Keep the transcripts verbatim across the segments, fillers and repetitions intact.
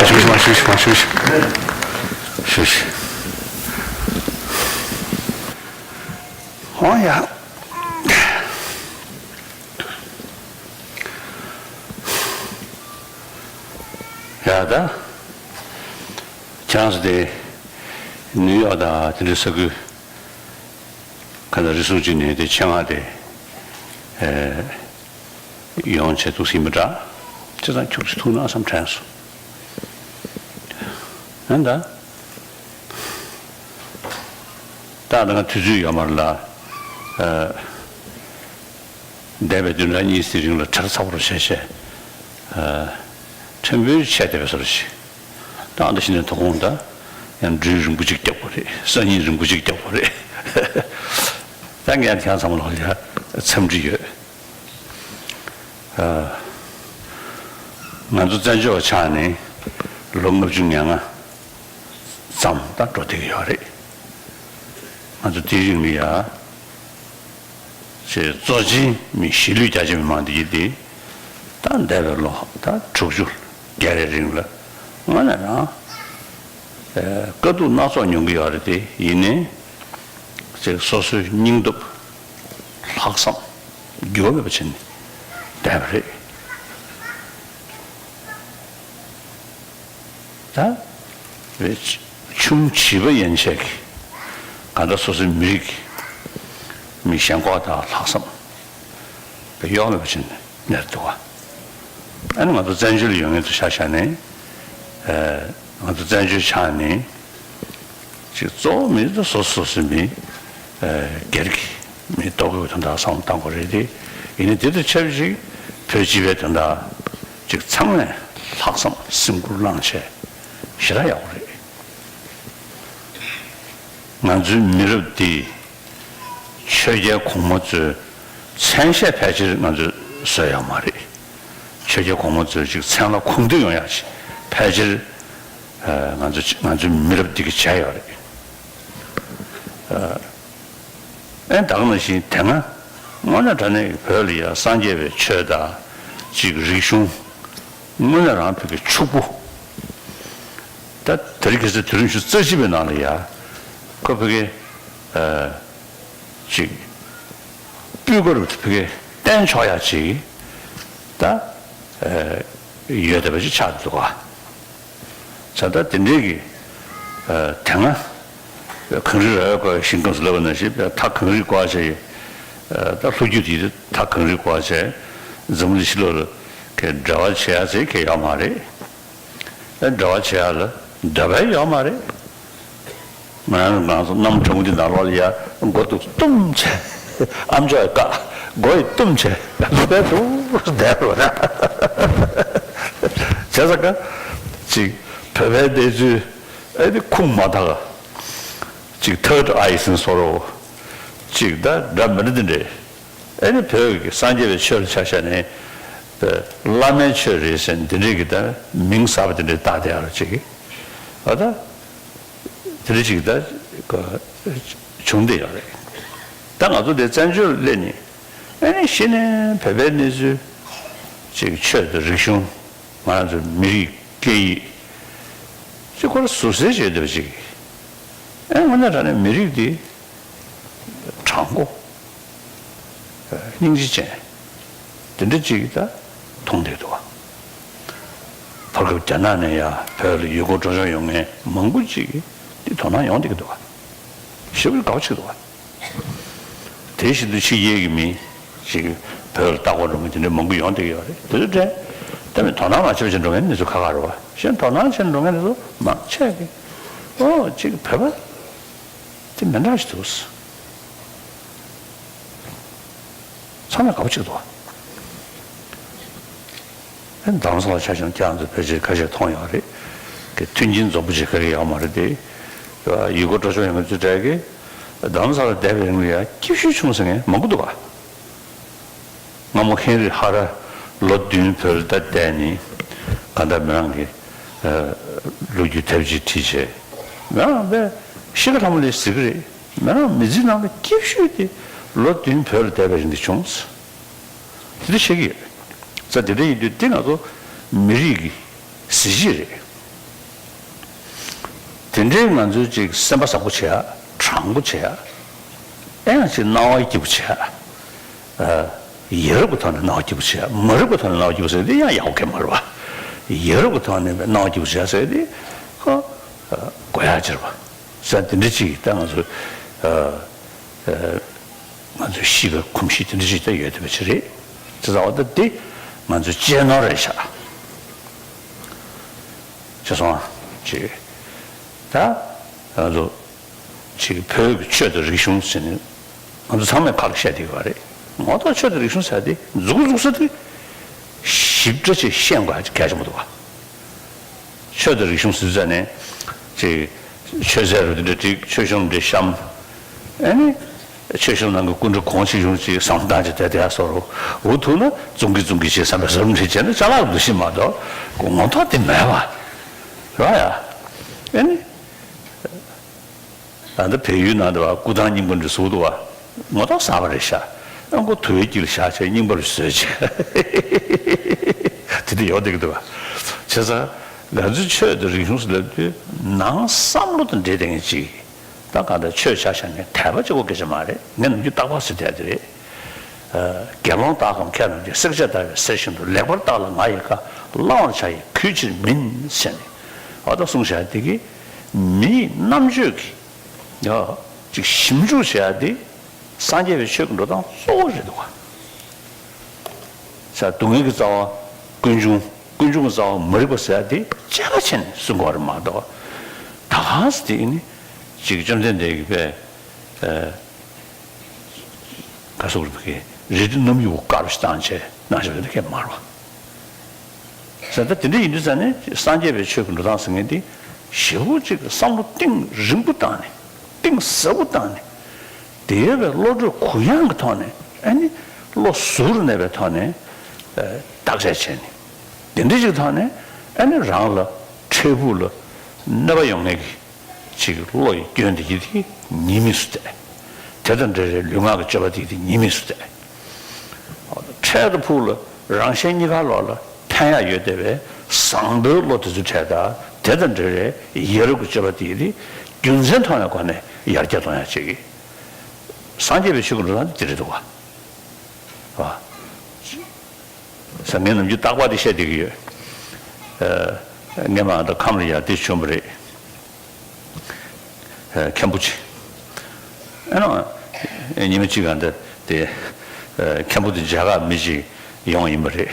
ཞུ་ཞིག་མ་ཞུ་ཞིག་མ་ཞུ་ཞིག་ཞུ་ཞིག་ཨོ་ཡ། ཡ་ད། ཁྱེད་རང་ཚོ་དེ་ནིའུ་ཡོག་དང་དེ་འདྲའི་ས་ཁུལ་ག་ད་རི་སུག་ཅིག་ནས་དེ་ཆེད་མངགས་དེ་ཡོང་བྱས་འདུག་ཟིན་པ་འདྲ། བྱས་ཙང་ཁྱུག་ཅིག་ཐུག་ན་བསམ་དྲན་སོང་། ཨ་ད། ད་ང་དུས་ཚོད་ཡོད་མ་རེད་ལ། འདས་པའི་བདུན་ཕྲག་གཉིས་ཀྱི་རིང་ལ་གྲ་ཚ་པོ་རུ་བྱས་བྱས། ཕྲན་བུ་ཆད་བསྡད་པའི་བཟོ་འདྲ་ཞིག་ད་ཨ་འདྲ་ཞིག་ནས་དོ་དགོང་ད་ཡང་འགྲུལ་རིང་པོ་ཅིག་རྒྱག་དགོས་རེད། སང་ཉིན་རིང་པོ་ཅིག་རྒྱག་དགོས་རེད། ད་ངས་ཡང་ཁྱེད་ཚང་མ་ལ་ཡ་འཚམས་འདྲི་ཡོད། ང་ཚོ་བཙན་བྱོལ་བ་ཆགས་ནས་ལོ་ལྔ་བཅུ་ང་ལྔ་ཙམ་ད་འགྲོ་བསྡད་ཀྱི་ཡོད་རེད། ང་ཚོ་དེའི་རིང་ལ་ཡ། ཅེས་གཙོ་ཆེན་མི་གཞིས་ལུས་རྒྱ་ཆེ་མི་མང་འདི་གི་དེ་ད་འདས་པའི་ལོ་ད་དྲུག་ཅུ་བརྒལ་བའི་རིང་ལ་དངོས་གནས་རང་དཀའ་སྡུག་སྣ་ཚོགས་མྱོང་གི་ཡོད་རེད་དེ། ཡིན་ནའི་ཅེས་སོ་སོའི་སྙིང་སྟོབས་ལྷག་བསམ་འགྱུར་བ་མེད་པ་བྱས་ནས་བསྡད་པ་རེད། ད་རེད། ཆུང་བྱིས་པ་ཡན་ཆད་ཀྱི་གང་ལྟར་སོ་སོའི་མི་རིགས་ཀྱི་མི་ཞེན་ཁོག་དང་ལྷག་བསམ་དཔེ་གཡོ་མེད་པ་ཅིག་གནས་འདུག་བ། ཨ་ནི་ང་ཚོ་བཙན་བྱོལ་ཡོད་མཁན་ཚོ་ཆ་བཞག་ནས་ང་ཚོ་བཙན་བྱོལ་ཆགས་ནས་ཅིག་གཙོ་བོ་མི་རིགས་དང་སོ་སོ་སོ་སོའི་མི་སྒེར་གྱི་མི་ལྟོ་གོས་དོན་དག་བསམ་བློ་བཏང་དགོས་རེད་དེ། ཡིན་ནའི་དེ་དང་ཆབས་ཅིག་བོད་སྤྱི་པའི་དོན་དག་ཅིག་ཚང་མས་ལྷག་བསམ་སེམས་ཁུར་བླངས་བྱས་ཞེ་དྲག་ཡག་པོ་རེད། ང་ཚོའི་མི་རབས་འདི་ཆོས་རྒྱལ་གོང་མ་ཚོའི་མཚན་ཤས་ཕལ་ཆེར་ང་ཚོས་བཟོས་ཡོད་མ་རེད། ཆོས་རྒྱལ་གོང་མ་ཚོའི་ཅིག་མཚན་ལ་ཁུངས་འདེད་ཡོང་ཡག་ཅིག་ཕལ་ཆེར་ང་ཚོ་ང་ཚོའི་མི་རབས་འདི་གིས་བྱས་ཡོད་རེད། ཨེ་ད་ག་ནང་བཞིན་དེ་སྔ་དངོས་གནས་དྲང་གནས་ཀྱི་བོད་ལ་ཡ་སངས་རྒྱས་པའི་ཆོས་དང་ཅིག་རིག་གཞུང་དངོས་གནས་རང་བོད་ཀྱི་ཕྱུག་པོ། ད་དེ་རིང་ཁ་སང་དུས་རིམ་བཞི་རྩ་གཅིག་པའི་ནང་ལ་ཡ་ཁོ་བོད་ཀྱི་ཅིག་སྤུས་ཀ་རུ་བོད་ཀྱི་བསྟན་ཆོག་ཡ་ཅིག་ད་ཡོད་བསྡད་པ་ཅིག་ཆགས་འདུག་ག་ད་ལྟ་དེ་འདྲའི་གི་དེ་སྔ་གངས་རི་ར་བས་བསྐོར་བའི་ཞིང་ཁམས་སུ་ལབ་པ་ནང་བཞིན་ད་གངས་རི་བསྐོར་བྱས། ད་ལྷོ་རྒྱུད་དེ་ད་གངས་རི་བསྐོར་བྱས། འཛམ་བུ་གླིང་ཕྱི་ལོགས་ལ་གི་འབྲེལ་བ་བྱེད་ཡ་ཟེར་གི་ཡོད་མ་རེད། ཨེ་འབྲེལ་བ་བྱེད་ཡ་ལ་འདོད་པ་ཡོད་མ་རེད། ང་རང་ང་ཚོ་གནམ་གྲང་མོ་འདི་ནང་ལོགས་ལ་ཡ་མགོ་འདུག་བཏུམ་བྱས། ཨ་མཆོག་ཡ་བཀག་མགོ་ཡི་བཏུམ་བྱས་ཡ་ལུས་པའི་འདུག་བསྡད་རོགས་ན། བྱས་ཙང་ཀ་ཅིག་བོད་པའི་གནས་ཚུལ་ཨེ་འདི་ཁུངས་མ་དག་ཅིག་third eye་ཟེར་བཟོ་འདྲ་ཅིག་ད་འདྲ་མི་འདྲ་འདི་འདྲས། ཨེ་ནི་བོད་ཀྱི་སངས་རྒྱས་པའི་ཆོས་ལ་ཆ་བཞག་ནས་བླ་མའི་ཆོས་རེད་ཟེར་འདི་འདྲས་ཀྱི་ད་མིང་གསར་པ་འདི་འདྲས་བཏགས་བསྡད་ཡ་ར་ཅིག་ཨ་ད་དེ་འདྲས་ཅིག་ད་བྱུང་བསྡད་ཡོད་རེད། ད་ང་ཚོ་འདི་བཙན་བྱོལ་སླེབས་ནས་ཨེ་ནི་གཞི་ནས་བོད་པའི་གནས་ཚུལ་ཅིག་ཆོས་དང་རིག་གཞུང་ང་རང་ཚོ་མི་རིགས་སྐད་ཡིག་ཅིག་ཁོ་ར་ཟུར་ཟེར་བྱས་བསྡད་པ་ཅིག་ཨེ་དངོས་གནས་དྲང་གནས་མི་རིགས་འདི་དྲང་པོ། སྙིང་རྗེ་ཅན། དེ་འདྲ་ཅིག་ད་མཐོང་བསྡད་འདུག་བ། བར་སྐབས་རྒྱ་ནག་ནས་ཡ་བོད་ལ་ཡུལ་སྐོར་སྤྲོ་སྐྱོད་ཡོང་མཁན་མང་པོ་ཅིག་གིས་འདི་དོ་སྣང་ཡོང་བསྡད་ཀྱི་འདུག་བ། ཞེ་པོ་དགའ་པོ་ཅིག་འདུག་བ། དེ་བཞིན་དུ་ཕྱི་རྒྱལ་གྱི་མི་ཅིག་བོད་ལ་ལྟ་སྐོར་འགྲོ་མཁན་དེ་འདྲ་མང་པོ་ཡོང་བསྡད་ཀྱི་ཡོད་རེད། དེ་ཚོ་དྲན་ད་མི་དོ་སྣང་མ་བྱེད་པ་བྱས་འགྲོ་མཁན་མི་ཚོ་ཁག་ཁག་རེད་བ། གཞན་དོ་སྣང་བྱས་འགྲོ་མཁན་དེ་ཚོ་མང་ཆེ་གིས་ཨོ་ཅིག་བོད་པ་དེ་མི་འདྲ་ཞིག་འདུག་ཚང་མས་དགའ་པོ་བྱེད་ཀྱི་འདུག་ཨ་རྡ་རམ་ས་ལ་ཆ་བཞག་ན་ཁྱེད་རང་ཚོ་ཕལ་ཆེར་ཁ་ཤས་མཐོང་ཡོད་རེད། གི་མཐུན་རྐྱེན་འཛོམས་པོ་ཅིག་ག་གི་ཡོད་མ་རེད་དེ། ཡུལ་སྐོར་སྤྲོ་སྐྱོད་ཡོང་མཁན་ཚོའི་གྲས་ཀྱིས་རྡ་རམ་ས་ལ་བསྡད་པའི་རིང་ལ་ཡ་སྐྱིད་ཤོས་བྱུང་ཟེར་མཁན་མང་པོ་འདུག་ག་སྔ་མོ་ཧེན་རི་ཧ་ར་ལོ་བདུན་བོད་ལ་བསྡད་ནས་གང་ལྟར་མི་རང་གི་ལོ་རྒྱུས་དེབ་ཅིག་བྲིས་བྱས། མི་རང་དཔེ་ཤི་ཁ་ལྷ་མོ་ལས་གཟིགས་ཀྱི་རེད། མི་རང་མི་ཚེ་ནང་ལ་སྐྱིད་ཤོས་དེ་ལོ་བདུན་བོད་ལ་བསྡད་པའི་རིང་དེ་བྱུང་། དེ་འདྲ་བཤད་ཀྱི་ཡོད། ས་དེ་འདྲ་ཡིན་དུས་དེ་ང་ཚོ་མི་རིགས་ཀྱི་གཟི་བརྗིད་རེད། དེ་འདྲའི་ང་ཚོའི་ཅིག་སེམས་པ་བཟང་པོ་བྱེད་ཡ། དྲང་པོ་བྱེད་ཡ། ཨེ་ཡང་ཅིག་སྣང་བ་སྐྱིད་པོ་བྱེད་ཡ། ཡ་རབས་ཀྱི་ཐོག་ནས་སྣང་བ་སྐྱིད་པོ་བྱེད་ཡ། མ་རབས་ཀྱི་ཐོག་ནས་སྣང་བ་སྐྱིད་པོ་ཟེར་དེ་ཡང་ཡག་པོ་གང་མ་རེད་པ། ཡ་རབས་ཀྱི་ཐོག་ནས་སྣང་བ་སྐྱིད་པོ་བྱེད་ཡ་ཟེར་དེ་ཁོ་དགོས་ཡ་ཅིག་རེད་པ། ཟེར་དེ་འདྲ་ཅིག་ད་ང་ཚོ་ང་ཚོའི་གཤིས་ཀ་གོམས་གཤིས་དེ་འདྲ་ཞིག་ད་ཡོད་བསྡད་པ་ཅིག་རེད། དེ་ཚོ་བ་ད་འདི་ང་ཚོའི་གཅེས་ནོར་རེད་ཤག་བྱས་སོང་ཅིག་ད་ང་ཚོ་ཅིག་བོད་ཀྱི་ཆོས་དང་རིག་གཞུང་ཟེར་ནས་ང་ཚོ་ཚང་མས་ཁ་ལ་བཤད་བསྡད་ཡོད་པ་རེད། ངོ་ཐོག་ཆོས་དང་རིག་གཞུང་ཟེར་དེ་མཛུབ་གུ་འཛུགས་ས་དེ་ཞིབ་ཕྲ་ཅིག་ཤེས་དགོས་ཡ་གལ་ཆེན་པོ་འདུག་བ། ཆོས་དང་རིག་གཞུང་ཟེར་ཙང་ནས་ཅིག་ཆོས་ཟེར་རུ་དེ་འདྲ་འགྲིག་ཆོས་གཞུང་འདྲ་བཤམས། ཨ་ནི་ཆོས་གཞུང་ནང་གི་སྐུ་འདྲ་གོང་ཆེ་གཞུང་ཅིག་བསམ་བློ་བཏང་ཅིག་དེ་དེ་ཡ་སོགས་རུ་འུ་ཐུག་ན་ཙུང་གི་ཙུང་གི་ཅིག་བསམ་པའི་བཟོ་འདྲ་བྱས་ན་ཅ་ལག་འདུ་ཤེས་མ་གཏོགས་ངོ་ཐོག་དེ་མེད་པ་ར་ཡ། ཨ་ནི། ད་ལྟ་བལ་ཡུལ་ནང་དུ་བ་སྐུ་ཐང་རྙིང་པ་འདྲ་བཟོ་འདུག་བ། ངོ་ཐོག་གསར་པ་རེད་ཤག་ཨ་ཁོ་དུ་བའི་དཀྱིལ་བཞག་བྱས་རྙིང་པ་རུ་བཟོས་བྱས། དེ་འདྲ་ཡོད་བསྡད་ཀྱི་འདུག་བ། བྱས་ཙང་ང་ཚོའི་ཆོས་དང་རིག་གཞུང་ཟེར་ལབ་དུས་ནང་བསམ་བློ་དང་འབྲེལ་བསྡད་མཁན་ཅིག་ད་གང་ལྟར་ཆོས་ཆ་བཞག་ནས་དད་པ་གཅིག་པོ་སྐད་ཆ་མ་རེད། ངས་ནམ་རྒྱུན་རྟག་པར་ཟེར་བསྡད་དེ་རེད། དགེ་སློང་དག་གམ་མཁས་རྣམས་ཀྱིས། བསྲེག་བཅད་ལྟ་བའི་གསེར་བཞིན་དུ། ལེགས་པར་བརྟགས་ལ་ང་ཡི་བཀའ། བླང་བར་བྱ་ཡི་གུས་ཕྱིར་མིན། ཟེར་ནས་འོ་ད་གསུངས་བཞག་དེ་གིས་མིའི་རྣམ་དཔྱོད་ཀྱིས་ཡ་ཅིག་ཞིབ་འཇུག་བྱེད་ཡ་དེ་སངས་རྒྱས་པའི་ཆོས་ཀྱི་འགྲོ་སྟངས་གཙོ་བོ་རེད་འདུག་བ། ས་སྡུག་བསྔལ་གྱི་རྩ་བ་ཀུན་འབྱུང་། ཀུན་འབྱུང་གི་རྩ་བ་མ་རིག་པ་ཟེར་ཡ་དེ་གཅེས་པ་བྱས་ནས་གསུང་དགོས་རེད་མ་གཏོགས་ད་གང་ཟེར་དེ་ནི་ཅིག་བཅོམ་ལྡན་འདས་ཀྱིས་པས། ག་སོགས་རིགས་ཀྱི་རི་དེ་རྣམ་གཡུག་དཀར་ཞིག་བཏང་བྱས་ནང་བཞིན་རེད་ཁྱད་མར་བ། ཟེར་ད་དེ་འདྲ་ཡིན་དུས་ཙང་ནས་སངས་རྒྱས་པའི་ཆོས་ཀྱི་འགྲོ་སྟངས་ཟེར་མཁན་དེ་ཞེ་པོ་ཅིག་བསམ་བློ་གཏིང་རིང་པོ་བཏང་ནས་གཏིང་ཟབ་པོ་བཏང་ནས་དེ་ཡོད་པའི་བློ་གྲོས་གུ་ཡངས་ཀྱི་ཐོག་ནས་ཨ་ནི་བློ་གཟུར་གནས་པའི་ཐོག་ནས་བརྟག་དཔྱད་བྱས་ནས་དེ་འདྲ་ཅིག་ཐོག་ནས་ཨ་ནི་རང་ལ་འཕྲལ་ཕུགས་ལ་གནོད་པ་ཡོང་མཁན་གྱི། ཅིག་བློ་ཡི་སྐྱོན་དེ་ཡིད་ཀྱི་ཉེས་དམིགས་སུ་བལྟས། དེ་དང་འབྲེལ་བའི་ལུས་ངག་གི་སྤྱོད་པ་དེ་ཡིད་ཀྱི་ཉེས་དམིགས་སུ་བལྟས། འཕྲལ་དུ་ཕུགས་ལ་རང་གཞན་གཉིས་ཀ་ལོག་ལ་ཕན་ཡག་ཡོད་བསྡད་པའི་བཟང་པོའི་བློ་དེ་ཚོའི་གྲས་དང་དེ་དང་འབྲེལ་བའི་ཡ་རབས་ཀྱི་སྤྱོད་པ་དེ་ཡིད་ཀྱི་རྒྱུ་མཚན་མཐོང་བའི་སྒོ་ནས་ཡར་རྒྱས་གཏོང་ཡག་ཅིག་སངས་རྒྱས་པའི་ཆོས་ཀྱི་འགྲོ་སྟངས་དེ་དེ་རེད་འདུག་བ། བ། ས་ངས་ནམ་རྒྱུན་རྟག་པར་དེ་བཤད་བསྡད་ཀྱི་ཡོད། ཨ། ངས་མ་ད་ཁམས་ལ་ཡར་དེ་བྱུང་བ་རེད། ཨ། མཁན་པོ་ཅིག་ཨ་ནི་ཉི་མ་གཅིག་ག་འདི་དེ། ཨ། མཁན་པོ་དེ་རྒྱ་གར་མི་ཅིག་ཡོང་ཡིན་པ་རེད།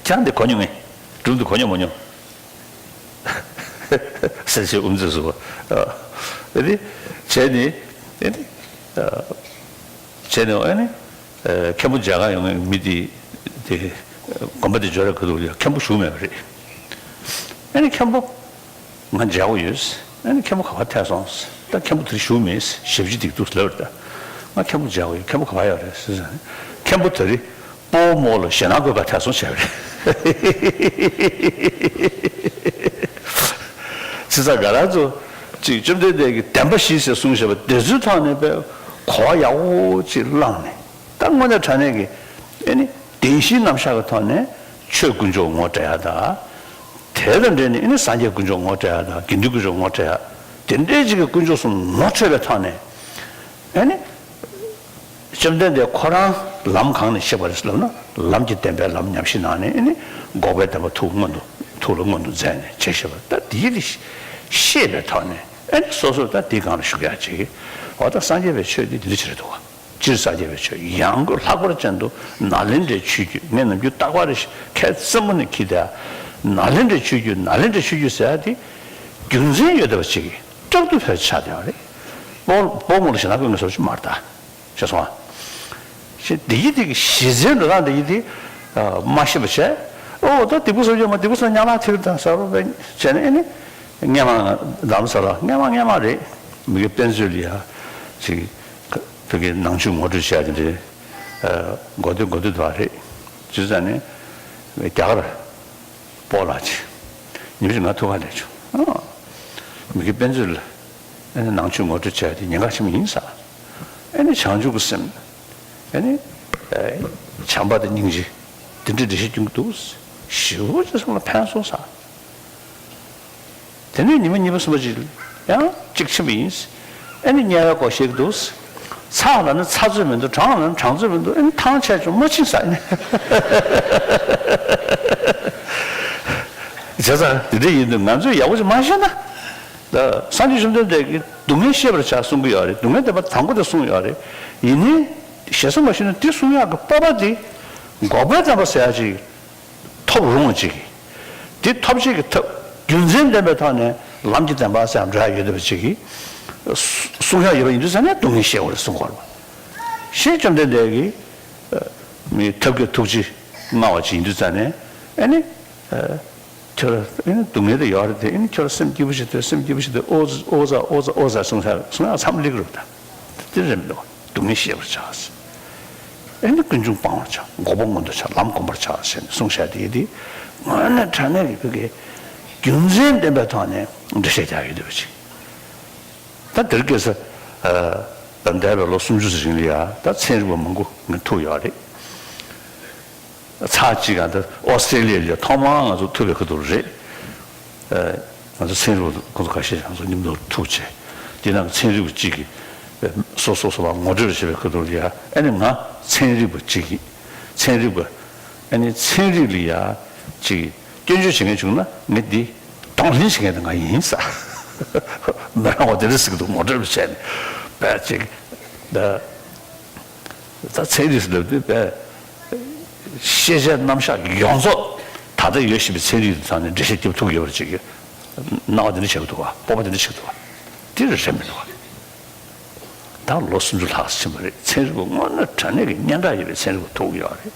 ཁྱེད་རང་དེ་གོ་མྱོང་ངས། སྒྲུང་དེ་གོ་མྱོང་མ་མྱོང་། ཟེར་ཞིག་ཨུམ་ཙི་སུ། ཨ་ནི་བྱས་ནི། ཨ་ནི། བྱས་ནི་ཨ་ནི། མཁན་པོ་མཇལ་ཁ་ཡོང་མཁན་མི་དེ་དེ་དགོན་པ་དེ་འབྱོར་ར་ག་འདུག་ཡ་མཁན་པོ་བཞུགས་མེད་པ་རེད། ཨ་ནི་མཁན་པོ་ང་མཇལ་གོ་ཡོད། ཨ་ནི་མཁན་པོ་ག་པར་ཐད་སོང་། ད་མཁན་པོ་དེར་བཞུགས་མེད། ཞབས་ཕྱི་འདུག་ལབ་པ་རེད། ད་ང་མཁན་པོ་མཇལ་གོ་ཡོད། མཁན་པོ་ག་པར་ཡོད་རེད་ཟེར་ཟེར་ནས་མཁན་པོ་དེ་རིང་སྤོ་བོ་མོ་ལ་ཞེད་སྣང་དགོས་པ་ཐད་སོང་བྱས་པ་རེད། བྱས་ཙང་ང་རང་ཚོ་ཅིག་བཅོམ་ལྡན་འདས་ཀྱིས་བདེན་པ་བཞི་ཟེར་གསུངས་བཞག་པ་དེ་ཚོའི་ཐོག་ནས་དཔེ་གོ་བ་ཡག་པོ་ཅིག་བླངས་ནས་ད་དངོས་གནས་དྲང་གནས་ཀྱི་ཨེ་ནི་བདེན་བཞིའི་རྣམ་གཞག་གི་ཐོག་ནས་ཆོས་དཀོན་མཆོག་ངོ་སྤྲད་ཡག་དང་། དེ་དང་འབྲེལ་ནས་ཨེ་ནི་སངས་རྒྱས་དཀོན་མཆོག་ངོ་སྤྲད་ཡག་དང་དགེ་འདུན་དཀོན་མཆོག་ངོ་སྤྲད་ཡག་དེ་འདྲའི་ཅིག་གི་དཀོན་མཆོག་གསུམ་ངོ་འཕྲོད་པའི་ཐོག་ནས་ཨེ་ནི། བཅོམ་ལྡན་འདས་ཁོ་རང་ལམ་གང་ནས་ཤེས་པ་རེད་ལབ་ན་ལམ་གྱི་བདེན་པའི་ལམ་ཉམས་ཞིབ་གནང་ནས་ཨེ་ནི་འགོག་པའི་བདེན་པ་ཐུགས་མངོན་དུ་ཐུགས་ལ་མངོན་དུ་མཛད་ནས་བྱས་ཤེས་པ་ད་དེའི་རིགས་ཤེས་པའི་ཐོག་ནས་ཨེ་ནི་སོ་སོར་ད་དེའི་སྒང་ལ་ཞུགས་ཡག་ཅིག་འོ་ད་སངས་རྒྱས་པའི་ཆོས་འདི་འདི་འདྲ་ཅིག་རེད་འདུག་བ། སྤྱིར་སངས་རྒྱས་པའི་ཆོས་ཡང་སྒོས་ལྷག་པར་ཅན་དུ་ནཱ་ལེནྡྲའི་ཆོས་བརྒྱུད་ངས་ནམ་རྒྱུན་རྟག་པར་ཁ་རྩེ་མོ་ནས་འཁྱེར་ཏེ་ནཱ་ལེནྡྲའི་ཆོས་བརྒྱུད་ནཱ་ལེནྡྲའི་ཆོས་བརྒྱུད་ཟེར་ཡག་དེ་རྒྱུ་མཚན་ཡོད་བསྡད་པ་ཅིག་གིས་སྐྲག་སྡུག་ཕལ་ཆེར་ཆགས་བསྡད་པ་རེད། སྤོ་སྤོ་མོ་ལ་ཞེད་སྣང་དགོས་ངེས་སོ་ཅིག་མ་རེད་ད། ཤེས་སོང་ཨ། ཞེས་བདེ་སྐྱིད་དེ་གི་གཞི་རྩའི་འགྲོ་སྟངས་བདེ་སྐྱིད་དེ་མ་ཤེས་པ་བྱས། ཨོ་ད་སྡིག་པ་གསོག་རྒྱུ་མ་སྡིག་པ་གསོག་ཉམས་ལ་ཐིག་དང་ཟ་རོ་བས་བྱས་ནས་ཨེ་ནི། སྔས་མ་རྡ་རམ་ས་ལ་སྔས་མ་སྔས་མ་རེད། མི་དགེ་དཔེ་མཛོད་ལ་ཡ་ཅིག་བོད་ཀྱི་ནང་ཆོས་ངོ་སྤྲོད་བྱས་དེ་འདྲའི་མགོ་སྟོད་མགོ་སྟོད་དུ་བ་རེད། བྱས་ཙང་ནས་རྒྱ་གར་སྤོ་ལགས་ཅིག་ཉིན་ཞིག་ང་ཐུག་ག་སླེབས་བྱུང་། མི་དགེ་དཔེ་མཛོད་ལ་ཨེ་ནི་ནང་ཆོས་ངོ་སྤྲོད་བྱས་དེ་ཉེན་ཁ་ཆེན་པོ་ཡིན་ས། ཨེ་ནི་བྱང་ཆུབ་ཀྱི་སེམས། ཨེ་ནི། བྱམས་པ་དང་སྙིང་རྗེ། དེ་འདྲའི་འགྲེལ་བཤད་སྐྱོན་གྱི་འདུག་ཞེ་པོ་ཅིག་སེམས་ལ་ཕན་སོང་ས། དེ་ནས་ཉི་མ་གཉིས་པ་གསུམ་པ་ཅིག་ཡང་གཅིག་ཕྱིན་པ་ཡིན། ཨེ་ནི་དམྱལ་བའི་སྐོར་བཤད་ཀྱི་འདུག། ཚ་ལ་ནི་ཚ་ཚོད་མི་འདུག། གྲང་ལ་ནི་གྲང་ཚོད་མི་འདུག། ཨེ་ནི་ཐང་ཆད་བྱུང་མ་ཕྱིན་ས་ཨེ་ནི། བྱས་ཙང་དེ་འདྲ་ཡིན་དུས་ང་ཚོས་ཡག་པོ་ཅིག་མ་ཤེས་ན། ད་སངས་རྒྱས་བཅོམ་ལྡན་འདས་ཀྱིས་སྡུག་བསྔལ་ཤེས་པར་བྱ་གསུང་གི་ཡོད་རེད། སྡུག་བསྔལ་བདེན་པ་དང་པོ་དེ་གསུངས་ཡོད་རེད། ཡིན་ནའི་ཞེ་ས་མ་ཞུས་ན་དེ་གསུང་ཡག་གི་སྤོབས་པ་དེ་འགོག་པའི་བདེན་པ་ཟེར་ཡག་ཅིག་ཐོབ་རུང་བ་ཅིག་གིས། དེ་ཐོབ་བྱེད་ཀྱི་ཐབས་རྒྱུ་མཚན་ལྡན་པའི་ཐོག་ནས་ལམ་གྱི་བདེན་པ་ཟེར་ཡག་འགྲོ་ཡག་ཡོད་བསྡད་པ་ཅིག་གིས། གསུང་ཡག་ཡོད་པ་ཡིན་དུས་ཙང་ནས་སྡུག་བསྔལ་ཤེས་དགོས་རེད་གསུང་གི་ཡོད་རེད་པ། ཞེས་བཅོམ་ལྡན་འདས་ཀྱིས་མི་ཐབས་མཁས་ཐུགས་རྗེ་མངའ་བ་ཅིག་ཡིན་དུས་ཙང་ནས་ཨེ་ནི། ཁྱོད་ལ་ཨེ་ནི་སྡུག་བསྔལ་དེ་ཡོད་རེད་དེ། ཨེ་ནི་ཁྱོད་ལ་སེམས་སྐྱིད་པོ་ཞིག་སྡོད། སེམས་སྐྱིད་པོ་ཞིག་སྡོད། ཨོ་ཙི་ཨོ་ཙི་ཨོ་ཙི་ཨོ་ཙི་གསུང་ཡག་གསུང་ཡག་མཚམས་སླེབས་ཀྱི་རེད་པ། ད་དེ་རེད་མི་འདུག་པ། སྡུག་བསྔལ་ཤེས་པར་བྱ། ཨེ་ནི་ཀུན་འབྱུང་སྤང་བར་བྱ། འགོག་པ་མངོན་དུ་བྱ། ལམ་བསྒོམ་པར་བྱ་ཞེས་ནས་གསུངས་བཞག་དེ་དེ་དངོས་གནས་དྲང་གནས་ཀྱི་བོད་ཀྱི་རྒྱུ་མཚན་ལྡན་པའི་ཐོག་ནས་འགྲེལ་བཤད་རྒྱག་ཡོད་འདུག་པ་ཅིག། ད་དེར་སྐྱེས་ས། ད་འདས་པའི་ལོ་སུམ་ཅུ་ཙམ་རིང་ལ་ཡ་ད་ཚན་རིག་པ་མང་པོ་ངས་ཐུག་ཡོད་རེད། ཚར་གཅིག་ག་ད་ཨོ་སི་ཀྲེ་ལི་ཡ་ལ་ཐོག་མར་ང་ཚོ་ཐུག་པའི་ཁ་ཐུག་རེད། ང་ཚོ་ཚན་རིག་པ་ཁོང་ཚོ་ཁ་ཤས་ང་ཚོ་མཉམ་དུ་ཐུག་བྱས། དེ་ནང་གི་ཚན་རིག་པ་གཅིག་གིས་སོ་སོ་སོ་ལ་ངོ་སྤྲོད་བྱེད་པའི་ཁ་ཐུག་ལ་ཡ། ཨ་ནི་ང་ཚན་རིག་པ་གཅིག་ཡིན། ཚན་རིག་པ། ཨ་ནི་ཚན་རིག་ལ་ཡ་གཅིག་སྐྱོན་བརྗོད་བྱེད་མཁན་བྱུང་ན་ངས་འདི་གདོང་ལེན་བྱེད་མཁན་དེ་ང་ཡིན་ས། མི་རང་བ་དེ་འདྲ་ཟེར་གི་འདུག། ངོ་སྤྲོད་བྱས་ནས་དཔེ་གཅིག་ད། ད་ཚན་རིག་ཟེར་ལབ་དུས་དཔེ་ཤེས་བྱའི་རྣམ་གཞག་ཡོངས་རྫོགས་ད་ལྟ་ཡོད་བཞིན་པའི་ཚན་རིག་དང་ནི་འགྲེལ་བཤད་རྒྱབ་ཐུབ་ཡོད་པ་ཅིག་གི་སྣང་བ་དེ་འདྲ་ཆགས་ཀྱི་འདུག་ག། སྤོབས་པ་དེ་འདྲ་ཆགས་ཀྱི་འདུག་ག། དེ་རེད་མི་འདུག་ག། ད་ལོ་སུམ་ཅུ་ལྷག་ཕྱིན་པ་རེད། ཚན་རིག་པ་དངོས་གནས་དྲང་གནས་ཀྱི་སྙན་གྲགས་ཡོད་པའི་ཚན་རིག་པ་ཐུག་ཡོད་རེད།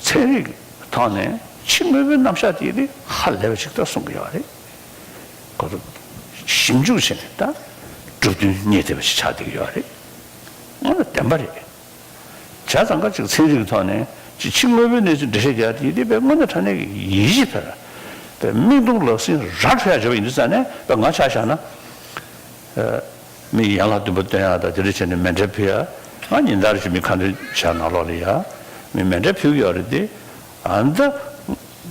ཚན་རིག་ཐོག་ནས་ཕྱི་དངོས་པོའི་རྣམ་གཞག་དེ་དེ་ཧ་ལས་པ་ཞིག་ད་གསུང་གི་ཡོད་རེད། ཁོ་ཚོ་ཞིབ་འཇུག་བྱས་ནས་ད་གྲུབ་དོན་རྙེད་བསྡད་པ་ཞིག་ཆགས་བསྡད་ཀྱི་ཡོད་རེད། དངོས་གནས་བདེན་པ་རེད། བྱས་ཙང་ཀ་ཅིག་ཚན་རིག་གི་ཐོག་ནས་ཅིག་ཕྱི་དངོས་པོའི་གནས་ཚུལ་འགྲེལ་བཤད་རྒྱག་དེ་དེ་དཔེ་དངོས་གནས་དྲང་གནས་ཀྱི་ཡིད་ཆེས་དང་། དཔེ་མིག་མཐོང་ལག་ཟིན་ར་འཕྲོད་ཡག་བྱས་པ་ཡིན་དུས་ཙང་ནས་དཔེ་ང་ཆ་བཞག་ན། མི་ཡན་ལག་བདུན་པ་སྟོན་ཡག་དང་དེ་འདྲ་བྱས་ནས་མཎྜལ་ཕུལ་ཡག། ང་ཉིན་ལྟར་བཞིན་མི་ཁ་འདོན་བྱ་ནང་ལོགས་ལ་ཡ། མི་མཎྜལ་ཕུལ་གྱི་ཡོད་རེད་དེ། ཨ་ནི་ད།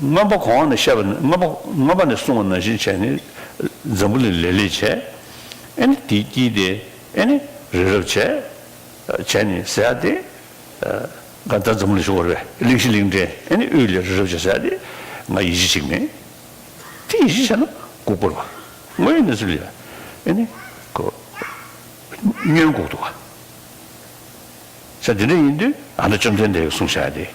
མངོན་པ་གོང་ནས་བཤད་པ་ནི་མངོན་པ་མངོན་པ་ནས་གསུངས་པ་ནང་བཞིན་བྱས་ནས་འཛམ་བུ་གླིང་ལེ་ལེ་བྱས། ཨེ་ནི་དེའི་དཀྱིལ་དེ་ཨེ་ནི་རི་རབ་བྱས། བྱས་ནས་ཟེར་ཡག་དེ། ག་ད་འཛམ་བུ་གླིང་ཞུ་བར་བས་གླིང་བཞི་གླིང་ཕྲན་ཨེ་ནི་དབུས་ལ་རི་རབ་བྱས་ཟེར་ཡག་དེ་ང་ཡིད་ཆེས་བྱེད་ཀྱི་མེད། དེ་ཡིད་ཆེས་བྱས་ན་ལྐུགས་པ་རེད་པ། དངོས་ཡོད་གནས་ཚུལ་ལ་ཨེ་ནི་ཁོ་ཉོན་ལྐུགས་འདུག་ག། ས་འདི་འདྲ་ཡིན་དུས་ཨ་ནི་བཅོམ་ལྡན་འདས་ཀྱིས་གསུངས་བཞག་དེ།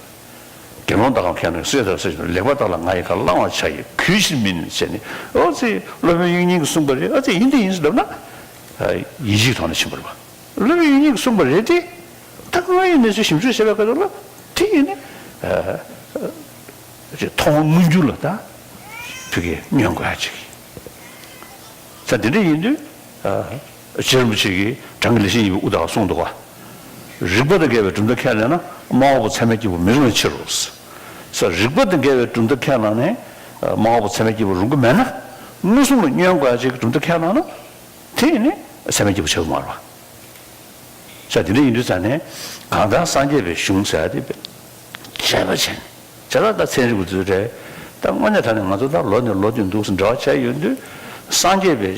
དགེ་སློང་དག་གམ་མཁས་རྣམས་སྲས་དང་སྲས་ཀྱི་ལེགས་པར་བརྟགས་ལ་ང་ཡི་བཀའ་བླང་བར་བྱ་ཡི་གུས་ཕྱིར་མིན་བྱས་ནས། ཨོ་ཙི་སློབ་དཔོན་དབྱིག་གཉེན་གྱིས་གསུངས་པ་རེད། ཨོ་ཙི་ཡིན་དེ་ཡིན་ཟེར་ལབ་ན། ཡིད་ཆེས་ཐོག་ནས་ཕྱིན་པ་རེད་པ། སློབ་དཔོན་དབྱིག་གཉེན་གྱིས་གསུངས་པ་རེད་དེ། ད་དངོས་ཡོད་གནས་ཚུལ་ཞིབ་འཇུག་བྱས་པའི་སྐབས་ལ་དེ་ཡིན་ནི། མཐོང་བ་མངོན་གྱུར་ལ་ད་བོད་སྐད་ཉོན་དགོས་ཡ་ཅིག། ས་འདི་འདྲ་ཡིན་དུས། རྗེ་རིན་པོ་ཆེ་གིས་བྲང་གི་ལེགས་བཤད་ཡིན་པའི་དབུ་ཐག་གསུངས་འདུག་ག། རིགས་པ་དང་འགལ་བའི་གྲུབ་མཐའ་ཁས་བླངས་ན་མ་འོངས་པ་ཚད་མའི་སྐྱེས་བུ་མི་རུང་བའི་ཕྱིར་རོ། ས་རིགས་པ་དང་འགལ་བའི་གྲུབ་མཐའ་ཁས་བླངས་ནས་མ་འོངས་པ་ཚད་མའི་སྐྱེས་བུ་རུང་གི་མེད་ན། མངོན་སུམ་ལ་ཉོན་དགོས་ཡ་ཅིག་གི་གྲུབ་མཐའ་ཁས་བླངས་ན། དེ་ཡིན་ནི་ཚད་མའི་སྐྱེས་བུ་ཆགས་ཀྱི་མ་རེད་པ། ས་དེ་འདྲ་ཡིན་དུས་ཙང་ནས་གང་ལྟར་སངས་རྒྱས་པའི་གཞུང་ཟེར་ཡ་དེ་དཔྱད་པ་བྱས་ནས། བྱས་ཙང་ད་ཚན་རིག་པ་ཚོས་རེད། ད་དངོས་གནས་དྲང་གནས་ང་ཚོ་ད་ལོ་ནས་ལོ་བསྟུད་འདུག་སེ་འབྲེལ་བ་བྱས་ཡོང་དུས། སངས་རྒྱས་པའི་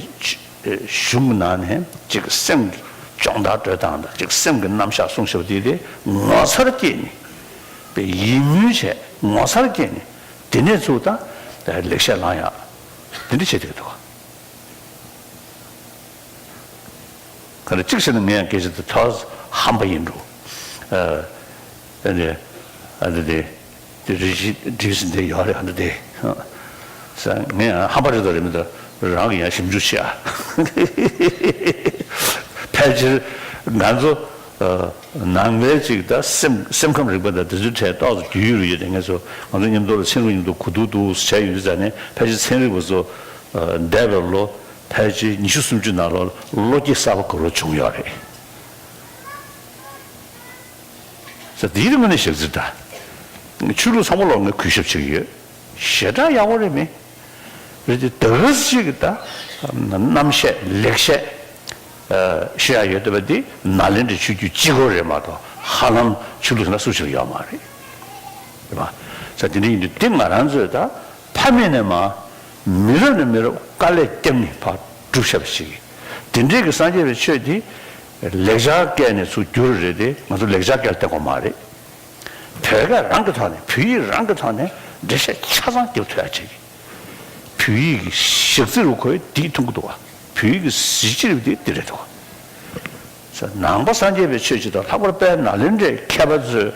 གཞུང་གི་ནང་ནས་ཅིག་སེམས་ཀྱི་སྦྱོང་བརྡར་སྤྲོད་སྟངས་དང་ཅིག་སེམས་ཀྱི་རྣམ་གཞག་གསུངས་བཞག་པ་དེ་དེ་ངོ་མཚར་སྐྱེས་ནས། དཔེ་ཡིད་སྨོན་བྱས་ངོ་མཚར་སྐྱེས་ནས་དེ་ནས་ཚུར་ད་ལེགས་བཤད་བླང་ཡག་དེ་འདྲ་བྱས་བསྡད་འདུག་ག། ག་ལ་གཅིག་བྱས་ན་ངས་ཡང་སྐད་ཆ་དེ་ཐོག་ཧམ་པ་ཡིན་འགྲོ། ཨ་ནི་ཨ་འདི་དེ་དེ་རེ་ཞིག་འགྲིག་ཟིན་དེ་ཡོད་རེད། ཨ་འདི་དེ་ས་ངས་ཡང་ཧམ་པ་རེད་དོ་རེད་མི་དོ་རང་གི་ཡང་ཞིབ་འཇུག་བྱེད་ཨ། ཕལ་ཆེར་ང་ཚོ་ནང་པའི་ཅིག་ད་སེམས་སེམས་ཁམས་རིག་པ་དང་དེ་ཚོའི་གྲས་ཏོག་ཙམ་རྒྱུས་ཡོད་རེད་ཡོད་དེ། ངས་ཚོ་ང་ཚོ་མཉམ་དུ་ལ་ཚན་རིག་མཉམ་དུ་གོ་བསྡུར་འདུག་བྱས་ཡོད་དུས་ཙང་ནས་ཕལ་ཆེར་ཚན་རིག་པ་ཚོ་འདས་པའི་ལོ། ཕལ་ཆེར་ཉི་ཤུ་སུམ་ཅུ་ནང་ལོགས་ལ་བློ་སྐྱེད་གསར་པ་ག་རེ་བྱུང་ཡོད་རེད། ས་དེའི་རིང་ནས་ཞག་ཚིར་ད། ཆོས་ལུགས་ཚང་མ་ལོག་ངས་གུས་ཞབས་བྱེད་ཀྱི་ཡོད། ཞེ་དྲག་ཡག་པོ་རེད་མི། རེད་དེ་ད་ག་ཟེ་ཅིག་གི་ད། རྣམ་བཤད་ལེགས་བཤད། ཤེས་ཡག་ཡོད་བསྡད་པ་འདི་ནཱ་ལེནྡྲའི་ཆོས་བརྒྱུད་གཅིག་པོ་རེད་མ་གཏོགས་ཧ་ལམ་ཆོས་ལུགས་ཟེར་ན་སུ་ཞིག་ཡོད་མ་རེད། རེད་པ། ས་དེ་འདྲ་ཡིན་དུས་འདི་ང་རང་ཚོས་ད་ཕ་མེས་ནས་མ། མི་རབས་ནས་མི་རབས་དཀའ་ལས་བརྒྱབ་ནས་ཕར་སྒྲུབ་བཞག་པ་ཞིག་གིས། དེ་འདྲའི་གི་སངས་རྒྱས་པའི་ཆོས་དེ་ལེགས་སྦྱར་སྐད་ནས་ཚུར་བསྒྱུར་རེད་དེ། ང་ཚོ་ལེགས་སྦྱར་སྐད་ལ་བརྟེན་དགོས་མ་རེད། བོད་སྐད་རང་གི་ཐོག་ནས། བོད་ཡིག་རང་གི་ཐོག་ནས་འགྲེལ་བཤད་ཆ་ཚང་རྒྱབ་ཐུབ་ཡ་བྱེད་ཀྱི། བོད་ཡིག་གི་ཞག་རྩི་རུ་ཁོས་འདི་མཐོང་གི་འདུག་བ། བོད་ཡིག་གི་གཟི་བརྗིད་རུ་འདི་འདི་རེད་འདུག་བ། ནང་པ་སངས་རྒྱས་པའི་ཆོས་ཅིག་དང་། ལྷག་པར་དཔལ་ནཱ་ལེནྡྲའི་མཁས་པ་ཚོས་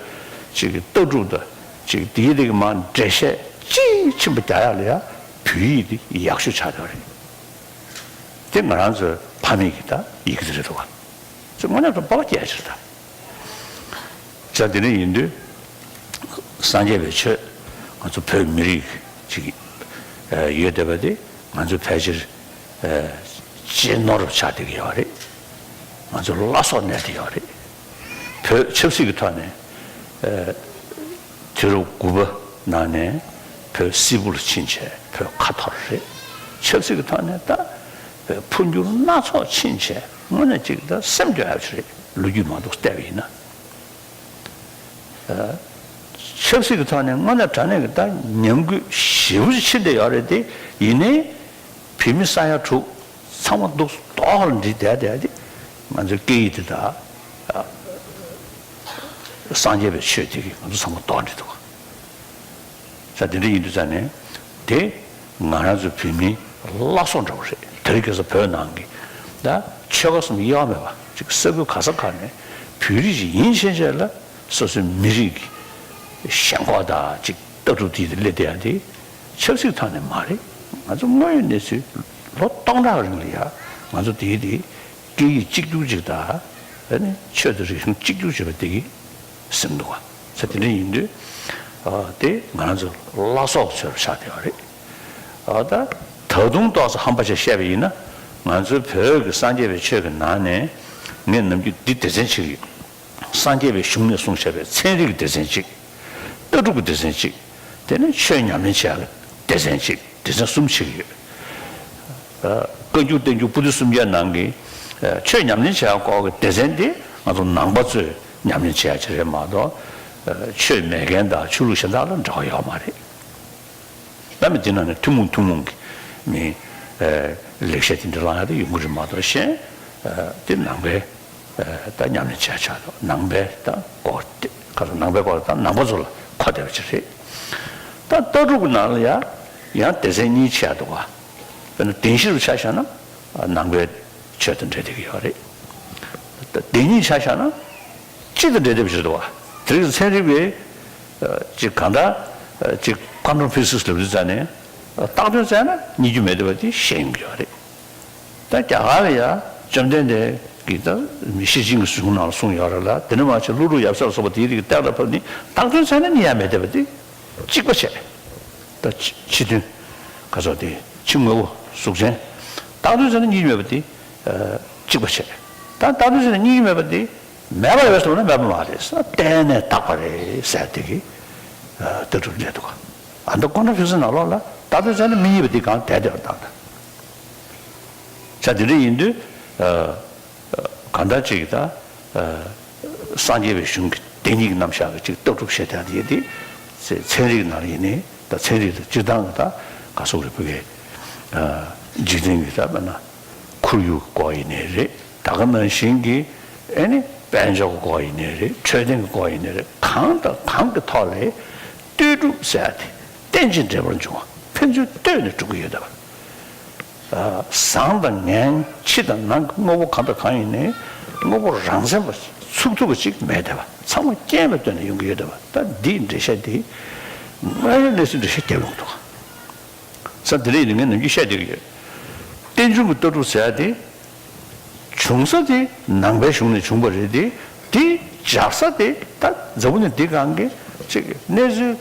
ཅིག་གི་ལྟ་གྲུབ་དང་ཅིག་དེའི་དེ་གི་མར་འགྲེལ་བཤད་དཔྱིས་ཕྱིན་པ་རྒྱག་ཡག་ལ་ཡ་བོད་ཡིག་འདི་ཡག་ཤོས་ཆགས་བསྡད་པ་རེད། དེ་ང་རང་ཚོའི་ཕ་མེས་ཀྱི་ད་ཡི་གེ་དེ་རེད་འདུག་བ། ཚོ་དངོས་གནས་དུ་སྤོབས་པ་སྐྱེ་ཡ་ཅིག་རེད་ད། ཅག་དེ་འདྲ་ཡིན་དུས། སངས་རྒྱས་པའི་ཆོས་ང་ཚོ་བོད་མི་རིགས་ཅིག་ཡོད་བསྡད་པ་དེ་ང་ཚོ་ཕལ་ཆེར་གཅེས་ནོར་ཆགས་བསྡད་ཀྱི་ཡོད་རེད། ང་ཚོ་བླ་སྲོག་གནས་བསྡད་ཡོད་རེད། བོད་ཆབ་སྲིད་ཀྱི་ཐོག་ནས་དུས་རབས་དགུ་པ་ནང་ནས་བོད་སིལ་བུ་ལ་ཕྱིན་བྱས་བོད་ཁ་འཐོར་རེད། ཆབ་སྲིད་ཀྱི་ཐོག་ནས་ད་བོད་འཕོ་འགྱུར་སྣ་ཚོགས་ཕྱིན་བྱས་དངོས་གནས་ཅིག་ད་སེམས་སྐྱོ་ཡག་ཅིག་རེད། ལོ་རྒྱུས་མང་དུ་བལྟས་པ་ཡིན་ན། ཆབ་སྲིད་ཀྱི་ཐོག་ནས་དངོས་གནས་དྲང་གནས་ཀྱི་ད་ཉམས་རྒུད་ཞེ་པོ་ཅིག་ཕྱིན་བསྡད་ཡོད་རེད་དེ། ཡིན་ནའི་བོད་མི་ས་ཡ་དྲུག་ཚང་མ་འདུག་རྡོག་ལ་འགྲིལ་བསྡད་བསྡད་དེ། ང་ཚོའི་སྐད་ཡིག་དེ་དང་སངས་རྒྱས་པའི་ཆོས་དེ་གིས་ང་ཚོ་ཚང་མ་རྡོག་འགྲིལ་འདུག་ས་དེ་འདྲ་ཡིན་དུས་ཙང་ནས་དེ་ང་རང་ཚོ་བོད་མིའི་བླ་སྲོག་འདྲ་བོ་རེད། དེ་རིང་ཁ་སང་བོད་ནང་གི་ད་ཆོལ་ཁ་གསུམ་དབྱེ་བ་མེད་པ་ཅིག་ས་ཁུལ་ག་ས་ག་ནས་བོད་རིགས་ཤིག་ཡིན་ཕྱིན་ཆད་ལ་སོ་སོའི་མི་རིགས་ཀྱི་ཞེན་ཁོག་དང་ཅིག་ལྟ་གྲུབ་དེ་སླེབས་བསྡད་ཡ་དེ་ཆབ་སྲིད་ཐོག་ནས་མ་རེད། ང་ཚོ་དངོས་ཡོད་གནས་ཚུལ་ལོ་སྟོང་ཕྲག་རིང་ལ་ཡ་ང་ཚོ་དེའི་དེ་སྐད་ཡིག་གཅིག་གྱུར་ཅིག་དང་། ཨ་ནི་ཆོས་དང་རིག་གཞུང་གཅིག་གྱུར་བྱེད་པ་དེ་གི་སེམས་འདུག་བ། ས་དེ་འདྲ་ཡིན་དུས། ཨ། དེ་ང་རང་ཚོ་བླ་སྲོག་ཚོར་ཆགས་བསྡད་པ་རེད། ཨ། ད་ད་དུང་ཏོག་ཙམ་ཧམ་པ་བྱས་བཤད་པ་ཡིན་ན། ང་ཚོའི་བོད་ཀྱི་སངས་རྒྱས་པའི་ཆོས་ཀྱི་ནང་ནས་ངས་ནམ་རྒྱུན་འདི་སྡེ་ཚན་བྱེད་ཀྱི་ཡོད། སངས་རྒྱས་པའི་གཞུང་ནས་གསུངས་བཞག་པའི་ཚན་རིག་གི་སྡེ་ཚན་གཅིག་ལྟ་གྲུབ་ཀྱི་སྡེ་ཚན་གཅིག་དེ་ནས་ཆོས་ཉམས་ལེན་བྱེད་ཡག་གི་སྡེ་ཚན་གཅིག་སྡེ་ཚན་གསུམ་བྱེད་ཀྱི་ཡོད། ཨ། བཀའ་འགྱུར་བསྟན་འགྱུར་པོ་ཏི་སུམ་བརྒྱ་ནང་གི། ཨ། ཆོས་ཉམས་ལེན་བྱེད་ཡག་སྐོར་གྱི་སྡེ་ཚན་དེ་ང་ཚོ་ནང་པ་ཚོས་ཉམས་ལེན་བྱེད་ཡག་ཅིག་རེད་མ་གཏོགས། ཨ། ཆོས་མེད་མཁན་དང་ཆོས་ལུགས་གཞན་དག་ལ་འབྲེལ་བ་ཡོད་མ་རེད། ད་མི་དེ་ནང་ནས་ཐུན་མོང་ཐུན་མོང་གི་མི། ཨ། ལེགས་བཤད་དེ་འདྲ་བླང་ཡག་དེ་ཡོང་གི་རེད་མ་གཏོགས། གཞན། ཨ། དེ་ནང་པའི། ཨ། ད་ཉམས་ལེན་བྱེད་ཡག་ཆགས་འདུག་ནང་པའི་ད་སྐོར་དེ་ག་ཚོད། ནང་པའི་སྐོར་ད་ནང་པ་ཚོ་ལ་གོ་བདེ་བ་ཅིག་རེད། ད་ལྟ་གྲུབ་ཀྱི་ནང་ལ་ཡང་ཡང་སྡེ་ཚན་གཉིས་ཕྱེ་ཡག་འདུག་བ། དཔེར་ན་བདེན་བཞི་རུ་ཆ་བཞག་ན་ནང་པའི་ཆོས་དང་འབྲེལ་བསྡད་ཀྱི་ཡོད་རེད། ད་བདེན་གཉིས་ཆ་བཞག་ན་སྤྱི་དང་འབྲེལ་བསྡད་པ་ཅིག་འདུག་བ། དེ་རིང་ཚན་རིག་པས་ཅིག་གང་ལྟར་ཅིག་ཀོན་ཊམ་ཕི་སིག་སི་ལབ་དུས་ཙང་ནས་བཏགས་དོན་བཙལ་ན་རྙེད་རྒྱུ་མེད་བསྡད་པ་དེ་ཤེས་ཡོང་གི་ཡོད་རེད། ད་རྒྱ་གར་ལ་ཡ་བཅོམ་ལྡན་འདས་ཀྱིས་ད་མི་ཤེར་ཕྱིན་གྱི་གཞུང་ནང་ལ་གསུངས་ཡོད་རེད་ལ། དེ་ནས་མར་ཕྱིན་ཀླུ་སྒྲུབ་ཡབ་སྲས་ལ་སོགས་པ་དེའི་རིགས་གཏན་ལ་ཕབ་ནས་བཏགས་དོན་བཙལ་ན་རྙེད་ཡག་མེད་བསྡད་པ་དེ་གཅིག་པ་བྱས། ད་ཕྱི་ཕྱི་དོན་ག་ཚོད་དེ་ཕྱི་དངོས་པོ་གཟུགས་ཅན་བཏགས་དོན་བཙལ་ན་རྙེད་རྒྱུ་མེད་པ་དེ་གཅིག་པ་བྱས། ད་བཏགས་དོན་བཙལ་ན་རྙེད་རྒྱུ་མེད་པ་དེ་མེད་པ་རེད་ཟེར་ན་མེད་པ་མ་རེད། གཏན་ནས་བཏགས་པ་རེད་ཟེར་དེ་གི་ལྟ་གྲུབ་སླེབས་འདུག་ཨ། ད་ཀོན་ཊམ་ཕི་སིག་སི་ནང་ལོགས་ལ་བཏགས་དོན་བཙལ་ན་མི་རྙེད་པ་དེ་གང་དེ་བསྡད་པ་བཏང་ད། ས་དེ་འདྲ་ཡིན་དུས། ཨ། གང་ལྟར་ཅིག་ད། ཨ། སངས་རྒྱས་པའི་གཞུང་གི་བདེན་གཉིས་ཀྱི་རྣམ་གཞག་གི་ཅིག་ལྟ་གྲུབ་བཤད་སྟངས་དེ་དེ་ཚན་རིག་ནང་ཡིན་ནའི་ད་ཚན་རིག་ལ་སྤྱིར་བཏང་གི་ད་ག་སོགས་རེད། བོད་ཀྱི། ཨ། འཇིག་རྟེན་གྱི་ད་དཔེར་ན་ཁོར་ཡུག་གི་སྐོར་ཡིན་ནའི་རེད། ད་ག་ནང་བཞིན་གྱི་ཨེ་ནི་དཔལ་འབྱོར་གྱི་སྐོར་ཡིན་ནའི་རེད། འཕྲོད་བསྟེན་གྱི་སྐོར་ཡིན་ནའི་རེད། གང་དང་གང་གི་ཐོག་ལ་ལྟོས་གྲུབ་ཟེར་ཡ་དེ་རྟེན་ཅིང་འབྲེལ་པར་འབྱུང་བ། ཕན་ཚུན་ལྟོས་ནས་འགྲོ་གི་ཡོད་བསྡད་པ། ཨ། བཟང་དང་ངན། ཕྱི་དང་ནང་གི་དངོས་པོ་གང་དང་གང་ཡིན་ནའི་དངོས་པོ་རང་མཚན་པ་ཚུགས་ཐུབ་པ་ཅིག་མེད་བསྡད་པ། ཚང་མ་རྐྱེན་ལ་ལྟོས་ནས་ཡོང་གི་ཡོད་བསྡད་པ། ད་འདིའི་འགྲེལ་བཤད་འདི་དངོས་ཡོད་གནས་ཚུལ་འགྲེལ་བཤད་རྒྱབ་ཡོང་གི་འདུག་ས་འདི་རེད། ངས་ནམ་རྒྱུན་བཤད་བསྡད་ཀྱི་ཡོད། རྟེན་འབྱུང་གི་ལྟ་གྲུབ་ཟེར་ཡ་དེ་བྱུང་ས་དེ་ནང་པའི་གཞུང་ནས་བྱུང་བ་རེད་དེ། དེ་འཇགས་ས་དེ་ད་འཛམ་བུ་གླིང་འདི་སྒང་གི་ཅིག་གནས་ཚུལ་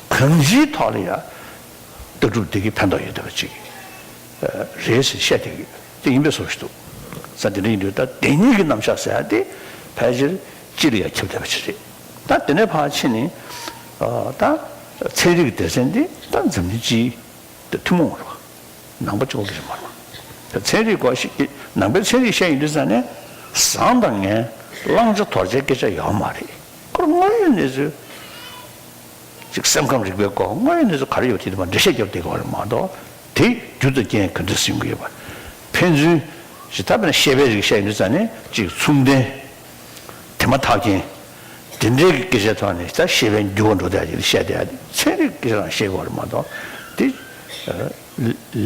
གང་ཅིའི་ཐོག་ལ་ཡ་ལྟ་གྲུབ་འདི་གིས་ཕན་ཐོགས་ཡོད་བསྡད་པ་ཅིག་རེད་ཟེར་བཤད་བསྡད་ཀྱི་ཡོད། དེ་ཡིན་པའི་བཟོ་ཞིག་འདུག་ས་དེ་འདྲ་ཡིན་དུས་ད་བདེན་གཉིས་ཀྱི་རྣམ་གཞག་ཟེར་ཡ་དེ་ཕལ་ཆེར་སྤྱི་ལ་ཡ་ཁྱབ་བསྡད་པ་ཅིག་རེད། ད་དེ་ནས་ཕར་ཕྱིན་ནས། ཨ། ད་ཚན་རིག་གི་སྡེ་ཚན་འདི་ད་འཛམ་གླིང་སྤྱིའི་ད་ཐུན་མོང་མ་རེད་བ། ནང་པ་གཅིག་པོ་གི་རེད་མ་རེད་བ། ད་ཚན་རིག་སྐོར་ཞིག་གི་ནང་པའི་ཚན་རིག་བཤད་ཡོང་དུས་ཙང་ནས་བཟང་དང་ངན། བླང་བྱ་དོར་བྱའི་སྐད་ཆ་ཡོད་མ་རེད། ཁོ་རང་དངོས་ཡོད་གནས་ཚུལ་ཅིག་སེམས་ཁམས་རིག་པའི་སྐོར་དངོས་ཡོད་གནས་ཚུལ་ག་རེ་ཡོད་དེ་དེ་མར་འགྲེལ་བཤད་རྒྱབ་བསྡད་ཀྱི་ཡོད་རེད་མ་གཏོགས། དེ་རྒྱུ་དང་རྐྱེན་ག་འདྲ་ཟིན་དགོས་པ། ཕན་ཚུན་ཞེ་ད་དཔེར་ན་བཤད་པའི་རིགས་བཤད་ཡོང་དུས་ཙང་ནས་གཅིག་མཚུངས་ལྡན། དེ་མ་ཐག་རྐྱེན། དེ་འདྲའི་གི་སྐད་ཆའི་ཐོག་ནས་ད་བཤད་པའི་འགྱུར་བ་འགྲོ་བསྡད་ཀྱི་བཤད་བསྡད་ཡ་དེ་ཚན་རིག་སྐད་ཆ་རང་བཤད་དགོས་རེད་མ་གཏོགས་དེ་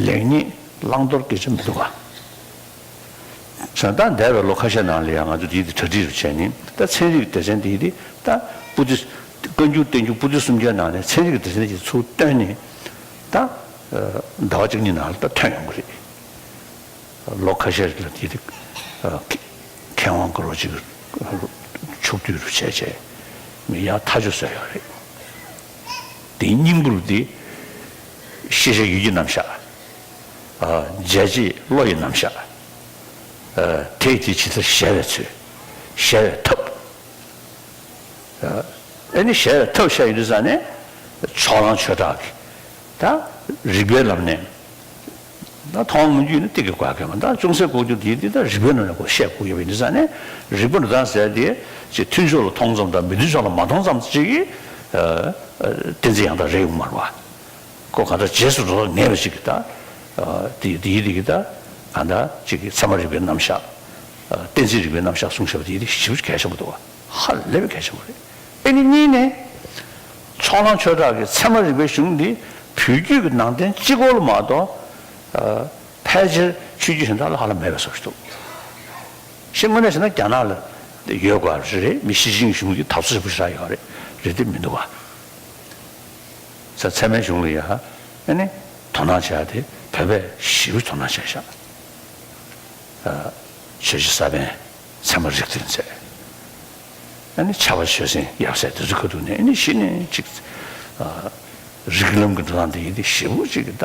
ལེགས་ཉེས་བླང་དོར་སྐད་ཆ་མི་འདུག་ག་ས་ད་འདས་པའི་ལོ་ཁ་ཤས་ནང་ལ་ཡང་ང་ཚོ་དེའི་དེ་གྲ་སྒྲིག་རུ་བྱས་ནས་ད་ཚན་རིག་སྡེ་ཚན་དེའི་དེ་ད་པུ་ཏི་བཀའ་འགྱུར་བསྟན་འགྱུར་པུ་ཏི་སུམ་བརྒྱའི་ནང་ནས་ཚན་རིག་སྡེ་ཚན་དེ་ཚུར་བཏོན་ནས་ད་ཟླ་བ་གཅིག་གཉིས་ནང་ལ་ད་ཐོན་ཡོང་གི་རེད། ལོ་ཁ་ཤས་ལ་དེ་དེ་མཁས་དབང་དཀར་པོ་ཅིག་ཕྱོགས་བསྡུས་རུ་བྱས་བྱས་མི་ཡང་ཐག་གཅོད་བཟོས་ཡོད་རེད། དེའི་སྙིང་པོ་རུ་དེ་ཤེས་བྱ་ཡུལ་གྱི་རྣམ་གཞག་ཨ། བྱས་རྗེས་བློ་ཡི་རྣམ་གཞག་ཨ། དེ་དེ་ཇི་ལྟར་གཞལ་བའི་ཚུལ། གཞལ་བའི་ཐབས། ཨ་ནི་གཞལ་བའི་ཐབས་བཤད་ཡོང་དུས་ཙང་ནས་ཕྱོགས་གླང་ཆོས་གྲགས་ཀྱིས་ད་རིགས་པའི་ལམ་ནས་ད་མཐོང་སྔོན་རྒྱུད་ནི་ཏིལ་གྱི་བཀོད་ཁྱད་མ་ད་ཅུང་ཟད་ལྐོག་གྱུར་དེ་དེ་ད་རིགས་པའི་ལམ་ནས་ཁོ་བཤད་དགོས་ཡོད་པ་ཡིན་དུས་ཙང་ནས་རིགས་པ་འགྲོ་སྟངས་ཟེར་དེ་ཅིག་མཐུན་ཕྱོགས་ལ་མཐོང་ཙམ་དང་མི་མཐུན་ཕྱོགས་ལ་མ་མཐོང་ཙམ་ཅིག་གིས་ཨ། ཨ། གཏན་ཚིགས་ཡང་དག་རེད་ཡོང་མ་རེད་བ། ཁོ་གང་ལྟར་རྗེས་སུ་འགྲོ་ལ་ངེས་པ་ཞིག་གིས་ད། དེ་དེ་ཡི་དེ་གིས་ད་གང་ལྟར་ཅིག་གིས་ཚད་མ་རིག་པའི་རྣམ་གཞག་གཏན་ཚིགས་རིག་པའི་རྣམ་གཞག་གསུངས་བཞག་པ་དེ་ཡི་དེ་ཞེ་པོ་གལ་ཆེན་པོ་འདུག་བ། ཧ་ལས་པའི་གལ་ཆེན་པོ་རེད། ཨེ་ནི་གཉིས་ནས། ཕྱོགས་གླང་ཆོས་གྲགས་ཀྱི་ཚད་མ་རིག་པའི་གཞུང་འདི་བོད་བརྒྱུད་ཀྱི་ནང་བསྟན་སྤྱི་སྐོར་ལ་མ་གཏོགས། ཕལ་ཆེར་ཆོས་བརྒྱུད་གཞན་དག་ལ་ཧ་ལམ་མེད་པའི་བཟོ་ཞིག་འདུག་ཤེས་དངོས་གནས་བྱས་ན་རྒྱ་ནག་ལ་ཡོད་དགོས་རེད། མི་ཤེས་ཤིང་གཞུང་གི་དག་ཚོད་པོ་ཞེ་དྲག་ཡོད་རེད། རེད་དེ་མི་འདུག་བ། ས་ཚད་མའི་གཞུང་ལ་ཡ། ཨ་ནི། དོ་སྣང་བྱ་ཡ་དེ་བོད་པས་ཞེ་པོ་དོ་སྣང་བྱས་ཤག་ཆོས་རྗེ་ས་པཎ་ཚད་མ་རིགས་མཐུན་མཛད། ཨ་ནི་ཕྱྭ་པ་ཆོས་སེང་ཡབ་སྲས་དེ་ཚོ་ཁ་ཐུག་ནས་ཨ་ནི་གཞི་ནས་ཅིག་རིགས་ལམ་གྱི་འགྲོ་སྟངས་དེ་ཡིན་ཏེ་ཞེ་པོ་ཅིག་གི་ད་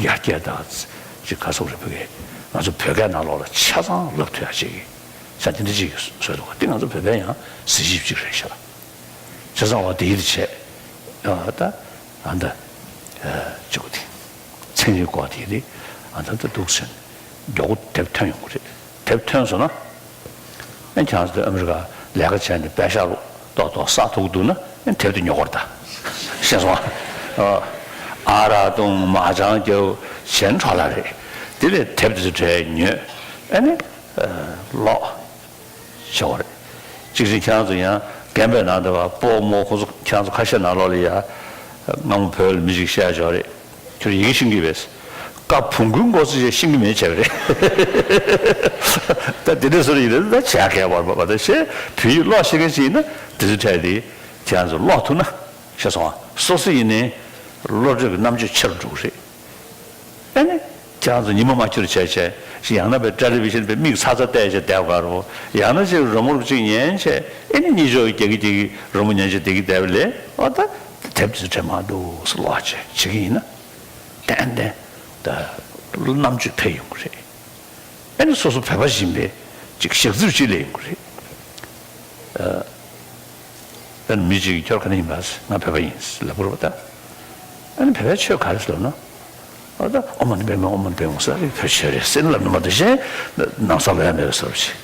ཡར་རྒྱས་ད་ཅིག་ག་སོགས་རེད། བོད་སྐད་ང་ཚོ་བོད་སྐད་ནང་ལོགས་ལ་ཆ་ཚང་ལབ་ཐུབ་ཡ་ཅིག་གི་ས་དེ་འདྲ་ཅིག་གི་བཟོས་འདུག་ག་དེ་ང་ཚོ་བོད་པའི་ཡང་གཟི་བརྗིད་ཅིག་རེད་ཤག་བྱས་ཙང་བ་དེ་ཡིད་བྱས། ཨ་ད་ཨ་ད་ཅིག་གོ་དེ་ཚན་རིག་སྐོར་དེ་རེད། ཨ་ད་ད་འདུག་ཟེར་མགྱོགས་པོ་དེབ་ཐོན་ཡོང་གི་རེད། དེབ་ཐོན་སོང་ན་ཨ་ཁྱེད་རང་ཚོ་ཨ་མི་རི་ཀ་ལས་ཀ་བྱས་ནས་པད་ཤག་ཏོག་ཏོག་ས་ཐུག་འདུག་ན་ཨ་དེབ་དེ་ཉོ་དགོས་རེད་ད། ཤེས་སོང་ཨ། ཨ་རག་བཏུང་མ་ཅང་རྒྱབ་གཞན་འཕྲོ་བརླག་རེད། དེ་ལས་དེབ་དེ་ཚོ་གྲས་ཉོས་ཨ་ནི་ཀློག་ཆེ་བ་རེད། གཅིག་བྱས་ཁྱེད་རང་ཚོ་ཡང་རྒན་པའི་ནང་དུ་བ་སྤོ་རྨོ་ཁོ་ཚོ་ཁྱེད་རང་ཚོ་ཁ་ཤས་ནང་ལོགས་ལ་ཡ། སྔ་མོ་བོད་ལ་མི་ཞིག་བཤད་ཆོག་རེད། ཁྱོད་ཡི་གེ་ཤེས་ཀྱི་ཡོད་པས། ཀ་བོང་གུའི་མགོ་ཚོས་ཤེས་ཀྱི་མེད་བྱས་པ་རེད། ད་དེ་འདྲའི་བཟོ་འདྲ་ཡིན་ན་ད་བྱས་མཁས་པ་རེད་པ། ད་བྱས་བོད་ཡིག་ཀློག་ཤེས་མཁན་ཞིག་ཡིན་ན་དེ་ཚོ་འཕྲད་དེ་ཁྱེད་རང་ཚོ་ཀློག་ཐུབ་ན་ཤེས་སོང་ཨ། སོ་སོ་ཡིན་ནའི་བློ་གྲོས་ཀྱི་རྣམ་དཔྱོད་ཆེ་རུ་འགྲོ་གི་རེད། ཨེ་ནི། ཁྱེད་རང་ཚོ་ཉི་མ་མ་འཁྱོལ་བྱས་བྱས་ཤིག་ཡང་ན་པའི་ཊེ་ལི་ཝི་ཤན་པའི་མིག་ཚ་ཚ་བལྟས་བྱས་བསྡད་དགོས་རོ། ཡང་ན་ཅིག་རི་མོ་རུ་ཅིག་ཉན་བྱས་ཨེ་ནི་གཉིད་ཅོག་རྒྱག་གི་རྒྱག་གི་རི་མོ་ཉན་བྱས་བསྡད་ཀྱི་བསྡད་པ་ལས་ཨོ་ད་དེབ་དེ་ཚོ་དྲན་མ་འདུག་སུ་ལོག་བྱས་བྱེད་ཀྱི་ཡིན་ན་ཏན་ཏན་ད་རྣམ་དཔྱོད་འཕེལ་ཡོང་གི་རེད། ཨེ་ནི་སོ་སོ་བོད་པ་ཡིན་པའི་ཅིག་ཞག་རྩིར་ཅིག་སླེབས་ཡོང་གི་རེད། ཨ་ནི་མི་གཅིག་གིས་ཁྱོད་ག་ནས་ཡིན་པ། ང་བོད་པ་ཡིན་ལབ་དགོས་རེད་པ་ད། ཨ་ནི་བོད་པའི་ཆོས་ག་རེ་ཟེར་ལབ་ན། ཨ་ད་ཨོཾ་མ་ཎི་པདྨེ་ཧཱུྃ། ཨོཾ་མ་ཎི་པདྨེ་ཧཱུྃ་ཟེར་བོད་ཆོས་རེད་ཟེར་ལབ་ནི་མ་གཏོགས་གཞན་ནང་ས་ལོས་མེད་པའི་བཟོ་འདྲ་ཅིག་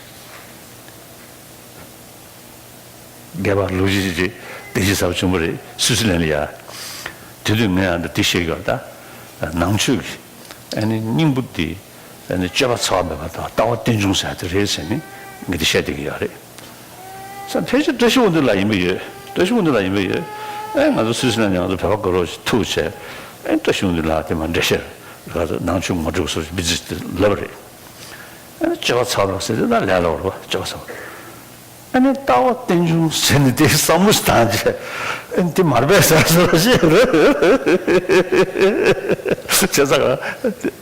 རྒྱལ་བ་ལུགས་ཀྱི་ཅིག་བདེ་སྐྱིད་ཟབ་ཆེན་པོ་རེད་སུད་སི་ལན་ལ་ཡ། དེ་དུས་ངས་ཨ་འདྲ་འདི་བཤད་ཀྱི་ཡོད་རེད་ད། ནང་ཆོས་ཀྱི་ཨ་ནི་སྙིང་པོ་འདི། ཨ་ནི་སྤྱོད་པ་འཚེ་བ་མེད་པ་དང་ལྟ་བ་རྟེན་འབྱུང་ཟེར་ཡ་དེ་རེད་ཟེར་ནས་ངས་འདི་བཤད་བསྡད་ཀྱི་ཡོད་རེད། ས་ཕལ་ཆེར་བཀྲ་ཤིས་དབང་འདུས་ལགས་ཡིན་པ་ཡོད། བཀྲ་ཤིས་དབང་འདུས་ལགས་ཡིན་པ་ཡོད། ཨེ་ང་ཚོ་སུད་སི་ནང་ནས་ང་ཚོ་བོད་པ་དགའ་རོགས་ཤིག་ཐུག་བྱས། ཨེ་བཀྲ་ཤིས་དབང་འདུས་ལགས་དེ་མ་འགྲེལ་བཤད་ང་ཚོ་ནང་ཆོས་ངོ་སྤྲོད་སོགས་མི་ཚེ་དེ་ལབ་པ་རེད། ཨེ་སྤྱོད་པ་འཚེ་བ་ཟེར་དེ་ད་ལས་སླ་བོ་རེད་པ། སྤྱོད་པ་འཚེ་བ། ཨ་ནི་ལྟ་བ་རྟེན་འབྱུང་ཟེར་ནས་དེ་བསམ་བློ་ཞིག་བཏང་རྗེས་ཨ་ནི་དེ་མར་པས་ཟེར་སོ་ཞེས་རེད། བྱས་ཙང་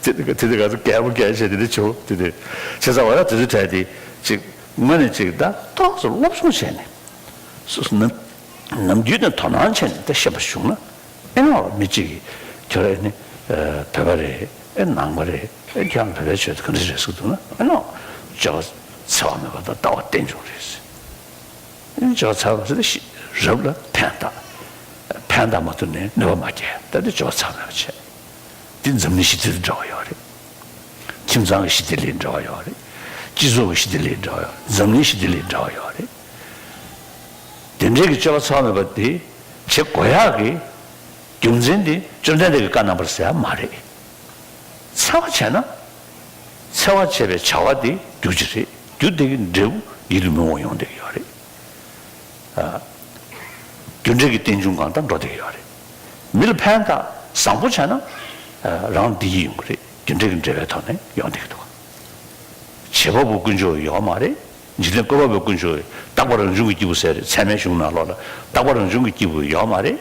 དེ་དེ་ག་ཚོད་གད་མོ་གད་བྱས་དེ་འདྲ་བྱུང་དེ་དེ་བྱས་ཙང་བ་ཡ་དེ་ཚོའི་གྲས་དེ་ཅིག་དངོས་གནས་ཅིག་ད་ཏོག་ཙམ་སློབ་སྦྱོང་བྱས་ནས་སོ་སོ་ནམ་ནམ་རྒྱུན་ནས་དོ་སྣང་བྱས་ནས་ད་ཤེས་པ་བྱུང་ན། ཨེ་ནོ་མི་གཅིག་གིས་ཁྱོད་རང་ནི་བོད་པ་རེད། ཨེ་ནང་པ་རེད། ཨེ་ཁྱོད་རང་བོད་པའི་ཆོས་དེ་ག་འདྲ་རེད་ཟེར་གྱི་འདུག་ན། ཨེ་ནོ་སྤྱོད་པ་འཚེ་བ་མེད་པ་དང་ལྟ་བ་རྟེན་འབྱུང་རེད། ཨེ་སྤྱོད་པ་འཚེ་བ་ཟེར་ཏེ་རབ་ལ་ཕན་བཏགས། ཕན་བཏགས་མ་ཐུབ་ནས་གནོད་པ་མ་སྐྱེལ། ད་དེ་སྤྱོད་པ་འཚེ་བ་མེད་པ་བྱས། དེ་འཛམ་གླིང་ཞི་བདེ་དང་འབྲེལ་བ་ཡོད་རེད། ཁྱིམ་ཚང་གི་ཞི་བདེ་ལ་འབྲེལ་བ་ཡོད་རེད། སྤྱི་ཚོགས་ཀྱི་ཞི་བདེ་ལ་འབྲེལ་བ་ཡོད་རེད། འཛམ་གླིང་ཞི་བདེ་ལ་འབྲེལ་བ་ཡོད་རེད། དེ་འདྲའི་གི་སྤྱོད་པ་འཚེ་བ་མེད་པ་དེ་བྱེད་དགོས་ཡག་གི་རྒྱུ་མཚན་དེ་བཅོམ་ལྡན་འདས་ཀྱི་བཀའ་རྣམ་པར་ཟེར་ཡ་མ་རེད། འཚེ་བ་བྱས་ན། འཚེ་བ་བྱས་པའི་བྱ་བ་དེ་རྒྱུ་ཅིག་རེད། རྒྱུ་དེ་གི་འབྲས་བུ་ཡིད་དུ་མི་འོང་ཡོང་བསྡད་ཀྱི་ཡོད་རེད། ཨ། རྒྱུ་འབྲས་ཀྱི་རྟེན་འབྱུང་གང་ལྟར་འགྲོ་བསྡད་ཀྱི་ཡོད་རེད། མི་ལ་ཕན་ཐོགས་བཟང་པོ་བྱས་ན། ཨ། རང་བདེ་སྐྱིད་ཡོང་གི་རེད། རྒྱུ་འབྲས་ཀྱི་འབྲེལ་བའི་ཐོག་ནས་ཡོང་བསྡད་ཀྱི་འདུག་བྱེད་པ་པོ་ཀུན་འབྱུང་ཡོད་མ་རེད། འཇིག་རྟེན་བཀོད་པ་པོའི་ཀུན་འབྱུང་ཡོད། རྟག་པ་རང་བྱུང་གི་སྐྱེས་བུ་ཟེར་རེད། ཚད་མའི་གཞུང་ནང་ལོགས་ལ་རྟག་པ་རང་བྱུང་གི་སྐྱེས་བུ་ཡོད་མ་རེད།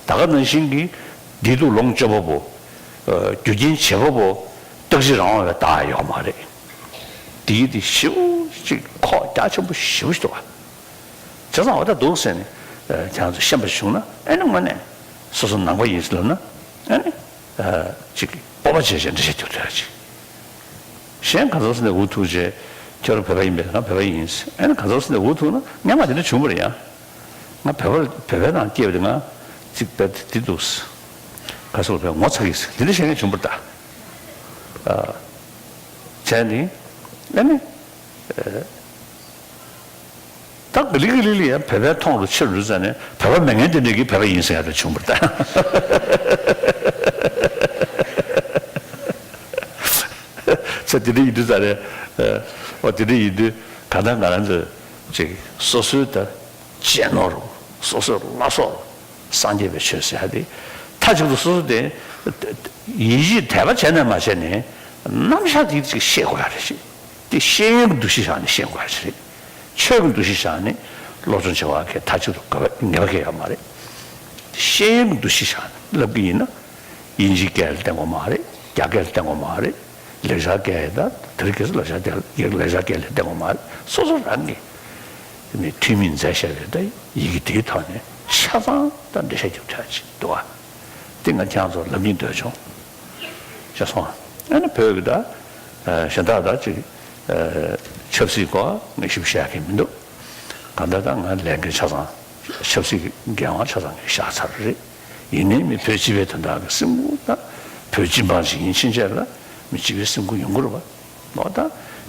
ད་ག་ནང་བཞིན་གྱི་བདེ་སྡུག་ལོངས་སྤྱོད་པ་པོ། ཨ། རྒྱུ་རྐྱེན་བྱེད་པ་པོ་རྟག་གཅིག་རང་དབང་བའི་བདག་ཡོད་མ་རེད། དེ་ཡིན་དེ་ཞེ་པོ་ཅིག་ཁོག་རྒྱ་ཆེན་པོ་ཞེ་པོ་ཞིག་འདུག་བ། བྱས་ཙང་འོ་ད་འདུག་ཟེར་ནས། ཨ། ཁྱེད་རང་ཚོ་ཤེས་པ་བྱུང་ན། ཨ་ནི་དངོས་གནས་སོ་སོ་ནང་པ་ཡིན་ཟེར་ལབ་ན། ཨ་ནི། ཨ། ཅིག་སྤོབས་པ་བྱས་བྱས་འགྲེལ་བཤད་རྒྱབ་ཐུབ་ཡ་ཅིག་གཞན་ག་ཚོད་ཟེར་ནས་འུ་ཐུག་བྱས། ཁྱོད་རང་བོད་པ་ཡིན་པས། ང་བོད་པ་ཡིན་ཟེར། ཨ་ནི་ག་ཚོད་ཟེར་ནས་འུ་ཐུག་ན། སྔན་མ་དེ་འདྲ་བྱུང་བ་རེད་ཡ། ང་བོད་པ། བོད་པའི་ནང་སྐྱེས་པ་དེ། ང་ཅིག་བོད་དེ་འདུག་ཟེར། ག་ཚོད་བོད་ངོ་ཚ་གི་ཟེར། དེ་འདྲ་བཤད་མཁན་བྱུང་བ་རེད་ད། ཨ། བྱས་ནས། ཨ་ནི། ཨ། ད་ག་ལེ་ག་ལེ་ལ་ཡང་བོད་པའི་མཐོང་རུ་ཆེ་རུ་ཙ་ནས། བོད་པ་མེད་མཁན་དེ་འདྲ་གིས་བོད་པ་ཡིན་ཟེར་ཡ་དེ་བྱུང་བ་རེད་ད། ཚེ་དེ་འདྲ་ཡིན་དུས་ཙ་ནས། ཨ། འོ་དེ་འདྲ་ཡིན་དུས་གང་ལྟར་ང་རང་ཚོ་ཅིག་སོ་སོའི་ད་གཅེས་ནོར་རུ། སོ་སོའི་བླ་སྲོག་རུ། སངས་རྒྱས་པའི་ཆོས་ཟེར་ཡ་དེ་མཐའ་གཅིག་ཏུ་སོ་སོ་དེ་ཡིད་ཆེས་དད་པ་བྱས་ནས་མ་བྱས་ནས། རྣམ་གཞག་དེ་ཅིག་ཤེས་དགོས་ཡ་རེད། ཅིག་དེ་ཤེས་ཡོན་གྱི་འདུ་ཤེས་བཞག་ནས་ཤེས་དགོས་ཡ་ཅིག་རེད། ཆོས་ཀྱི་འདུ་ཤེས་བཞག་ནས་སློབ་སྦྱོང་བྱེད་པ་གི་མཐའ་གཅིག་ཏུ་དགོས་པ་ངེས་པ་གང་ཡང་ཡོད་མ་རེད། ཤེས་ཡོན་གྱི་འདུ་ཤེས་བཞག་ནས་བསླབ་ཀྱི་ཡིན་ན། དབྱིན་ཇིའི་སྐད་ལ་བརྟེན་དགོས་མ་རེད། རྒྱ་སྐད་ལ་བརྟེན་དགོས་མ་རེད། ལེགས་སྦྱར་སྐད་དང་དེ་རིང་ཁ་སང་ལེགས་སྦྱར་སྐད། ལེགས་སྦྱར་སྐད་ལ་བརྟེན་དགོས་མ་རེད། སོ་སོ་རང་གིས་ནི་ཐུན་མིན་མཛད་བཞག་པའི་ད་ཡི་གེ་དེའི་ཐོག་ནས་ཆ་ཚང་ད་འགྲེལ་བཤད་རྒྱབ་ཐུབ་ཡ་ཅིག་འདུག་བ། དེ་ང་ཁྱེད་རང་ཚོར་ལབ་སྙིང་འདོད་བྱུང་། ཤེས་སོང་། ཨ་ནི་བོད་ཀྱི་ད་གཞན་དག་ད་ཅིག་ཆབ་སྲིད་སྐོར་ངས་ཞིབ་བཤད་ཡ་གི་མི་འདུག་གང་ལྟར་ད་ང་ལས་འགན་ཆ་ཚང་། ཆབ་སྲིད་ཀྱི་འགན་དབང་ཆ་ཚང་ངས་བཞག་ཚར་རེད། ཡིན་ནའི་མི་བོད་སྤྱི་པའི་དོན་དག་གི་སེམས་ཁུར་དང་། བོད་སྤྱི་འབངས་ཤིག་ཡིན་ཕྱིན་ཆད་ལ་མི་སྤྱི་པའི་སེམས་ཁུར་ཡོང་གི་རེད་བ། ལོ་ད་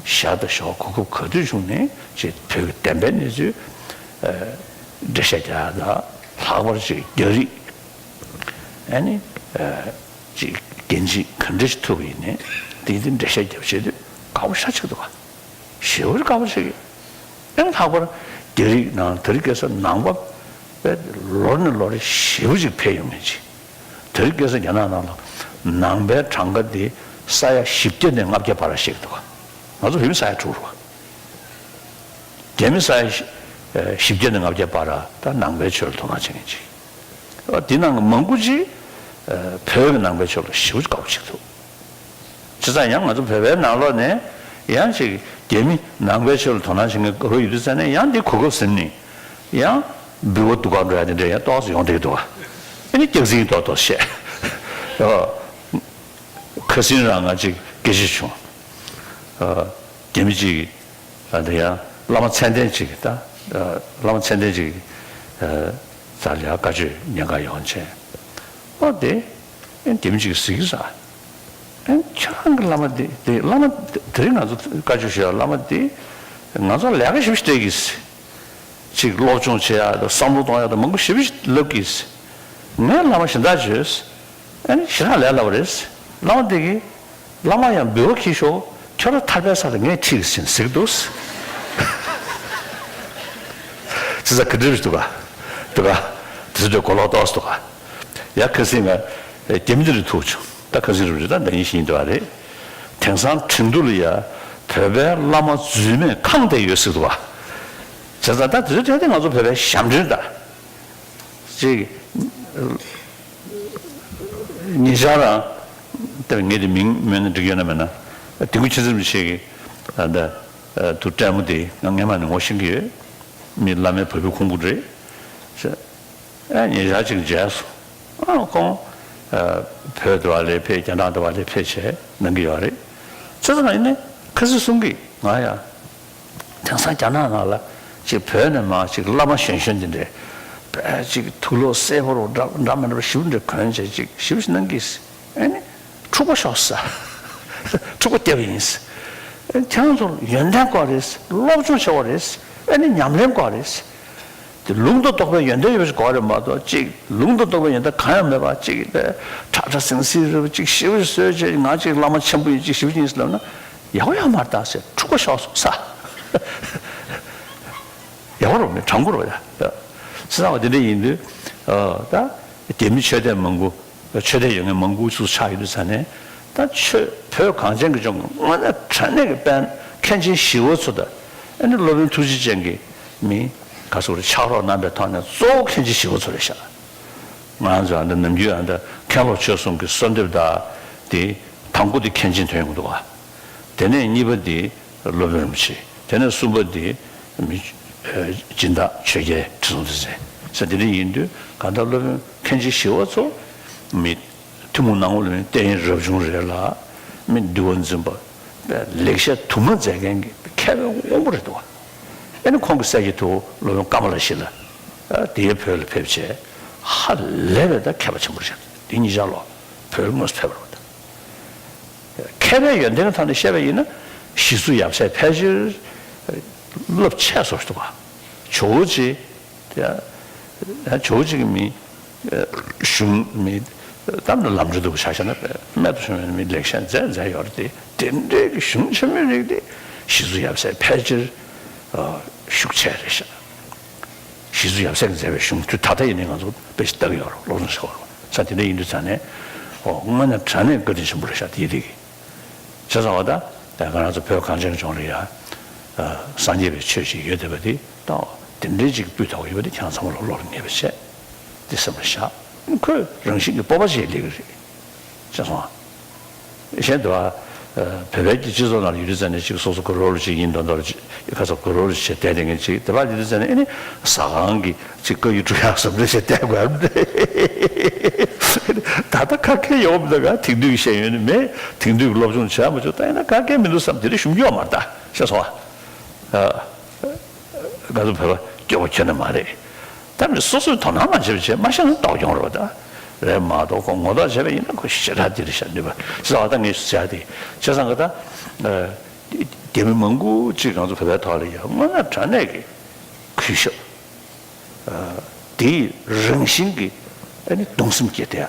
ཞག་དང་ཞོགས་གོ་སྐབས་ག་དུས་བྱུང་ནའི་ཅིག་བོད་ཀྱི་བདེན་པའི་གནས་ཚུལ་འགྲེལ་བཤད་རྒྱག་ཡ་དང་། ལྷག་པར་ཅིག་རྒྱ་རིགས། ཨ་ནི་ཅིག་འགན་ཅིག་ག་འདྲ་ཞིག་ཐུབ་པ་ཡིན་ནའི་དེ་དེ་འགྲེལ་བཤད་རྒྱབ་བྱེད་དུས་དགའ་པོ་ཞེ་པོ་ཅིག་འདུག་ག་ཞེ་པོ་དགའ་པོ་ཞིག་ཡོད། ཨ་ནི་ལྷག་པར་རྒྱ་རིགས་ནང་། དེ་རིང་ཁ་སང་ནང་པ་དཔེ་ལོ་ནས་ལོ་རེ་ཞེ་པོ་ཅིག་འཕེལ་ཡོང་མཁན་ཅིག་དེ་རིང་ཁ་སང་རྒྱ་ནག་ནང་ལ་ནང་པའི་གྲངས་ཀ་དེ་ས་ཡ་བཞི་བརྒྱ་ནས་ལྔ་བརྒྱ་བར་བཤད་ཀྱི་འདུག་ག་ང་ཚོ་བོད་མི་ས་ཡ་དྲུག་རེད་བ། རྒྱ་མི་ས་ཡ་བཞི་བརྒྱ་ནས་ལྔ་བརྒྱ་བར་ད་ནང་པའི་ཆོས་ལ་དོ་སྣང་བྱེད་མཁན་ཅིག་འདི་ནང་གི་མང་པོ་ཅིག་བོད་ཀྱི་ནང་པའི་ཆོས་ལ་ཞེ་པོ་དགའ་པོ་བྱེད་ཀྱི་འདུག་བྱས་ཙང་ཡང་ང་ཚོ་བོད་པའི་ནང་ལོགས་ནས་ཡང་ཅིག་རྒྱ་མི་ནང་པའི་ཆོས་ལ་དོ་སྣང་བྱེད་མཁན་རོ་ཡོད་དུས་ཙ་ནས། ཡང་འདི་གོ་སྐབས་ཟིན་ནས་ཡང་འབུལ་བ་སྡུག་ག་འགྲོ་ཡ་དེ་འདྲ་ཡང་ཏོག་ཙམ་ཡོང་བསྡད་ཀྱི་འདུག་བ། ཨ་ནི་སྐྱག་རྫུན་ཏོག་ཏོག་བཤད། ཨ། ཁ་སང་རང་ང་ཅིག་སྐད་ཆ་བྱུང་། ཨ། རྒྱ་མི་ཅིག་ཨ། འདི་ཡང་བླ་མ་མཚན་ལྡན་ཅིག་ད། ཨ། བླ་མ་མཚན་ལྡན་ཅིག་ཨ། རྩ་ལ་ཡ་བཀའ་ཆོས་ཉན་ག་ཡོང་བྱས། ཨོ་དེ་ཨེ་རྒྱ་མི་ཅིག་གིས་ཟེར་གི་རེད། ཨེ་ཁྱེད་རང་གི་བླ་མ་དེ། དེ་བླ་མ་དེ་རིང་ང་ཚོ་བཀའ་ཆོས་ཞུ་ཡ་བླ་མ་དེ་ང་ཚོ་ལས་ཀ་ཞེ་པོ་ཞིག་སྤྲད་གི་ཟེར། ཅིག་སློབ་སྦྱོང་བྱེད་ཡ་དང་བསམ་བློ་གཏོང་ཡ་དང་མང་པོ་ཞེ་པོ་ཞིག་ལབ་གི་ཟེར། ངས་བླ་མ་གཞན་དག་བྱོས། ཨ་ནི་ཞེ་དྲག་ལས་སླ་པོ་རེད། བླ་མ་དེ་གིས། བླ་མ་ཡང་འབུལ་བ་འཁྱེར་ཤོག་ཁྱོད་རང་ཐར་པའི་ས་ལ་ངས་ཁྲིད་ཟིན་ཟེར་གི་འདུག་བྱས་ཙང་ག་འདྲ་རེད་འདུག་ག་འདུག་ག་དེ་ཚོ་དེ་གོ་ལོག་ཏོག་ཙམ་འདུག་ག་ཡ་ཁ་སང་ང་རྒྱ་མི་འདི་རུ་ཐུག་བྱུང་། ད་ཁ་སང་རུ་རེད། ད་ཟླ་ཉིན་ཤིག་ཡིན་འདུག་ག་རེད། དེང་སང་ཁྲིན་ཏུའུ་ལ་ཡ་བོད་པའི་བླ་མ་རྫུན་མས་ཁེངས་བསྡད་ཡོད་ཟེར་འདུག་ག་བྱས་ཙང་ད་དེ་ཚོ་དེ་ང་ཚོ་བོད་པའི་ཞབས་འདྲེན་ད། ཅིག་ཉེ་ཆར་རང་། དེ་ངས་དེ་མིང་སྨོས་ན་འགྲིག་ཡོད་ན་མེད་ན། དིལ་མགོ་མཁྱེན་བརྩེ་རིན་པོ་ཆེ་གི་ཨ་ད་ཨ་ཐུགས་ཁྲལ་མོ་དེ་ང་སྔན་མ་ནས་ངོ་ཤེས་ཀྱི་ཡོད། མི་བླ་མའི་བུ་ཕྲུག་ཁུང་བུ་རེད། ཨ་ཉེ་ཆར་ཅིག་མཇལ་སོང་། ཨ་ཁོང་ཨ་བོད་དེ་བ་ལ་ཕེབས། རྒྱ་ནག་དེ་བ་ལ་ཕེབས་བྱས་གནང་གི་ཡོད་རེད། བྱས་ཙང་ཡིན་ནའི་ཁ་སང་གསུང་གི། ང་ཡང་། དེང་སང་རྒྱ་ནག་ནང་ལ་ཅིག་བོད་ནས་མར་ཅིག་བླ་མ་གཞོན་གཞོན་དེ་འདྲས་དཔེ་ཅིག་དུག་ལོག་སེར་པོ་རོ་འདྲ་འདྲ་མི་འདྲ་བ་ཞེ་པོ་འདྲས་གོན་བྱས་ཅིག་ཞེ་པོ་ཞིག་གནང་གིས། ཨ་ནི་འཁྲུག་པ་ཤོག་ཟེར། འཁྲུག་པ་བརྒྱབ་པ་ཡིན། ཨ་ནི་ཁྱེད་རང་ཚོ་ཡོན་ཏན་དགོས་རེད། སློབ་སྦྱོང་བྱེད་དགོས་རེད། ཨ་ནི་ཉམས་ལེན་དགོས་རེད། དེ་ལུང་དང་རྟོགས་པའི་ཡོན་ཏན་ཡོད་པ་ཞིག་དགོས་རེད་མ་གཏོགས། གཅིག་ལུང་དང་རྟོགས་པའི་ཡོན་ཏན་གང་ཡང་མེད་པ་གཅིག་དེ་ཁྲ་ཁྲ་ཟིང་ཟིང་རེད་པ། གཅིག་ཞེ་པོ་ཞིག་བཟོས་བྱས། ང་གཅིག་བླ་མ་ཆེན་པོ་ཡིན། གཅིག་ཞེ་པོ་ཞིག་ཡིན་ཟེར་ལབ་ན་ཡག་པོ་ཡོད་མ་རེད་ད་ཟེར། འཁྲུག་པ་ཤོར་སོང་ས། ཡག་པོ་རེད་མེད། དྲང་པོ་རེད་ད། བྱས་ཙང་བ་དེ་འདྲ་ཡིན་དུས། ཨ། ད་རྒྱ་མི་ཆོས་དད་མང་པོ། ཆོས་དད་ཡོད་མཁན་མང་པོ་ཚོ་ཆགས་ཡོད་དུས་ཙང་ནས། ད་ཆོས་བོད་གངས་ཅན་གྱི་ལྗོངས་ཀྱི་དངོས་གནས་དྲང་གནས་ཀྱི་དཔལ་མཁན་ཆེན་ཞི་བ་འཚོ་དང་། ཨ་ནི་སློབ་དཔོན་ཐུགས་རྗེ་ཅན་གྱི་མི་ག་ཚོད་རེད། ཕྱག་རོགས་གནང་པའི་ཐོག་ནས་གཙོ་བོ་མཁན་ཆེན་ཞི་བ་འཚོ་རེད་ཤག། ང་ཚོ་ཨ་ནི་ནམ་རྒྱུན་ཨ་ནི་མཁན་སློབ་ཆོས་གསུམ་གྱི་གསོལ་འདེབས་དང་དེ། དང་པོ་དེ་མཁན་ཆེན་དོན་ཡོང་གི་འདུག་ག། དེ་ནས་གཉིས་པ་དེ་སློབ་དཔོན་རིན་པོ་ཆེ། དེ་ནས་གསུམ་པ་དེ་མི་སྦྱིན་བདག་ཆོས་རྒྱལ་ཁྲི་སྲོང་ལྡེ་བཙན་ཟེར། དེ་འདྲ་ཡིན་དུས་གང་ལྟར་སློབ་དཔོན་མཁན་ཆེན་ཞི་བ་འཚོ་མི་ཐུན་མོང་སྣང་ངོ་ལ་མི་བསྟན་རབ་བྱུང་རེད་ལ། མི་འདུལ་བ་འཛིན་པ། ལེགས་བཤད་དུ་མ་མཛད་མཁན་གྱི་མཁས་པའི་དབང་པོ་རེད་འདུག་ག། ཨ་ནི་ཁོང་གི་སྲས་ཀྱི་ཐུ་བོ་སློབ་དཔོན་ཀ་མ་ལ་ཤཱི་ལ། དེའི་བོད་ལ་ཕེབས་བྱས། ཧ་ལས་པའི་ད་མཁས་པ་ཆེན་པོ་རེད། དེ་གཉིས་ཆར་ལོ་བོད་ལ་དངོས་སུ་ཕེབས་པ་རེད། མཁས་པའི་ཡོན་ཏན་གྱི་ཐོག་ནས་བཤད་པ་ཡིན་ན། ཞི་འཚོ་ཡབ་སྲས་ཕལ་ཆེར་རླབས་ཆེ་སོ་ཞིག་འདུག་ག། ཇོ་བོ་རྗེ། ཇོ་བོ་རྗེ་གི་མི་གཞུང་མི་གཏམ་ནི་ལམ་འགྲོ་འདུག་ཆ་བཞག་ན། རྨད་དུ་བྱུང་བའི་མི་ལེགས་བཤད་མཛད་མཛད་ཡོད་རེད་དེ། དེ་འདྲའི་གི་གཞུང་ཆེན་མོའི་རིགས་དེ་ཞི་འཚོ་ཡབ་སྲས་ཕལ་ཆེར་ཤུགས་ཆེ་རེད་ཤག། ཞི་འཚོ་ཡབ་སྲས་ཀྱིས་མཛད་པའི་གཞུང་དུས་ད་ལྟ་ཡིན་ནའི་ང་ཚོ་དཔེ་ཞིག་ལྟ་གི་ཡོད་རེད། སློབ་སྦྱོང་བྱེད་ཀྱི་ཡོད་རེད། ས་དེ་འདྲ་ཡིན་དུས་ཙང་ནས། ཨོ། དངོས་གནས་དྲང་གནས་བཀའ་དྲིན་ཆེན་པོ་རེད་ཤག་དེ་ཡི་རིགས། བྱས་ཙང་བ་ད་ང་རང་ཚོ་བོད་གངས་ཅན་གྱི་ལྗོངས་ལ་ཡ། ཨ། སངས་རྒྱས་པའི་ཆོས་ཤིག་ཡོད་བསྡད་པ་དེ་ད་དེ་འདྲའི་ཅིག་སྤུས་དག་པོ་ཡོད་པ་དེ་ཁྱེད་རང་ཚང་མ་ལོག་བློ་ལ་ངེས་པ་བྱས། དེ་སེམས་ལ་བཞག། ཁོས་རང་བཞིན་གྱི་སྤོབས་པ་ཅིག་སླེབས་ཀྱི་རེད། བྱས་སོང་ཨ། གཞན་དུ་བ། ཨ། བོད་པའི་གི་སྤྱི་ཚོགས་ནང་ལ་ཡོད་དུས་ཙང་ནས་ཅིག་སོ་སོ་གུ་རུ་ལོ་ཅིག་ཡིན་མདོག་མདོག་ཅིག་ཁ་སང་གུ་རུ་ལོ་ཅིག་བྱས་བསྡད་མཁན་ཅིག་དེ་བ་ཡོད་དུས་ཙང་ནས། ཨ་ནི་ཟ་ཁང་གི་ཅིག་བཀའ་ཡིག་སྒྲུབ་ཡག་བཟོ་འདྲ་བྱས་བསྡད་དགོས་རེད། ད་ལྟ་ག་གེ་ཡོང་མི་འདུག་ག། དེང་དུས་ཀྱི་ཤེས་ཡོན་ནི་མེད། དེང་དུས་ཀྱི་སློབ་སྦྱོང་བྱས་མ་བྱུང་། ད་ཡིན་ན་ག་གེ་མི་འདུག་བསམ། དེ་འདྲ་ཞུ་རྒྱུ་ཡོད་མ་རེད་ད། ཤེས་སོང་ཨ། ཨ། ང་ཚོ་བོད་པ་སྐྱོ་པོ་ཁྱོན་ནས་མ་རེད། ད་མི་སོ་སོས་དོ་སྣང་མ་བྱས་པ་བྱས་མ་ཤེས་ན་ལྟོགས་ཀྱང་རེད་པ། ད་རེད་མ་གཏོགས་ཁོ་ངོ་ཐག་བྱས་པ་ཡིན་ན་ཁོ་ཞེ་དྲག་འདི་རེད་ཤག་ནུས་པ་ཟེར་བ་ད་ངས་ཟེར་ཡ་དེ། བྱས་ཙང་གི་ད། ཨ། རྒྱ་མི་མང་པོ་ཅིག་ང་ཚོ་བོད་པའི་ཐོག་ལ་ཡ་དངོས་གནས་དྲང་གནས་ཀྱི་གུས་ཞབས། ཨ། དེའི་རང་བཞིན་གྱི་ཨ་ནི་གདུང་སེམས་སྐྱེ་བསྡད་ཡ།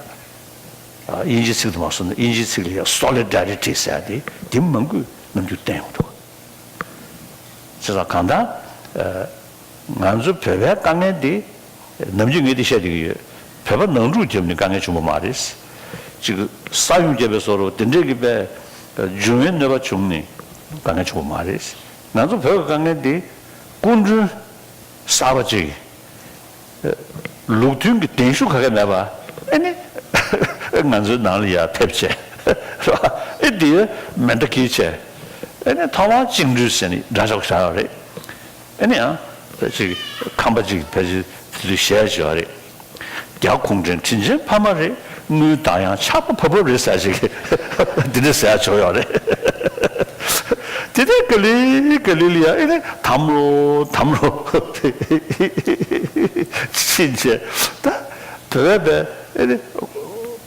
ཨ། དབྱིན་ཇིའི་ཚིག་ཏུ་མ་སོང་ན་དབྱིན་ཇིའི་ཚིག་ལ་ཡ་སོ་ལི་ཌ་རི་ཊི་ཟེར་ཡ་དེ། དེ་མང་པོས་ནམ་རྒྱུན་བསྟན་ཡོང་འདུག། བྱས་ཙང་གང་ལྟར། ཨ། ང་ཚོ་བོད་པའི་དཀའ་ངལ་འདི་ནམ་རྒྱུན་ངས་འདི་བཤད་བསྡད་ཀྱི་ཡོད། བོད་པ་ནང་འཁྲུག་བརྒྱབ་ནས་དཀའ་ངལ་བྱུང་བ་མ་རེད། ཅིག་ས་ཡོམ་བརྒྱབ་པའི་བཟོ་འདྲ་དེ་འདྲས་ཀྱི་པའི་འབྱུང་བའི་གནོད་པ་བྱུང་ནས་དཀའ་ངལ་བྱུང་བ་མ་རེད། ང་ཚོ་བོད་ཀྱི་དཀའ་ངལ་འདི་སྐུ་མགྲོན་གསར་པ་ཅིག་ལུགས་མཐུན་གྱི་གདན་ཞུ་ག་གེ་མེད་པ། ཨ་ནི་ང་ཚོའི་ནང་ལ་ཡར་ཕེབས་བྱས། རེད་པ། ཨེ། དེ་མེ་མདའ་འཁྱེར་བྱས། ཨ་ནི་ཐོག་མར་བཅིངས་འགྲོལ་ཟེར་ནས་སྒྲ་ཆོག་བཞག་ཡོད་རེད། ཨ་ནི་ཡང་ཅིག་ཁམས་པ་ཅིག་ཕལ་ཆེར་དེ་དུས་གཞས་བྱས་ཡོད་རེད། རྒྱ་གུང་ཁྲན་དྲིན་ཅན་ཕ་མ་རེད། དངུལ་དང་ཡང་ཆགས་པ་བབ་བབ་རེད་ཟེར་ཞིག་འདི་འདྲ་ཟེར་ཡ་བྱུང་ཡོད་རེད། དེ་ནས་ག་ལེ་ག་ལེ་ལ་ཡ་ཨེ་ནས་དམ་རོ་དམ་རོ་ཕྱིན་ཆད་ད་བོད་པའི་ཨེ་ནས་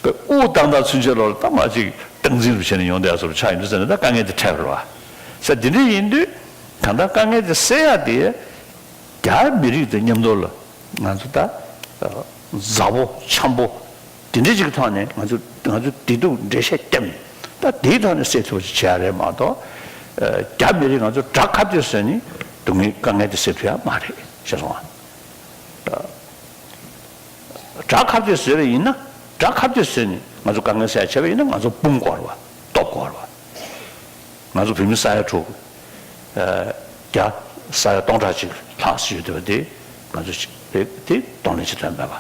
དབུགས་བཏང་བཏང་ཚུན་ཆད་ལོག་ལ་ད་མ་ཅིག་སྟངས་འཛིན་རུ་བྱས་ནས་ཡོང་བསྡད་ཡ་བཟོ་འདྲ་ཆགས་ཡོང་དུས་ཙ་ན་ད་དཀའ་ངལ་དེ་འཕྲད་པ་རེད་པ། ས་དེ་འདྲ་ཡིན་དུས་གང་ལྟར་དཀའ་ངལ་དེ་སེལ་ཡ་དེ། རྒྱ་མི་རིགས་དང་མཉམ་དུ་ལ་ང་ཚོ་ད་མཛའ་པོ་འཆམ་པོ་དེ་འདྲ་ཅིག་གི་ཐོག་ནས་ང་ཚོ་ང་ཚོ་བདེ་སྡུག་འགྲེལ་བཤད་བརྒྱབ་ནས་ད་དེའི་ཐོག་ནས་སེལ་ཐུབ་པ་ཅིག་བྱེད་ཡ་རེད་མ་གཏོགས། རྒྱ་མི་རིགས་ང་ཚོ་དགྲ་ཁ་གཏད་བཟོས་ནས་སྡུག་བསྔལ་དཀའ་ངལ་དེ་སེལ་ཐུབ་ཡ་མ་རེད། ཤེས་སོང་ཨ། དགྲ་ཁ་གཏད་བཟོས་པ་ཡིན་ན། དགྲ་ཁ་གཏད་བཟོས་ནས་ང་ཚོ་དཀའ་ངལ་སེལ་ཡ་བྱས་པ་ཡིན་ན་ང་ཚོ་དཔུང་དཀོར་བ་སྟོབས་དཀོར་བ། ང་ཚོ་བོད་མི་ས་ཡ་དྲུག་ཨ། རྒྱ་ས་ཡ་སྟོང་ཕྲག་གཅིག་ལྷག་ཙམ་ཡོད་བསྡད་པ་དེ་ང་ཚོ་ཅིག་རེད་དེ་གདོང་ལེན་བྱེད་ཐུབ་མེད་པ།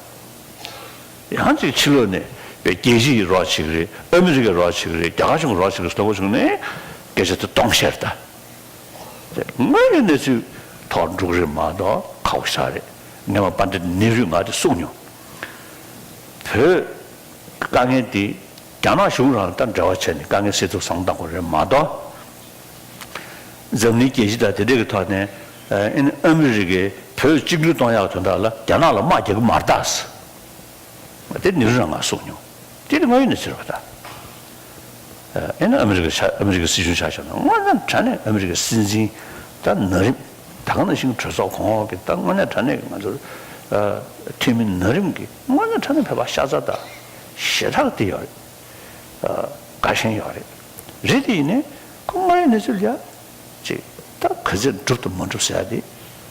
ཡང་ཅིག་ཕྱི་ལོགས་ནས་བའི་རྒྱལ་སྤྱི་ཡི་རོགས་བྱེད་ཀྱི་རེད། ཨ་མི་རི་ཀའི་རོགས་བྱེད་ཀྱི་རེད། རྒྱ་གར་གཞུང་གི་རོགས་བྱེད་ཀྱི་རེད་ཟེར་བ་བྱུང་ནས་སྐད་ཆ་དེ་སྟོང་བཤད་ད། དངོས་ཡོད་གནས་ཚུལ་ཐོག་འགྲོ་གི་རེད་མ་གཏོགས་ཁག་པོ་ཞེ་དྲག་རེད། སྔོན་མ་པཎྜི་ཏ་ནེ་རུས་ང་དེ་གསུངས་མྱོང་། བོད་དཀའ་ངལ་དེ་རྒྱ་ནག་གཞུང་རང་དང་འབྲེལ་བ་བྱས་ནས་དཀའ་ངལ་སེལ་ཐབས་བསམ་བློ་བཏང་དགོས་རེད་མ་གཏོགས། འཛམ་གླིང་རྒྱལ་སྤྱི་དང་དེ་འདྲས་ཀྱི་ཐོག་ནས་ཨ་ནི་ཨ་མི་རི་ཀས་བོད་གཅིག་གྱུར་གཏོང་ཡག་དོན་དག་ལ་རྒྱ་ནག་ལ་དམག་རྒྱག་གི་མ་རེད་ད། དེ་ནེ་རུ་རང་ང་གསུངས་མྱོང་། དེ་ནི་དངོས་ཡོད་གནས་ཚུལ་རེད་པ་ད། ཨེ་ནི་ཨ་མི་རི་ཀ་ཆ་ཨ་མི་རི་ཀའི་སྲིད་གཞུང་ཆ་བཞག་ན་དངོས་གནས་དྲང་གནས་ཨ་མི་རི་ཀའི་སྲིད་འཛིན་ད་ན་རིམ་ ད་ག་ནང་བཞིན་གྲོས་ཚོགས་གོང་འོག་གི་ད་དངོས་གནས་དྲང་གནས་ཀྱི་ང་ཚོ་ཨ་འཐུས་མི་ན་རིམ་གྱི་དངོས་གནས་དྲང་གནས་བོད་པ་ཤ་ཚ་དང་ཞེ་དྲག་དེ་ཡོད་རེད། ཨ་དགའ་ཞེན་ཡོད་རེད། རེད་དེ་ཡིན་ནའི་ཁོ་དངོས་ཡོད་གནས་ཚུལ་ལ་ཅིག་ད་ག་ཚོད་འགྲུབ་དང་མ་འགྲུབ་ཟེར་ཡ་དེ་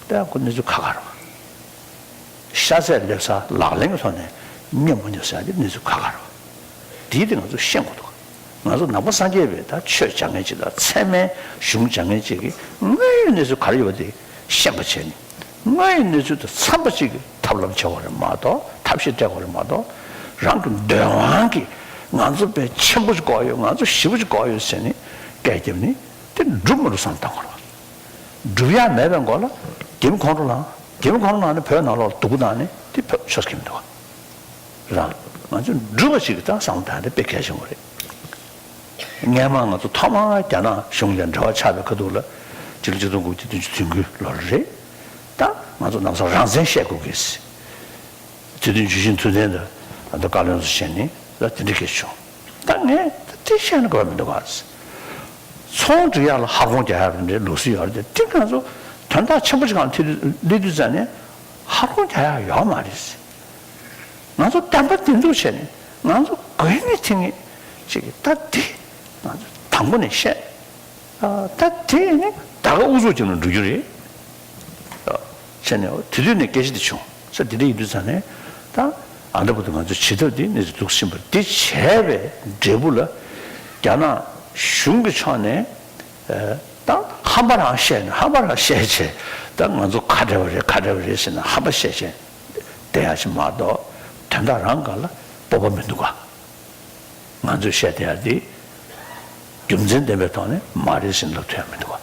ད་ཁོ་གནས་ཚུལ་ཁ་ཁ་རེད་བ། ཤ་ཚ་སླེབས་ས་ལག་ལེན་གྱི་ཐོག་ནས་རྙེད་མ་རྙེད་ཟེར་ཡ་དེ་གནས་ཚུལ་ཁ་ཁ་རེད་བ། དེའི་དེ་ང་ཚོ་ཤེས་དགོས་འདུག་ང་ཚོ་ནང་པ་སངས་རྒྱས་པའི་ད་ཆོས་སྦྱང་མཁན་ཅིག་དང་ཚད་མའི་གཞུང་སྦྱང་མཁན་ཅིག་གིས་དངོས་ཡོད་གནས་ཚུལ་ག་རེ་ཡོད་པ་དེ་ཤེས་པ་བྱས་ནས་དངོས་ཡོད་གནས་ཚུལ་དང་འཚམས་པ་ཅིག་གི་ཐབས་ལམ་བྱེད་དགོས་རེད་མ་གཏོགས་ཐབས་ཤེས་སྤྲད་དགོས་རེད་མ་གཏོགས་རང་གི་འདོད་དབང་གིས་ང་ཚོ་དཔེ་ཆེན་པོ་ཞིག་དགོས་ཡོད། ང་ཚོ་ཞེ་པོ་ཞིག་དགོས་ཡོད་ཟེར་ནས་སྐད་བརྒྱབ་ནས་དེ་འགྲུབ་མ་འགྲུབ་བསམ་བཏང་དགོས་རེད་བ། སྒྲུབ་ཡག་མེད་པའི་མགོ་ལ་རྒྱ་མི་ཁོང་ཁྲོ་ལངས། རྒྱ་མི་ཁོང་ཁྲོ་ལངས་ནས་བོད་ནང་ལོགས་སྡུག་པོ་བཏང་ནས་དེ་བོད་ཆོས་སྐྱིད་མི་འདུག་ག་རང་ང་ཚོས་སྒྲུབ་པ་ཞིག་གི་ད་བསམ་བློ་བཏང་དེ་དཔེ་གལ་ཆེན་པོ་རེད། སྔས་མ་ང་ཚོ་ཐོག་མར་རྒྱ་ནག་གཞུང་ལ་འབྲེལ་བ་ཆགས་པའི་ཁ་ཐུག་ལ་ཕྱི་ལོ་ཆིག་སྟོང་དགུ་བརྒྱ་བདུན་ཅུ་དོན་དགུ་ལོར་རེད། ད་ང་ཚོ་ནམ་སང་རང་བཙན་བཤད་དགོས་ཀྱི། དེ་དུས་ཇུས་ཆེན་ཐུབ་བསྟན་དང་ཨ་མདོ་བཀའ་བློན་སོགས་བྱས་ནས་ད་དེ་འདྲ་སྐད་བྱུང་། ད་ངས་ད་དེ་བཤད་ན་དགོས་མི་འདུག་ག་ཚོང་སྒྲིག་ཡག་ལ་ཧ་གོང་རྒྱག་ཡག་རེད་འདྲའི་ལུགས་སྲོལ་ཡོད་རེད་དེ། དེ་ང་ཚོ་དོན་དག་ཆེན་པོ་ཞིག་སྒང་ལ་ཐེ་སླེབས་དུས་ཙང་ནས་ཧ་གོང་རྒྱག་ཡག་ཡོད་མ་རེད། ང་ཚོ་བདེན་པ་བདེན་ཚུགས་བྱས་ནས་ང་ཚོ་དགོས་ངེས་ཐེངས་ངེས་ཅིག་གི་ད་དེ་ང་ཚོ་དང་པོ་ནས་བཤད། ཨ་ད་དེ་ནི་ད་ག་ཨུ་ཚུགས་ཀྱི་ནང་འགྲོ་རྒྱུ་རེད། ཨ་བྱས་ནས་དེ་དུས་ནས་སྐད་ཆ་དེ་བྱུང་ས་དེ་འདྲ་ཡིན་དུས་ཙང་ནས་ད་ཨ་འདྲ་པོ་དེ་ང་ཚོ་བྱེད་ཐབས་དེ་གནས་ཚུལ་འདུག་ཕྱིན་པ་རེད། དེ་བྱས་པའི་འབྲས་བུ་ལ་རྒྱ་ནག་གཞུང་གི་ཕྱོགས་ནས་ཨ་ད་ཧམ་པ་རང་བཤད་ནས་ཧམ་པ་རང་བཤད་བྱས་ད་ང་ཚོ་ཁ་བྲལ་བ་རེད་ཁ་བྲལ་བ་རེད་ཟེར་ནས་ཧམ་པ་བཤད་བྱས་བསྡད་ཡག་ཅིག་མ་གཏོགས་དོན་དག་རང་སྒང་ལ་སྤོབས་པ་མི་འདུག་ག་ང་ཚོས་བཤད་བསྡད་ཡག་འདི་རྒྱུ་མཚན་ལྡན་པའི་ཐོག་ནས་མ་རེད་ཟེར་ལབ་ཐུབ་ཡག་མི་འདུག་ག་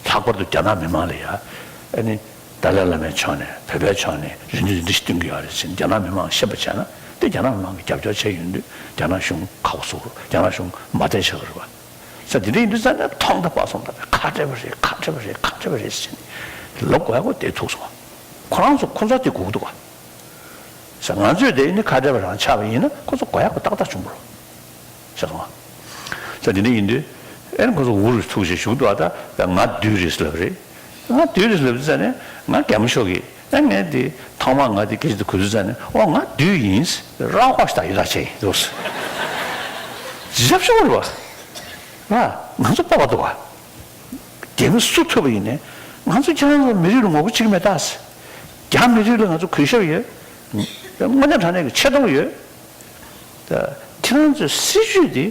ལྷག་པར་དུ་རྒྱ་ནག་མི་མང་ལ་ཡ་ཨ་ནི་ཏཱ་ལའི་བླ་མའི་ཕྱོགས་ནས་བོད་པའི་ཕྱོགས་ནས་རེ་འདུན་འདི་འདྲ་ཞིག་བཏོན་གྱི་ཡོད་རེད་ཟེར་རྒྱ་ནག་མི་མང་ཤེས་པ་བྱས་ན་དེ་རྒྱ་ནག་མི་མང་གིས་རྒྱབ་སྐྱོར་བྱས་ཡོང་དུས་རྒྱ་ནག་གཞུང་ཁག་པོ་བཟོ་གི་རེད། རྒྱ་ནག་གཞུང་མ་བསྡད་ཆགས་ཀྱི་རེད་པ། ས་དེ་འདྲ་ཡིན་དུས་ཙང་ནས་ཐོག་མཐའ་བར་གསུམ་དང་ཁ་བྲལ་བ་རེད་ཁ་བྲལ་བ་རེད་ཁ་བྲལ་བ་རེད་ཟེར་ནས་ལབ་དགོས་ཡག་པོ་དེ་ཐུག་སོང་། ཁོ་རང་ཚོ་ཁོ་ཚོ་དེ་སྒུག་འདུག་ག་ས་ང་ཚོས་དེ་ནི་ཁ་བྲལ་བ་རང་ཆགས་པ་ཡིན་ན་ཁོ་ཚོ་དགོས་ཡག་པོ་ཏག་ཏག་བྱུང་བ་རེད། ཤེས་སོང་ང་། ས་དེ་འདྲ་ཡིན་དུས་ཨེ་ནི་ཁོ་ཚོ་འུ་རུ་ཐུག་བྱས་བཞུགས་འདུག་ཨ་ད་ང་བདུད་རེད་ལབ་རེད། ང་བདུད་རེད་ལབ་དུས་ཙང་ནས་ང་རྒན་མོ་ཤོག་གིས་ཨེ་ངས་དེ་ཐོག་མར་ང་དེ་སྐད་ཆ་དེ་གོ་དུས་ཙང་ནས་ཨོ་ང་བདུད་ཡིན་ར་ཧོ་ཤ་ད་ཡོད་ད་ཆེ་ཡིན་འདུག་ཟེར། ཇབ་ཤོག་རེད་བ། ང་ང་ཚོ་སྤོབས་པ་འདུག་བ། རྒྱ་མི་སུ་ཐུབ་པ་ཡིན་ནའི་ང་ཚོ་ཁྱེད་རང་ཚོ་མི་རིགས་ལ་ངོ་རྒོལ་བྱེད་ཀྱི་མེད་ད་ཟེར། རྒྱ་མི་རིགས་ལ་ང་ཚོ་གུས་ཞབས་ཡོད། དངོས་གནས་དྲང་གནས་ཀྱི་ཆེ་མཐོང་ཡོད། ད་ཁྱེད་རང་ཚོའི་སྲིད་ཇུས་དེ་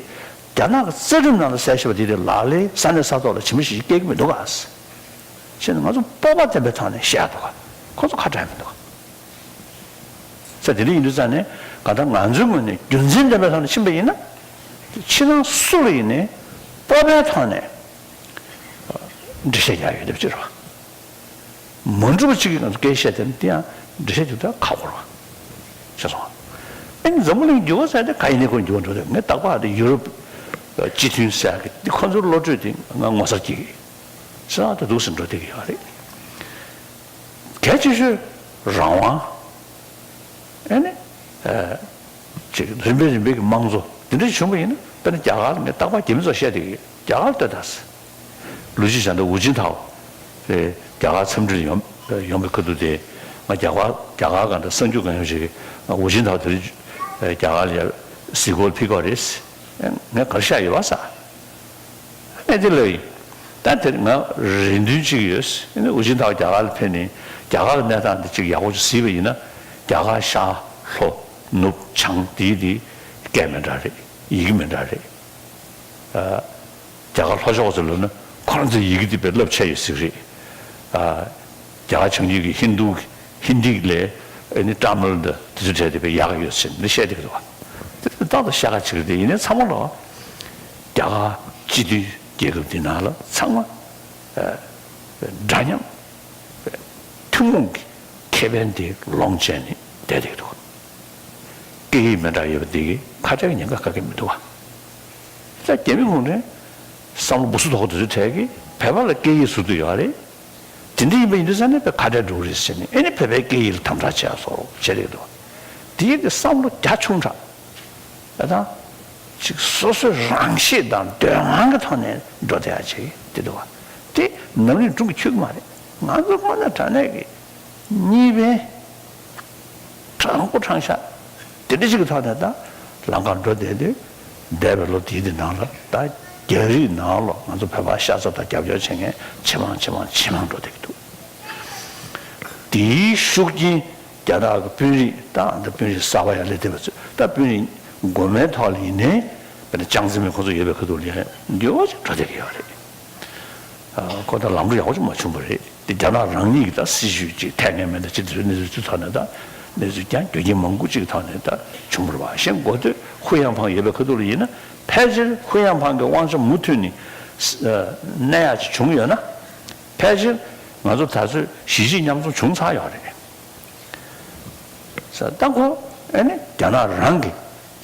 རྒྱ་ནག་གི་རྩ་ཁྲིམས་ནང་ལ་གསལ་བཞག་པ་དེ་དེ་ལག་ལེན་ས་གནས་ས་ཐོག་ལ་ཇི་མ་ཇི་བཞིན་སྐྱེལ་གྱི་མི་འདུག་ག་ཟེར། བྱས་ནས་ང་ཚོ་སྤོབས་པ་ལྡན་པའི་ཐོག་ནས་བཤད་འདུག་ག་ཁོ་ཚོ་ཁ་བྲལ་མི་འདུག་ག་ས་དེ་འདྲ་ཡིན་དུས་ཙང་ནས་གང་ལྟར་ང་ཚོའི་ངོས་ནས་རྒྱུ་མཚན་ལྡན་པའི་ཐོག་ནས་ཕྱིན་པ་ཡིན་ན། ཕྱི་ནང་སུ་ལ་ཡིན་ནའི་སྤོབས་པའི་ཐོག་ནས་འགྲེལ་བཤད་རྒྱག་ཡོད་དེ་ཅི་རེད་བ། མ་འགྲུབ་པ་གཅིག་གིས་ང་ཚོ་སྐད་བཤད་དེ་ནི་དེ་ཡང་འགྲེལ་བཤད་རྒྱག་ད་ཁག་པོ་རེད་བ། ཤེས་སོང་ང་། ཨེ་འཛམ་བུ་གླིང་འགྱུར་བ་ཟེར་དེ་ག་ཡིན་ནའི་ཁོ་འགྱུར་བ་འགྲོ་དེ་ངས་རྟག་པར་དེ་ཡུ་རོབ་སྤྱི་མཐུན་ཟེར་གི་དེ་ཁོ་ཚོའི་བློ་གྲོས་དེ་ང་ངོ་མཚར་སྐྱེ་གི་ས་ད་འདུག་སེ་འགྲོ་བསྡད་ཀྱི་ཡོད་རེད། གལ་ཆེ་ཤོས་རང་དབང་། ཨེ་ནི། ཨ། ཅིག་རིམ་པས་རིམ་པས་ཀྱི་དམངས་གཙོ་འདི་འདྲ་བྱུང་བ་ཡིན་ན་དཔེར་ན་རྒྱ་གར་ལ་ངས་རྟག་པར་རྒྱ་མི་ཚོར་བཤད་བསྡད་ཀྱི་རྒྱ་གར་ལ་ལྟོས་དང་། ལུའུ་ཅི་ཞང་ད་ཝུ་ཅིན་ཐའོ་རེད་རྒྱ་གར་འཚམས་འདྲིར་ཡོང་ཡོང་བའི་ཁ་ཐུག་དེ་ང་རྒྱ་གར་རྒྱ་གར་གང་འདྲ་གསར་འགྱུར་གང་ཡོང་ཞིག་ང་ཝུ་ཅིན་ཐའོ་དེ་རིང་རྒྱ་གར་ལ་ཡར་གཟིགས་སྐོར་ཕེབས་ཀྱི་ཡོད་རེད། ངས་ག་རེ་བཤད་ཡོད་པ་ས། ཨེ་དེ་ལབ་ཡིན། ད་དེར་ང་རེ་འདུན་གཅིག་ཡོད། ཨེ་ནི་ཝུ་ཅིན་ཐའོ་རྒྱ་གར་ལ་ཕེབས་ནས་རྒྱ་གར་གྱི་གནས་སྟངས་འདི་གཅིག་ཡག་པོ་ཅིག་གཟིགས་པ་ཡིན་ན་རྒྱ་གར་ཤར་ལྷོ་ནུབ་བྱང་དེའི་དེ་སྐད་མི་འདྲ་རེད། ཡི་གེ་མི་འདྲ་རེད། ཨ། རྒྱ་གར་ལྷོ་ཕྱོགས་ཚོ་ལབ་ན་ཁོ་རང་ཚོའི་ཡི་གེ་དེ་དཔེ་རླབས་ཆེ་ཡོད་ཟིག་རེད། ཨ། རྒྱ་གར་བྱང་རྒྱུད་ཀྱི་ཧིན་རྡུ་ཧིན་དི་ལས་ཨེ་ནི་ཏཱ་མིལ་དང་དེ་ཚོ་གྲས་དེ་དཔེ་ཡག་ག་ཡོད་ཟེར་ནས་བཤད་བསྡད་ཀྱི་འདུག་བ། དེ་ཏག་ཏག་ཤ་ཁ་ཅིག་རེད་དེ་ཡིན་ནའི་ཚང་མ་ལ། རྒྱ་གར་སྤྱི་མཐུན་རྒྱལ་ཁབ་འདི་ནང་ལ་ཚང་མ་འདྲ་མཉམ་ཐུན་མོང་གི་ཁེ་ཕན་དེ་ལོངས་སྤྱད་ནས་བསྡད་བསྡད་འདུག་སྐད་ཡིག་མི་འདྲ་ཡོད་པ་འདི་གིས་ཁ་བྲལ་གྱི་ཉེན་ཁ་ག་གེ་མི་འདུག་བ། ད་རྒྱ་མི་ཁོང་ནས་བསམ་བློ་སྦུ་སུ་དོག་དེ་ཚོའི་གྲས་ཀྱིས་བོད་པ་ལ་སྐད་ཡིག་ཟུར་དུ་ཡོད་རེད། དེ་འདྲ་ཡིན་པ་ཡིན་དུས་ཙང་ནས་བོད་ཁ་བྲལ་འགྲོ་གི་རེད་ཟེར་ནས་ཨེ་ནི་བོད་པའི་སྐད་ཡིག་ལ་དམ་དྲག་བྱས་སོགས་བྱས་བསྡད་འདུག་དེའི་དེ་བསམ་བློ་རྒྱ་ཆུང་དྲགས། ཨ་ད། ཅིག་སོ་སོའི་རང་ཤེད་དང་འདོད་དབང་གི་ཐོག་ནས་འགྲོ་བསྡད་ཡ་ཅིག་དེ་འདུག་བ། དེ་ནམ་རིང་སྒྲུང་གི་ཆོད་ཀྱི་མ་རེད། ང་ཚོ་དངོས་གནས་དྲང་གནས་ཀྱི་གཉིས་ཕན་དྲང་པོ་དྲང་བཞག་དེ་འདྲ་ཞིག་གི་ཐོག་ནས་ད་ལམ་ཁར་འགྲོ་བསྡད་དུས། འདས་པའི་ལོ་འདིའི་དེ་ནང་ལ་ད་རྒྱ་རིགས་ནང་ལོགས་ང་ཚོ་བོད་པ་ཤ་ཚ་དང་རྒྱབ་སྐྱོར་བྱེད་མཁན་ཇེ་མང་ཇེ་མང་ཇེ་མང་འགྲོ་བསྡད་ཀྱི་འདུག་དེའི་ཤུགས་རྐྱེན་རྒྱ་ནག་གི་དཔོན་རིགས་དང་། ད་དཔོན་རིགས་གསར་པ་ཡར་སླེབས་བསྡད་པ་ཚོས། ད་དཔོན་རིགས་མགོ་མའི་ཐོག་ལ་ཡིན་ནའི་དཔེར་ན་ཅང་ཙེ་མིན་ཁོ་ཚོ་ཡོད་པའི་ཁ་ཐུག་ལ་ཡང་འགྱུར་བ་ཅིག་འགྲོ་བསྡད་ཀྱི་ཡོད་རེད། ཨ། ཁོ་ད་ལམ་འགྲོ་ཡག་པོ་ཅིག་མ་བྱུང་བ་རེད། དེ་རྒྱ་ནག་རང་ཉིད་ཀྱི་ད་སྲིད་ཇུས་ཅིག་འཐད་ངེས་མེད་ད་ཅི། དེ་ཚོའི་གནས་ཚུལ་ཚོའི་ཐོག་ནས། ད་གནས་ཚུལ་ཀྱང་རྒྱུ་རྐྱེན་མང་པོ་ཅིག་གི་ཐོག་ནས་ད་བྱུང་བ་རེད་པ། གཞན་འགོ་སྟོད་ཧུའུ་ཡན་ཕང་ཡོད་པའི་ཁ་ཐུག་ལ་ཡིན་ན། ཕལ་ཆེར་ཧུའུ་ཡན་ཕང་གི་དབང་ཆ་མུ་མཐུད་ནས་གནས་ཡག་ཅིག་བྱུང་ཡོད་ན། ཕལ་ཆེར་ང་ཚོ་ད་ཚོད་གཞིས་བྱེས་མཉམ་འཛོམས་བྱུང་ཚར་ཡོད་རེད། ས་ད་ཁོ་ཨ་ནི་རྒྱ་ནག་རང་གི་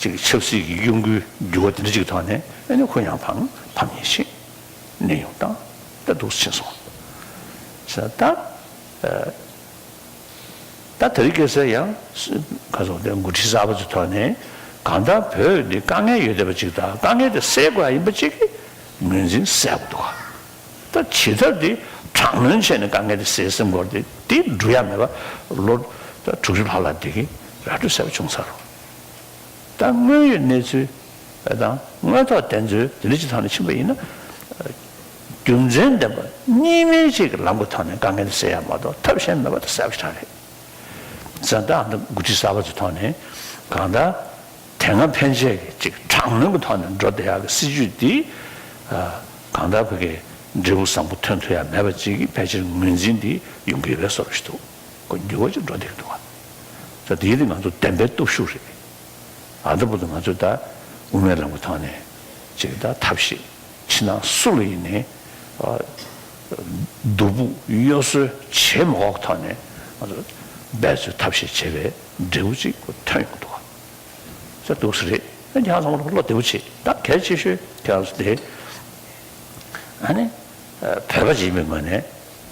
ཅིག་ཆབ་སྲིད་ཀྱི་གཡོ་འགུལ་འགྱུར་བ་དེ་འདྲ་ཅིག་གི་ཐོག་ནས། ཨ་ནི་ཁོ་ཡང་ཕམ་ཕམ་ཉེས་ཤིག་གནས་དབྱུང་བཏང་། ད་འདུག་སེ་ཕྱིན་སོང་། ས་ད་ཨ་ད་དེ་རིང་ཁ་སང་ཡང་ཁ་སང་དེ་འགོ་ཁྲིད་གསར་པ་ཚོའི་ཐོག་ནས། གང་ལྟར་བོད་འདི་དཀའ་ངལ་ཡོད་བསྡད་པ་ཅིག་དང་། དཀའ་ངལ་དེ་སེལ་དགོས་ཡ་ཡིན་པ་ཅིག་གི་ངོས་འཛིན་གསལ་པོ་འདུག་ག་ད་ཇི་ལྟར་དེ་དྲག་གནོན་བྱས་ནས་དཀའ་ངལ་དེ་སེལ་སེམས་ཁོར་དེ་དེ་འགྲུབ་ཡ་མེད་པ། ལོ་ད་དྲུག་ཅུ་ལྷག་ལ་དེ་གི་ར་སྤྲོད་གསལ་པོ་བྱུང་ཚར་རོ། ད་དངོས་ཡོད་གནས་ཚུལ་དང་དངོས་ཐོག་བདེན་འཚོལ་དེ་འདྲ་ཅིག་ཐོག་ནས་ཕྱིན་པ་ཡིན་ན། རྒྱུ་མཚན་ལྡན་པ་གཉིས་སྨན་ཅིག་གི་ལམ་གྱི་ཐོག་ནས་དཀའ་ངལ་དེ་སེལ་ཡ་མ་གཏོགས་ཐབས་གཞན་མེད་པ་དེ་གསལ་པོ་ཞེ་དྲག་རེད། ས་ད་ཨ་ནི་འགོ་ཁྲིད་གསར་པ་ཚོའི་ཐོག་ནས་གང་ལྟར། དེ་སྔ་ཕན་ཆད་ཀྱི་ཅིག་དྲག་གནོན་གྱི་ཐོག་ནས་འགྲོ་བསྡད་ཡག་གི་སྲིད་ཇུས་འདི། ཨ། གང་ལྟར་ཕ་གིའི་འབྲས་བུ་བཟང་པོ་ཐོན་ཐུབ་ཡ་མེད་པ་ཅིག་གི་ཕལ་ཆེར་ངོས་འཛིན་འདི་ཡོང་གི་ཡོད་པའི་བཟོ་འདྲ་ཞིག་འདུག་ཁོ་འགྱུར་བ་ཅིག་འགྲོ་བསྡད་ཀྱི་འདུག་ག་ད་དེའི་དེ་ང་ཚོ་བདེན་པའི་སྟོབས་ཤུགས་རེད། ཨ། ད་བར་དུ་ང་ཚོས་ད་དབུ་མའི་ལམ་གྱི་ཐོག་ནས་ཅིག་ད་ཐབས་ཤེས། ཕྱི་ནང་སུ་ལ་ཡིན་ནའི། ཨ། སྡུག་ཕུག་གཡོ་ཟོལ་བྱེད་མ་དགོས་ཐོག་ནས་ང་ཚོ་འབད་རྩོལ་ཐབས་ཤེས་བྱས་པའི་འབྲས་བུ་ཅིག་ཐོན་ཡོང་གི་འདུག་ག་ས་འདུག་སེ་རེད། ཁྱེད་རང་ཚང་མ་བློ་བདེ་པོ་བྱེད། ད་གལ་ཆེ་ཤོས་ཁྱེད་རང་ཚོ་དེ། ཨ་ནི། ཨ། བོད་པ་ཅིག་ཡིན་པའི་ངོས་ནས། ཨ།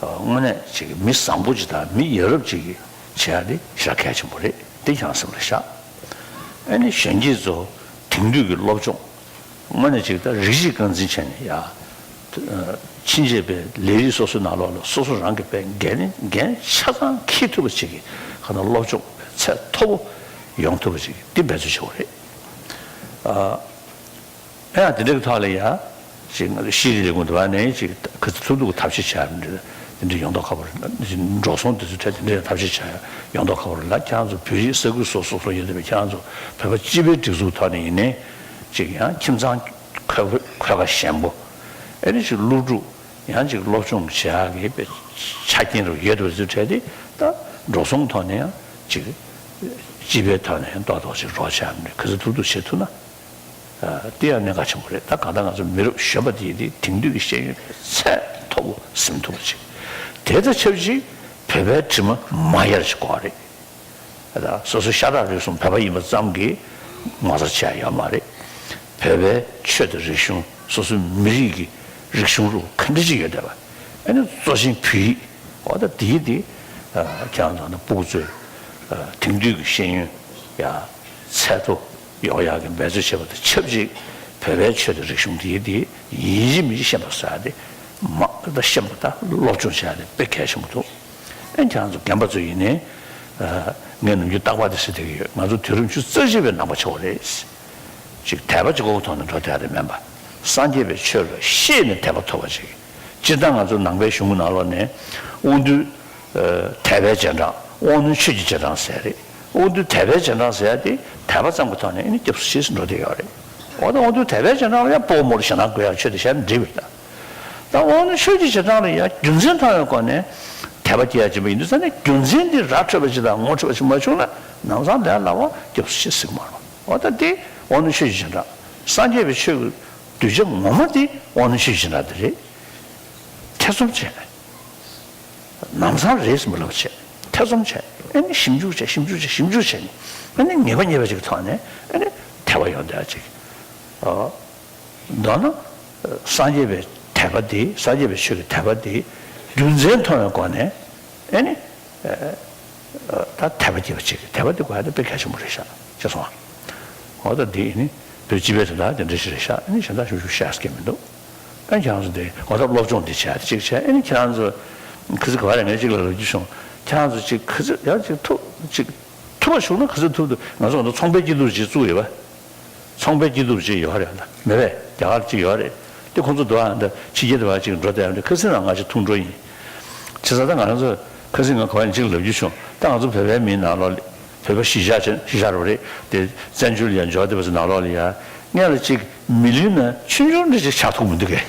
དངོས་གནས་ཅིག་མི་བཟང་པོ་ཅིག་དང་མི་ཡ་རབས་ཅིག་གིས་བྱེད་ཡ་དེ་ཞེ་དྲག་གལ་ཆེན་པོ་རེད། དེ་ཁྱེད་རང་སེམས་ལ་བཞག་ཨ་ནི་གཞོན་སྐྱེས་ཚོ་དེང་དུས་ཀྱི་སློབ་སྦྱོང་། དངོས་གནས་ཅིག་ད་རིགས་གཅིག་རྐང་འཛིན་བྱས་ནས་ཡ། ཕྱིན་ཆད་པའི་ལས་རིགས་སོ་སོའི་ནང་ལོགས་ལ་སོ་སོ་རང་གི་དཔེ་འགན་འགན་ཆ་ཚང་འཁྱེར་ཐུབ་པ་ཅིག་གི་ཁ་ནང་སློབ་སྦྱོང་ཚད་མཐོ་པོ་ཡོང་ཐུབ་པ་ཅིག་འདི་འབད་རྩོལ་བྱེད་དགོས་རེད། ཨ། ཨ་ཡང་དེ་འདྲའི་ཐོག་ལ་ཡ། ཅིག་ཤེས་རིག་ལས་ཁུངས་དེ་བ་ནས་ཅིག་ག་ཚོད་ཐུབ་ཐུབ་ཐབས་ཤེས་བྱ་ཡ་འདི་འདྲ་ཡོང་མདོག་ཁ་པོ་རེད། འགྲོ་སོང་དེ་ཚོའི་ཐད་དེ་འདྲའི་ཐབས་ཤེས་བྱ་ཡ་ཡོང་མདོག་ཁ་པོ་རེད་ལ། ཁྱེད་རང་ཚོ་བོད་རིགས་ས་ཁུལ་སོ་སོ་སོ་ཡོད་བསྡད་པའི་ཁྱེད་རང་ཚོ་བོད་པ་སྤྱི་པའི་སྒྲིག་འཛུགས་ཐོག་ནས་ཡིན་ནའི། ཅིག་ཡང་ཁྱིམ་ཚང་འཁོས་འཁོས་ཀ་ཞན་པོ། ཨེ་ནི་ཅིག་སློབ་ཕྲུག་ཡང་ཅིག་སློབ་སྦྱོང་བྱེད་ཡག་གི་དཔེ་ཆ་རྐྱེན་རུ་ཡོད་པ་ཚོའི་གྲས་དེ་ད་འགྲོ་སོང་ཐོག་ནས་ཡང་ཅིག་སྤྱི་པའི་ཐོག་ནས་ཡང་ཏོག་ཏོག་ཅིག་རོགས་བྱ་ཡ་མི་ག་ཚོད་ཐུབ་ཐུབ་བྱེད་ཐུབ་ན། ཨ། དེ་ཡང་གནད་འགག་ཆེན་པོ་རེད། ད་གང་ལྟར་ང་ཚོ་མི་རབས་གཞོན་པ་དེ་དེ་དེང་དུས་ཀྱི་ཤེས་ཡོན་ཚད་མཐོ་པོ་ཟིན་ཐུབ་པ་ཅིག་དེ་དང་ཆབས་ཅིག་བོད་པའི་དྲི་མ་མ་ཡལ་ཅིག་དགོས་རེད། ད་སོ་སོ་ཤ་སྟག་རེ་ཟུང་བོད་པ་ཡིན་པ་ཙམ་གྱིས་ངོ་མཚར་ཆེ་ཡ་ཡོད་མ་རེད། བོད་པའི་ཆོས་དང་རིག་གཞུང་། སོ་སོའི་མི་རིགས་ཀྱི་རིག་གཞུང་རུ་ག་འདྲ་ཅིག་ཡོད་བསྡད་པ། ཨ་ནི་གཙོ་ཆེན་བོད་ཡིག་འོ་ད་དེའི་དེ། ཨ། ཁྱེད་རང་ཚོ་ནི་སྤུ་གུ་ཚོས། ཨ། དེང་དུས་ཀྱི་ཤེས་ཡོན་ཡ་ཚད་མཐོ་ཡོང་ཡག་གི་འབད་རྩོལ་བྱེད་པ་དང་ཆབས་ཅིག་བོད་པའི་ཆོས་དང་རིག་གཞུང་དེའི་དེ་ཡིན་གཅིག་མིན་གཅིག་ཤེས་པ་ཟེར་ཡ་དེ་མ་ད་ཤེས་པ་དང་སློབ་སྦྱོང་བྱེད་ཡ་དེ་དཔེ་གལ་ཆེན་པོ་འདུག་ཨེ། ཁྱེད་རང་ཚོ་རྒན་པ་ཚོ་ཡིན་ནའི། ཨ། ངས་ནམ་རྒྱུན་རྟག་པར་དེ་ཟེར་བསྡད་ཀྱི་ཡོད། ང་ཚོ་དུས་རབས་ཉི་ཤུ་རྩ་གཅིག་པའི་ནང་པ་ཆགས་པ་རེད། ཅིག་དད་པ་གཅིག་པོ་ཐོག་ནས་འགྲོ་བསྡད་ཡ་དེ་མིན་པ། སངས་རྒྱས་པའི་ཆོས་ལ་ཤེས་ནས་དད་པ་ཐོབ་པ་ཅིག་སྤྱིར་བཏང་ང་ཚོ་ནང་པའི་གཞུང་གི་ནང་ལོགས་ནས་དབང་འདུས། ཨ། དད་པའི་རྗེས་འབྲང་། དབང་རྣོན་ཆོས་ཀྱི་རྗེས་འབྲང་ཟེར་རེད། དབང་འདུས་དད་པའི་རྗེས་འབྲང་ཟེར་ཡ་དེ་དད་པ་ཙམ་གྱི་ཐོག་ནས་ཨ་ནི་སྐྱབས་སུ་མཆི་ཟེར་འགྲོ་བསྡད་ཡོད་རེད། འོ་ད་དབང་འདུས་དད་པའི་རྗེས་འབྲང་ལ་ཡང་སྤོ་བོ་མོ་ལ་ཞེ་སྡང་དགོས་ཡ་ཆོས་དེ་བྱས་ན་འགྲིག་པ་རེད་ད། ད་དབང་རྣོན་ཆོས་ཀྱི་རྗེས་འབྲང་ལ་ཡང་རྒྱུ་མཚན་མཐོང་བའི་སྒོ་ནས་དད་པ་སྐྱེ་ཡ་བྱེད་པ་ཡིན་དུས་ཙང་ནས། རྒྱུ་མཚན་འདི་ར་འཕྲོད་པ་ཅིག་དང་ངོ་འཕྲོད་པ་ཅིག་མ་བྱུང་ན་ལམ་སང་ལས་སླ་བ་སྐྱབས་སུ་མཆི་ཟེར་གྱི་མ་རེད། འོ་ད་དེ་དབང་རྣོན་ཆོས་ཀྱི་རྗེས་འབྲང་། སངས་རྒྱས་པའི་ཆོས་ཀྱི་གདུལ་བྱ་ངོ་མ་དེ་དབང་རྣོན་ཆོས་ཀྱི་རྗེས་འབྲང་དེ་རེད། ཐེ་ཚོམ་བྱས། ལམ་སང་རེད་ཟེར་མི་ལབ་བྱས། ཐེ་ཚོམ་བྱས། ཨ་ནི་ཞིབ་འཇུག་བྱས། ཞིབ་འཇུག་བྱས། ཞིབ་འཇུག་བྱས་ནས། ཨ་ནི་ངེས་པ་རྙེད་པ་ཅིག་གི་ཐོག་ནས་ཨ་ནི་དད་པ་ཡོང་བསྡད་ཅིག་ཨ། མདོར་ན། སངས་རྒྱས་པའི་དད་པ་དེ། སངས་རྒྱས་པའི་ཆོས་ཀྱི་དད་པ་དེ་རྒྱུ་མཚན་མཐོང་བའི་སྒོ་ནས་ཨ་ནི། ཨ། ད་དད་པ་སྐྱེ་བ་ཅིག་དད་པ་དེ་དགོས་ཡ་དེ་དཔེ་གལ་ཆེན་པོ་རེད་ཤག་ཅེས་གསུངས་པ། འོ་ད་འདི་ནི་བོད་སྤྱི་པའི་དོན་དག་དེ་འདྲ་ཞིག་རེད་ཤག་ཨ་ནི་གཞན་དག་ཞུ་ཞུ་བཤད་ས་གི་མི་འདུག་ཨ། ཁྱེད་རང་ཚོ་དེ་འོ་ད་སློབ་སྦྱོང་འདི་བྱས་ཏེ་གཅིག་བྱས། ཨ་ནི་ཁྱེད་རང་ཚོ་ ཁ་སང་ག་བ་རེད། ངས་གཅིག་ལ་ལབ་རྒྱུ་བྱུང་། ཁྱེད་རང་ཚོ་གཅིག་ཁ་སང་ཡང་གཅིག་ཐུབ་གཅིག་ཐུབ་པ་བྱུང་ན། ཁ་སང་ཐུབ་ཐུབ། ང་ཚོ་ད་ཚོང་པའི་སྐྱིད་སྡུག་ཅིག་བཙུགས་ཡོད་པ། ཚོང་པའི་སྐྱིད་སྡུག་ཅིག་ཡོད་རེད། ད་མེད་པས། རྒྱ་གར་ཅིག་ཡོད་རེད། དེ་ཁོང་ཚོ་འདུག་ཨ། ད་ཕྱི་རྒྱལ་དུ་བ་ཅིག་འགྲོ་བསྡད་ཡོད་རེད། ཁ་སང་རང་ང་ཅིག་ཐུག་འགྲོ་ཡིན། བྱས་ཙང་ད་ང་རང་ཚོ་ཁ་སང་ང་ག་བ་ཡིན་གཅིག་ལབ་རྒྱུ་བྱུང་། ད་ང་ཚོ་བོད་པའི་མིའི་ནང་ལོགས་ལ། བོད་པ་གཞིས་ཆགས་ཆེ། གཞིས་ཆགས་རེད་པ་རེད། དེ་བཙན་བྱོལ་ཡང་འབྱོར་བསྡད་པ་ཚོ་ནང་ལོགས་ལ་ཡ། སྔོན་ལ་གཅིག་མི་ལི་ཡོ་ནེ་ཆུང་ཆུང་འདྲ་ཅིག་ཆགས་ཐུབ་མི་འདུག་གས།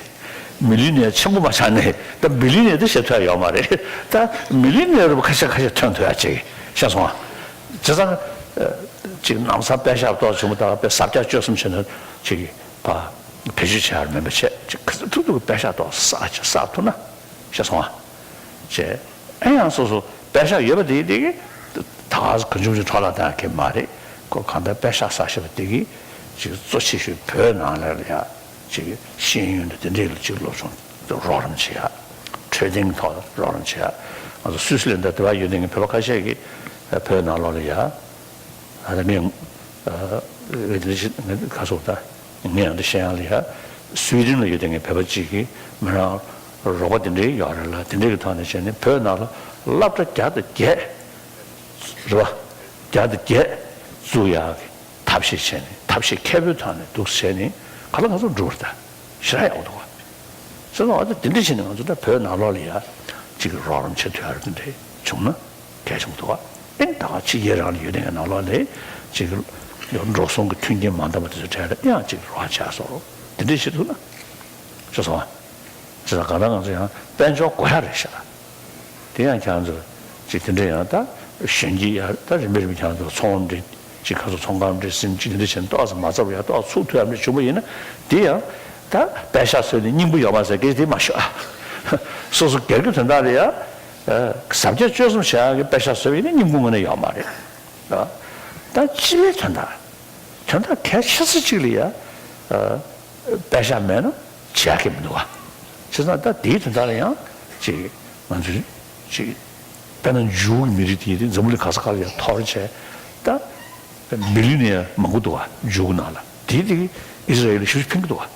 མི་ལི་ཡོ་ནེ་ཆེན་པོ་མ་ཆགས་ནས་ད་བི་ལི་ཡོ་ནེ་དེ་བྱེད་ཐུབ་ཡ་ཡོད་མ་རེད། ད་མི་ལི་ཡོ་ནེ་རུ་ཁ་ཤས་ཁ་ཤས་ཐོན་ཐུབ་ཡ་ཅིག་ཤེས་སོང་ཨ། བྱས་ཙང་། ཨ། ཅིག་ལམ་སང་པད་ཤག་ཏོག་ཙམ་བྱུང་བ་དང་། དཔེ་ཟབ་རྒྱ་གཅོད་གསུམ་བྱས་ན་ཅིག་ཕར་བེད་སྤྱོད་བྱེད་ཡ་མིན་པ་བྱས། ཅིག་ག་ཚོད་ཐུབ་ཐུབ་པད་ཤག་ཏོག་ཙམ་བསགས་བསགས་ཐུབ་ན། ཤེས་སོང་ཨ། ཅེས། ཨེ་ཡང་སོ་སོ་པད་ཤག་ཡོད་པ་དེ་དེ་གི་ད་ག་ཚོད་གང་བྱུང་བྱུང་འཕྲོ་བརླག་བཏང་གི་མ་རེད། ཁོ་གང་ལྟར་པད་ཤག་བསགས་བཞག་པ་དེ་གིས་ཅིག་གཙོ་ཆེ་ཤོས་བོད་ནང་ལ་ཡ་ཅིག་ཤེས་ཡོན་དང་དེ་འདྲས་ལ་ཅིག་སློབ་སྦྱོང་རོགས་རམ་བྱེད་ཡ། འཕྲོད་བསྟེན་ཐོག་རོགས་རམ་བྱེད་ཡ། ང་ཚོ་སུད་སི་ལན་ད་དེ་བ་ཡོད་དེ་ངའི་བོད་པ་ཁ་ཤས་ཀྱིས་བོད་ནང་ལོགས་ལ་ཡ། ཨ། ད་ངས་ཨ་ངས་འདི་འདྲ་ཞིག་ངས་ག་ཚོད་ད། ངས་ཡང་འདི་བཤད་ཡང་ལ་ཡ། སུའི་ཌེན་ལ་ཡོད་དེ་ངའི་བོད་པ་གཅིག་གིས་མི་རང་རོགས་པ་དེ་འདྲའི་ཡོད་རེད་ལ། དེ་འདྲའི་གི་ཐོག་ནས་བྱས་ནས་བོད་ནང་ལ་སློབ་གྲྭ་བརྒྱ་དང་བརྒྱད་རེད་པ། བརྒྱ་དང་བརྒྱད་བཙུགས་ཡག་གི་ཐབས་ཤེས་བྱས་ནས། ཐབས་ཤེས་མཁས་པོའི་ཐོག་ནས་འདུག་བྱས་ནས་ག་ལ་ག་ཚོད་འགྲོ་རེད། ད་ཞེ་དྲག་ཡག་པོ་འདུག་ག། བྱས་ཙང་ཨ་ད་དེ་འདྲ་བྱས་ནས་ང་ཚོ་ད་བོད་ནང་ལོགས་ལ་ཡ་གཅིག་གི་རོགས་རམ་བྱེད་ཐུབ་ཡ་རེད། དེ་འདྲ་བྱུང་ན། གལ་ཆེན་པོ་འདུག་ག། ཨེ་ད་ག་ཕྱི་རྒྱལ་རང་ལ་ཡོད་དེ་ངའི་ནང་ལོགས་ལ་ཅིག་འགྲོ་སོང་གི་མཐུན་རྐྱེན་མ་འདང་བ་དེ་ཚོ་གྲས་ལ་ཡང་ཅིག་རོགས་བྱ་སོགས་དེ་འདྲས་བྱེད་ཐུབ་ན། ཤེས་སོང་ཨ། བྱས་ཙང་གང་ལྟར་ང་ཚོ་ཡང་དཔལ་འབྱོར་དགོས་ཡ་རེད་ཤག། དེ་ཡང་ཁྱེད་རང་ཚོ་ཅིག་དེ་འདྲས་ཡང་ད་གཞོན་སྐྱེས་ཡ་ད་རིམ་པས་རིམ་པས་ཁྱེད་རང་ཚོ་ཚོང་འབྲེལ་ཅིག་ག་ཚོད་ཚོང་ཁང་འདྲ་ཟིན་ཅིག་དེ་འདྲས་བྱས་ནས་ཏོག་ཙམ་མ་རྩ་བ་ཡ་ཏོག་ཚུགས་ཐུབ་ཡ་འདྲ་བྱུང་བ་ཡིན་ན། དེ་ཡང་ད་པད་ཤག་ཟོས་ནས་སྙིང་པོ་ཡོད་མ་རེད་ཟེར་མཁན་དེ་མ་ཤོད་ཨ། སོ་སོ་སྒེར་གྱི་དོན་དག་ལ་ཡ། ཨ། ཟབ་རྒྱ་གཅོད་གསུམ་བྱེད་ཡག་གི་པད་ཤག་བཟོས་པ་ཡིན་ན་སྙིང་པོ་དངོས་གནས་ཡོད་མ་རེད། ཨ། ད་སྤྱི་པའི་དོན་དག། དོན་དག་གལ་ཆེ་ས་གཅིག་ལ་ཡ། ཨ། པད་ཤག་མེད་ན་བྱེད་ཡག་གི་མི་འདུག་ག། བྱས་ཙང་ད་དེའི་དོན་དག་ལ་ཡང་ཅིག་ང་ཚོས་ཅིག་དཔེར་ན་འཇུའུ་གི་མི་རིགས་དེ་དེ་འཛམ་བུ་གླིང་ག་ས་ག་ལ་ཡ་འཐོར་བྱས། ད་བི་ལི་ཡོ་ནེ་ཡར་མང་པོ་འདུག་ག། འཇུའུ་ནང་ལ། དེ་དེ་ཨི་སི་ར་ཨེལ་ལ་ཞེ་པོ་ཕན་གྱི་འདུག་ག།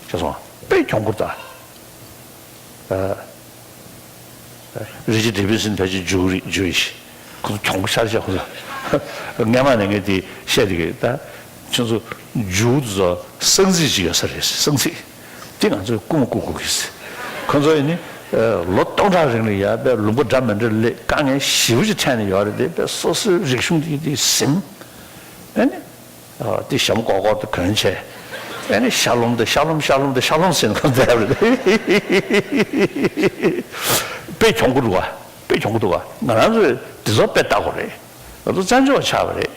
ཤེས་སོང་ཨ། དཔེ་གྱོང་ཁུར་ད། ཨ། རི་ཅར་ཌེ་བིད་སན་ཕལ་ཆེར་འཇུའུ་རེད། Jewish། ཁོ་ཚོ་གྱོང་པོ་ཤར་ཤར་ཁོ་ཚོ། སྔན་མ་ནས་ངས་དེ་བཤད་དེ་གི་ད། ཁྱོད་ཚོ་འཇུའུ་དེ་ཚོ་གསང་ཚིག་ཅིག་ཡོད་ས་རེད། གསང་ཚིག་དེ་ང་ཚོས་རྐུ་མ་རྐུ་དགོས་ཀྱི། ཁོ་ཚོ་ཡིན་ནི་ལོ་སྟོང་ཕྲག་རིང་ལ་ཡ་དཔེ་ལུང་པ་འདྲ་མི་འདྲ་སླེབས། དཀའ་ངལ་ཞེ་པོ་ཅིག་འཕྲད་ནས་ཡོད་རེད་དེ། དཔེ་སོ་སོའི་རིག་གཞུང་དེ་དེ་ཟིན། ཨ་ནི། ཨ། དེ་ཞྭ་མོ་ཀོར་ཀོར་དུ་གོན་བྱས། ཨ་ནི་ཤ་ལོམ་དེ་ཤ་ལོམ་ཤ་ལོམ་དེ་ཤ་ལོམ་ཟེར་ནས་ཁོ་བསྡད་པ་རེད། དཔེ་གྱོང་པོ་འདུག་ག། དཔེ་གྱོང་པོ་འདུག་ག། ང་རང་ཚོས་དེ་ཚོ་དཔེ་ལྟ་དགོས་རེད། ང་ཚོ་བཙན་བྱོལ་བ་ཆགས་པ་རེད།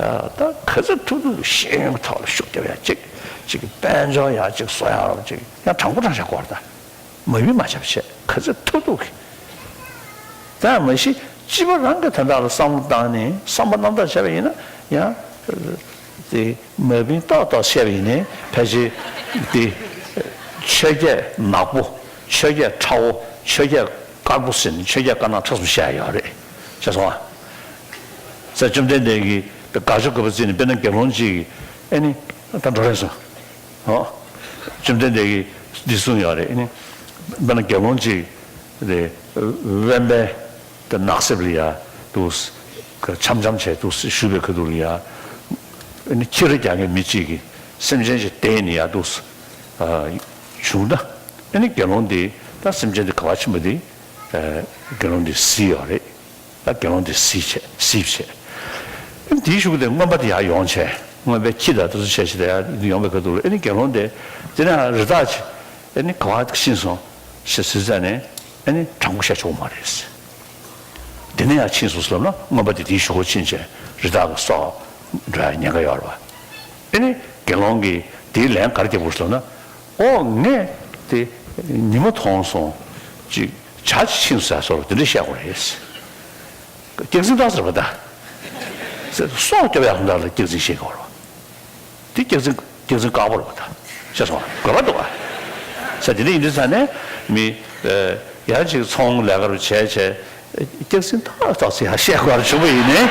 ཨ། ད་ག་ཚོད་ཐུབ་ཐུབ་ཤེས་ཡོན་གྱི་ཐོག་ལ་ཤུགས་རྒྱབ་ཡ་གཅིག། གཅིག་གི་དཔལ་འབྱོར་ཡ་གཅིག་བཟོ་ཡ་རོགས་གཅིག། ཡང་དྲང་པོ་དྲང་བཞག་དགོས་རེད་ད། མ་བུ་མ་ཆབ་བྱས་ག་ཚོད་ཐུབ་ཐུབ་ཀྱིས། ད་མ་གཞི་སྤྱི་པ་རང་གི་དོན་དག་ལ་བསམ་བློ་བཏང་ནས་བསམ་པ་རྣམ་དག་བྱས་པ་ཡིན་ན་ཡང་། དེ་མ་བུ་ཏག་ཏག་བཤད་པ་ཡིན་ནའི་ཕལ་ཆེར་དེ་ཆོས་བརྒྱད་ནག་པོ། ཆོས་བརྒྱད་ཁྲ་བོ། ཆོས་བརྒྱད་དཀར་པོ་ཟེར་ནས་ཆོས་བརྒྱད་དཀར་ནག་ཁྲ་གསུམ་བཤད་ཡོད་རེད། ཤེས་སོང་ཨ། ས་བཅོམ་ལྡན་འདས་ཀྱིས་དགག་བྱ་དགོས་པ་བརྩིས་ནས་དཔེར་ན་དགེ་སློང་གཅིག་གིས་ཨེ་ནི་ད་འགྲོ་རན་སོང་། ཨོ། བཅོམ་ལྡན་འདས་ཀྱིས་འདི་གསུངས་ཡོད་རེད། ཨེ་ནི་དཔེར་ན་དགེ་སློང་གཅིག་དེ་དབེན་པའི་དེ་ནགས་གསེབ་ལ་ཡ་འདུག། འཆམ་འཆམ་བྱས་འདུག་བཞུགས་པའི་ཁ་ཐུག་ལ་ཡ། ཨེ་ནི་ཁྱི་ར་རྒྱག་མཁན་མི་གཅིག་གིས་སེམས་ཅན་ཞིག་བསྡད་ནས་ཡ་འདུག་བྱུང་ན། ཨེ་ནི་དགེ་སློང་དེ་ད་སེམས་ཅན་དེ་ག་པར་ཕྱིན་པ་དེ་དགེ་སློང་དེ་གཟིགས་ཡོད་རེད། ད་དགེ་སློང་དེ་གཟིགས་བྱས་གཟིགས་བྱས། ཨེ་ནི་དེའི་གཞུག་གུ་དེ་རྔོན་པ་དེ་ཡར་ཡོང་བྱས། རྔོན་པས་ཁྱི་དང་དེ་ཚོ་བྱས་བྱས་དེ་ཡར་ཡོང་བའི་ཁ་ཐུག་ལ་ཨེ་ནི་དགེ་སློང་དེ་དེ་ནས་རི་དྭགས་ཀྱིས་ཨེ་ནི་ག་པར་ཕྱིན་སོང་ཞེས་ཟེར་ཙང་ནས་ཨེ་ནི་དྲང་པོ་བཤད་ཆོག་མ་རེད། དེ་ནས་ཡར་ཕྱིན་སོང་ཟེར་ལབ་ན་རྔོན་པ་དེ་དེའི་གཞུག་གུ་ཕྱིན་བྱས་རི་དྭགས་ཀྱི་སྲོག་འགྲོ་ཡ་ཉེན་ཁ་ཡོད་རེད་པ། ཨེ་ནི་དགེ་སློང་གིས་དེའི་ལན་ག་རེ་རྒྱབ་པ་རེད་ཟེར་ལབ་ན། ཨོ་ངས་དེ་ཉི་མ་མཐོང་སོང་། ཅིག་བྱ་ཅིག་ཕྱིན་སོང་ཟེར་བ་དེ་འདྲ་བཤད་དགོས་རེད། སྐྱག་རྫུན་བཏང་ཟེར་བ་ད། སྲོག་སྐྱོབ་ཡག་དོན་དག་ལ་སྐྱག་རྫུན་བཤད་དགོས་རེད། དེ་སྐྱག་རྫུན་སྐྱག་རྫུན་དཀར་པོ་རེད་པ་ད། ཤེས་སོང་། དགོས་པ་འདུག་པ། ས་དེ་འདྲ་ཡིན་དུས་ཙང་ནས་མི་ཡང་ཅིག་ཚོང་ལས་ཀ་རུ་བྱས་བྱས། སྐྱག་རྫུན་ཏག་ཏག་ཅིག་ཡང་བཤད་དགོས་རེད་བྱུང་བ་ཡིན་ནའི།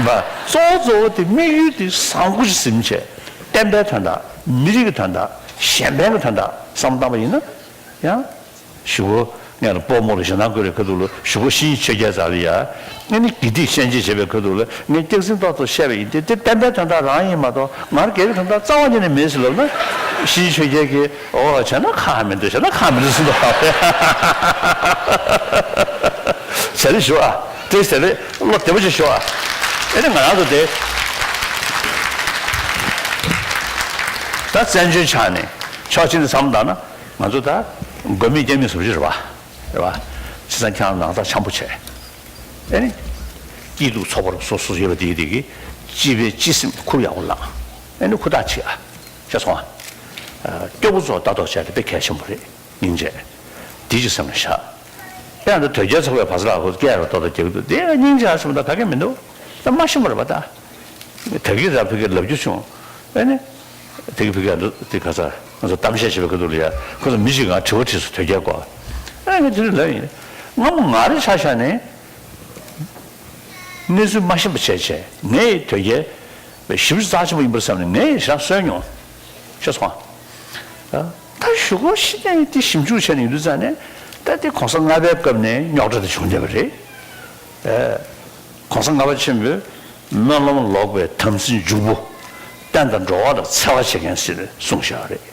མ་གཙོ་བོ་གཙོ་བོ་དེ་དམིགས་ཡུལ་དེ་བཟང་པོ་ཞིག་ཟིན་བྱས། བསྟན་པའི་དོན་དག་མི་རིགས་ཀྱི་དོན་དག་གཞན་ཕན་གྱི་དོན་དག་བསམ་བློ་བཏང་བ་ཡིན་ན། ཡང་གཞུག་གུ་ ངས་ལ་སྤོ་མོ་ལ་ཞེ་སྡང་བསྐུལ་བའི་ཁ་ཐུག་ལ་གཞུག་གུ་ཤེས་ཡོན་ཆོས་རྒྱལ་རྩ་ལ་ཡ། ངས་ནི་དགེ་སྡིག་ཤན་འབྱེད་བྱེད་པའི་ཁ་ཐུག་ལ་ངས་སྐྱག་རྫུན་ཏོག་ཏོག་བཤད་པ་ཡིན་ཏེ་དེ་བསྟན་པའི་དོན་དག་རང་ཡིན་མ་གཏོགས་ང་རང་སྒེར་གྱི་དོན་དག་རྩ་བ་ཉིད་ནས་མེད་ཟེར་ལབ་ན། ཤེས་ཡོན་ཆོས་རྒྱལ་གྱིས་ཨོ་བྱས་ན་ཁག་མི་འདུག་བྱས་ན་ཁག་མི་འདུག་གསུངས་འདུག་བྱས་ན་ཞུ་ཨ། བཀྲ་ཤིས་བདེ་ལེགས། བློ་བདེ་པོ་ཅིག་ཞུ་ཨ། ཨེ་ནི་ང་རང་ཚོ་དེ་ད་བཙན་བྱོལ་ཆ་ནས་ཕྱོགས་གཅིག་ནས་བསམ་བློ་བཏང་ན་ང་ཚོ་ད་མགོ་མེད་རྐྱང་མེད་བཟོ་གི་རེད་པ། རེད་པ། བྱས་ཙང་ཁྱེད་རང་ནང་ཚགས་འཆམ་པོ་བྱས། ཨེ་ནི། སྐྱིད་སྡུག་ཚོགས་པ་སོ་སོ་ཡོད་པ་དེ་དེ་གི་སྤྱི་པའི་སྤྱི་སེམས་ཁུར་ཡག་པོ་བླངས། ཨེ་ནི་ཧུར་ཐག་བྱེད་ཨ། ཤེས་སོང་ཨ། སྐྱོ་པོ་ཚོ་ལྟ་རྟོག་བྱས་ཏེ་དཔེ་གལ་ཆེན་པོ་རེད། སྙིང་རྗེ། དེ་ཅིག་སེམས་ལ་བཞག་ཨེ་ཡང་ད་དོལ་རྒྱལ་ཚོགས་པའི་བར་ས་ལ་ཧུར་སྐད་ར་ཏོག་ཏོ་རྒྱག་གི་འདུག་དེ་སྙིང་རྗེ་ཨ་སེམས་ད་ག་གེ་མི་འདུག་ད་མ་ཤེས་པ་རེད་པ་ད། ད་གི་ར་ཕ་གི་ལབ་རྒྱུ་བྱུང་། ཨེ་ནི། དེ་གི་ཕི་ག་འདུག་དེ་ག་ས་ང་ཚོ་གཏམ་བཤད་བྱེད་པའི་ཁ་ཐུག་ལ་ཡ་ཁོ་ཚོ་མི་ཞིག་ང་དྲི་བ་དྲིས་སོང་དོལ་རྒྱལ་སྐོར། ཨ་ངས་དེ་རིང་ལབ་ཡིན། སྔ་མོ་ང་རེ་ཆ་བཞག་ནས་གནས་ཚུལ་མ་ཤེས་པ་བྱས་བྱས་ངས་དོལ་རྒྱལ་ཞིབ་རྩ་ཆེན་པོ་ཡིན་པར་བསམ་ནས་ངས་ཞེ་དྲག་གསོལ་མྱོང་། ཤེས་སོང་ཨ། ད་ཞུ་སྒོ་ཤི་ཀྱང་དེ་ཞིབ་འཇུག་བྱས་ནས་ཡིན་དུས་ཙང་ནས་ད་དེ་གོང་ས་ལྔ་པའི་སྐབས་ནས་རྙོག་དྲ་དེ་བྱུང་བསྡད་པ་རེད། གོང་ས་ལྔ་པ་ཆེན་པོས་སྨོན་ལམ་ལོག་པའི་དམ་སྲི་འཇུག་པོ། བསྟན་དང་འགྲོ་བ་ལ་འཚེ་བ་བྱེད་མཁན་ཟེར་གསུངས་བཞག་རེད།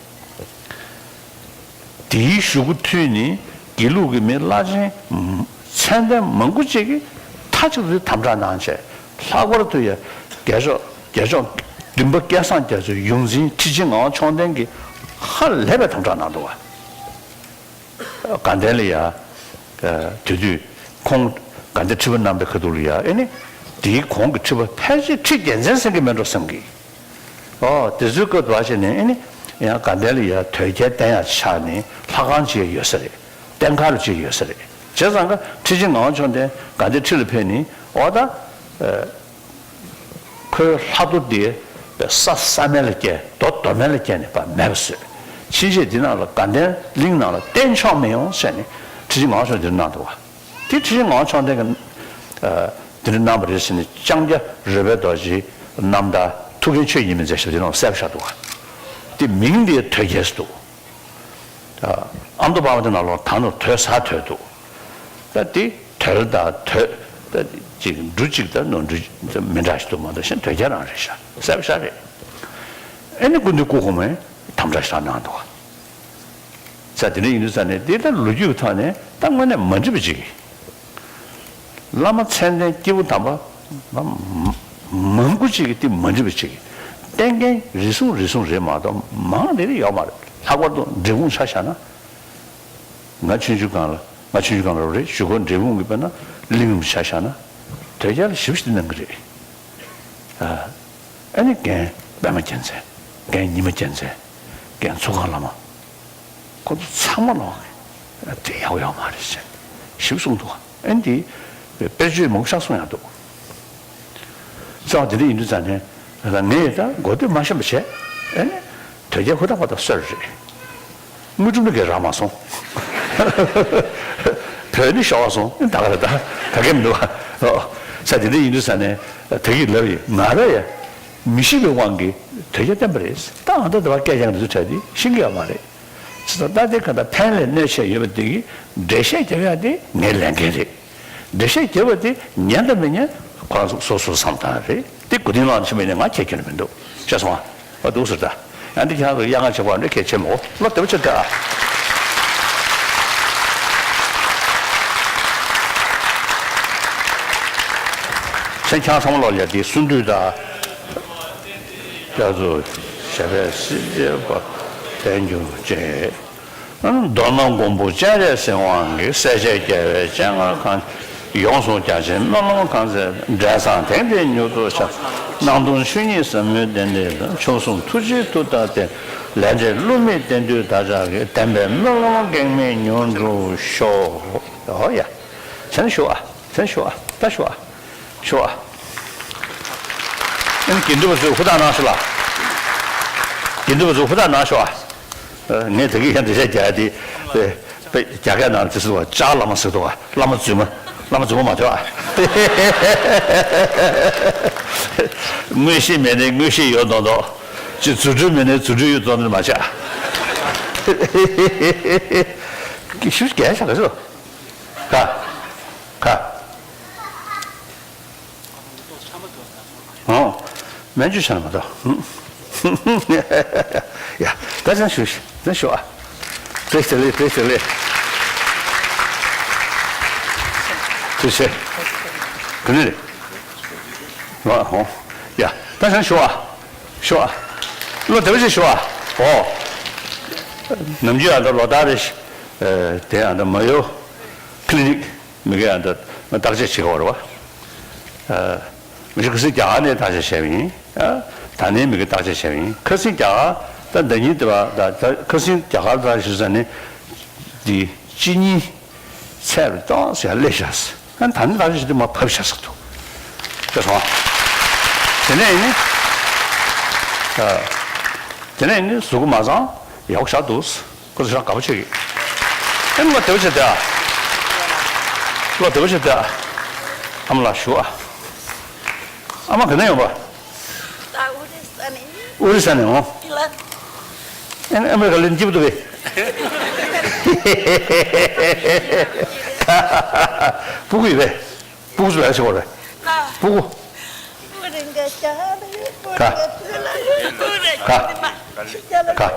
དེའི་གཞུག་གུ་མཐུད་ནས་དགེ་ལུགས་ཀྱི་མི་བླ་ཆེན་མཚན་ལྡན་མང་པོ་ཅིག་གིས་མཐའ་གཅིག་ཏུ་དམ་དྲག་གནང་བྱས་ལྷག་པར་དུ་ཡང་རྒྱལ་མཆོག་རྒྱལ་མཆོག་བདུན་པ་སྐལ་བཟང་རྒྱ་མཚོའི་ཡོངས་འཛིན་ཁྲི་ཆེན་ངག་དབང་མཆོག་ལྡན་གྱིས་ཧ་ལས་པའི་དམ་དྲག་གནང་འདུག་བ། དགའ་ལྡན་ལ་ཡ། དེ་དུས་ཁོང་དགའ་ལྡན་ཁྲི་པ་གནང་པའི་ཁ་ཐུག་ལ་ཡ་ཨེ་ནི། དེའི་གོང་གི་ཁྲི་པ་ཕལ་ཆེར་ཁྲི་རྒྱལ་མཚན་ཟེར་གི་མེད་འགྲོ་བསམ་གི། ཨོ་དེ་ཚོའི་སྐབས་དུ་བ་བྱས་ནས་ཨེ་ནི། ཡང་དགའ་ལྡན་ལ་ཡ་དོལ་རྒྱལ་བསྟེན་ཡག་ཆགས་ནས་ལྷ་ཁང་ཅིག་ཡོད་ས་རེད། བསྟེན་མཁན་ཅིག་ཡོད་ས་རེད། བྱས་ཙང་ཀ་ཁྲི་ཆེན་ངག་དབང་མཆོག་ལྡན་དགའ་ལྡན་ཁྲི་ལ་ཕེབས་ནས་ཨོ་ད། ཁོའི་ལྷ་རྡོ་དེ་ས་ས་མལ་ལ་བསྐྱལ་རྡོ་རྡོ་མལ་ལ་བསྐྱལ་ནས་ཕར་མེད་པ་བཟོས། ཕྱིན་ཆད་འདི་ནང་ལ་དགའ་ལྡན་གླིང་ནང་ལ་བསྟེན་ཆོག་མི་ཡོང་ཟེར་ནས་ཁྲི་ཆེན་ངག་དབང་མཆོག་འདིར་གནང་འདུག་བ། དེ་ཁྲི་ཆེན་ངག་དབང་མཆོག་ལྡན་གྱིས་འདིར་གནང་བ་རེད་ཟེར་ནས་ལྕང་སྐྱ་རོལ་པའི་རྡོ་རྗེའི་རྣམ་ཐར་ཐུའུ་བཀྭན་ཆོས་ཉིད་མའི་མཛད་ཞབས་དེ་ནང་གསལ་པོ་བཞག་འདུག་བ། དེ་མིང་དེ་དོལ་རྒྱལ་ཟེར་འདུག་ཨ་མདོ་པར་བ་དེ་ནང་ལོགས་ད་ནོར་དོལ་ས་དོལ་འདུག་ད་དེ་དོལ་དང་དོལ་ད་ཅིག་འབྲུ་གཅིག་དང་ནོར་འབྲུ་མི་འདྲ་ཞིག་འདུག་མ་གཏོགས་གཞན་དོལ་རྒྱལ་རང་རེད་ཤག་གསལ་པོ་ཤག་རེད། ཨེ་ནི་སྐུ་མདུན་སྐུ་གོང་མས་དམ་བསྒྲགས་ཤིག་གནང་འདུག་བ། ས་དེ་འདྲ་ཡིན་དུས་ས་ནས་དེ་ལྟར་ལོ་རྒྱུས་ཀྱི་ཐོག་ནས་ད་དངོས་གནས་མ་འགྲིག་པ་ཅིག་གིས། བླ་མ་མཚན་ལྡན་སྐྱེས་བུ་དམ་པ་མང་པོ་ཅིག་གིས་དེ་མ་འགྲིག་པ་ཅིག་གིས་བསྟེན་མཁན་རེ་ཟུང་རེ་ཟུང་རེད་མ་གཏོགས་མང་ནི་རེ་ཡོད་མ་རེད། ལྷག་པར་དུ་འབྲས་སྤུངས་ཆ་བཞག་ན། ང་ཆུང་ཆུང་སྒང་ལ་ང་ཆུང་ཆུང་སྒང་ལ་རེད་གཞུག་གུ་འབྲས་སྤུངས་ཀྱི་དཔེར་ན་གླིང་རིན་པོ་ཆེ་ཆ་བཞག་ན་དོལ་རྒྱལ་ལ་ཞེ་པོ་ཞིག་གནང་གི་རེད། ཨ་ནི་རྒན་པད་མ་རྒྱལ་མཚན། རྒན་ཉི་མ་རྒྱལ་མཚན། རྒན་ཚུལ་ཁང་བླ་མ། ཁོ་ཚོ་ཚང་མ་ལོག་གི་དེ་ཡག་ཡོག་མ་རེད་ཟེར་ཞིབ་གསུངས་འདུག་ཨ་ནི་དེ་དཔེར་བརྗོད་མང་པོ་ཞིག་གསུངས་ཡག་འདུག་རྩ་བ་དེ་འདྲ་ཡིན་དུས་ཙང་ནས་ད་ངས་ད་གོ་ཐོས་མ་ཤེས་པ་བྱས་ཨ་ནི་དོལ་རྒྱལ་ཧུར་ཐག་པ་དང་སོད་རེད། དངུལ་ཀྲམ་ནི་གས་རག་མ་སོང་། བོད་ནི་ཤོར་བ་སོང་ད་ག་རེད་ད་ག་གེ་མི་འདུག་ཨ། ས་དེ་འདྲ་ཡིན་དུས་ཙང་ནས་ད་གིས་ལབ་ཡིན་ང་ར་ཡ། མི་ཤེས་པའི་དབང་གིས་དོལ་རྒྱལ་བསྟེན་པ་རེད། ད་ཨ་མདོ་སྡེ་པ་སྐད་རྒྱག་མཁན་དེ་ཚོ་གྲས་དེ་ཤེས་ཀྱི་ཡོད་མ་རེད། ཅི་ཙམ་ད་དེ་ག་ད་ཕན་ལས་གནོད་ཆེ་ཡོད་པ་དེ་གིས་འགྲེལ་བཤད་རྒྱབ་ཡག་དེ་ངའི་ལས་འགན་རེད། འགྲེལ་བཤད་རྒྱབ་པ་དེ་ཉན་དང་མི་ཉན་ཁོ་རང་ཚོ་སོ་སོ་བསམ་སྟངས་རེད། དེ་གོ་དོན་བླངས་ཕྱིན་པ་ཡིན་ན་ང་ཁྱད་ཁྱོན་མི་འདུག་ཤེས་སོང་ཨ། ཨ་འདུག་ཟེར་ད། ཡང་འདི་ཁྱེད་རང་ཚོ་གཡག་ང་ཆེ་བ་འདྲ་གལ་ཆེ་མོ་བློ་བདེ་པོ་ཆེ་ད། ཁྱེད་ཚང་མ་ལོག་ལ་དེ་གསུང་དུས་ད། སྐྱབས་སུ་ཞབས་པད་སྲིད་རྩེ་བར་བརྟན་གྱུར་ཅིག་མདོར་ན་མགོན་པོ་སྤྱན་རས་གཟིགས་དབང་གིས་སྲས་བཅས་རྒྱལ་བའི་སྤྱན་སྔར་གང་། ཡོངས་སུ་རྒྱ་ཆེན་སྨོན་ལམ་གང་མཛད་འབྲས་བཟང་དེང་འདིར་མྱུར་དུ་ཤར། སྣང་སྟོང་ཆོས་ཉིད་ཟབ་མོའི་གདན་འདིར་བྱོན་སོང་ཐུགས་རྗེའི་མཐུ་ལྟར་བརྟན། ལས་འབྲས་བསླུ་མེད་བསྟན་འདུས་བདག་ཅག་གི་བདེན་པའི་སྨོན་ལམ་གེགས་མེད་མྱུར་འགྲུབ་ཤོག་ཨོ་ཡ། མཚན་ཞུ་ཨ། མཚན་ཞུ་ཨ། ད་ཞུ་ཨ། ཞུ་ཨ། ཨ་ནི་དགེ་འདུན་པ་ཚོས་ཧུར་ཐག་གནང་ཤོག་ལ། དགེ་འདུན་པ་ཚོས་ཧུར་ཐག་གནང་ཤོག་ཨ། ངས་ད་གིན་ཡང་འགྲེལ་བཤད་རྒྱག་ཡ་དེ། དཔེ་དཔེ་རྒྱ་སྐད་ནང་དེ་ཟེར་བ་ལྕགས་བླ་མ་ཟེར་འདུག་བ་བླ་མ་རྫུན་མ། བླ་མ་རྫུན་མ་མ་ཐོས་ཨ། མངོན་ཤེས་མེད་ནས་མངོན་ཤེས་ཡོད་མདོག་མདོག་ཅིག་རྫུ་འཕྲུལ་མེད་ནས་རྫུ་འཕྲུལ་ཡོད་མདོག་མདོག་མ་བྱ། ཤུགས་རྒྱག་ཤག་ག་ཚོད། ཁ། ཁ། ཨོ། མན་ཇུ་ཆ་ན་མ་གཏོགས། ཡ། ད་ཅང་ཞུ་ཞིག་ད་ཞུ་ཨ། བཀྲ་ཤིས་བདེ་ལེགས། བཀྲ་ཤིས་བདེ་ལེགས། ཐུགས་རྗེ་ཆེ། ག་ནས་རེད། ཨོ། ཡ། ད་ཅང་ཞུ་ཨ། ཞུ་ཨ། བློ་བདེ་པོ་ཞིག་ཞུ་ཨ། ཨོ། ནམ་རྒྱུན་ཨ་ད་ལོ་ལྟར་རེ་ཞིག་དེ་ཨ་ད་མ་ཡོ་ཁི་ལི་ནིག་མི་གའི་ཨ་ད་བརྟག་དཔྱད་བྱེད་དགོས་རེད་བ། མི་ཁ་སང་རྒྱ་གར་ནས་བརྟག་དཔྱད་བྱས་པ་ཡིན། ད་ནས་མི་གའི་བརྟག་དཔྱད་བྱས་པ་ཡིན། ཁ་སང་རྒྱ་གར་ད་ཟླ་ཉིན་དེ་བ་ད་ཁ་སང་རྒྱ་གར་ད་ཞུ་ས་ནི་འདི་གཅིག་གཉིས་ཚད་རུ་ཏོག་ཙམ་ཡར་སླེབས་ཤག་ད་ནི་བརྟག་དཔྱད་བྱས་དུས་མར་བབས་ཤག་ཟེར་འདུག་དེ་སོང་། དེ་ནས་ཡིན་ནི། དེ་ནས་ཡིན་ནི་གཟུགས་པོ་མ་ཚང་ཡག་པོ་ཞེ་དྲག་འདུག་ཁོ་ཚོ་ཞེ་དྲག་དགའ་པོ་བྱེད་ཀྱི། ཨེ་མ་བདེ་པོ་བྱེད་དེ་ཨ། བློ་བདེ་པོ་བྱེད་དེ་ཨ། ཨ་མ་ལགས་ཞུ་ཨ། ཨ་མ་ག་ནས་ཡོང་པ། ཨུ་རི་ས་ནས། ཨུ་རི་ས་ནས་འོང་། ཨེ་ཨ་མ་ག་ལེན་སྐྱིད་པོ་འདུག་གས། སྤུ་གུ་ཡོད་པས། སྤུ་གུ་ཚོ་ལ་ཆེ་བ་རེད། སྤུ་གུ། ཁ། ཁ། ཁ།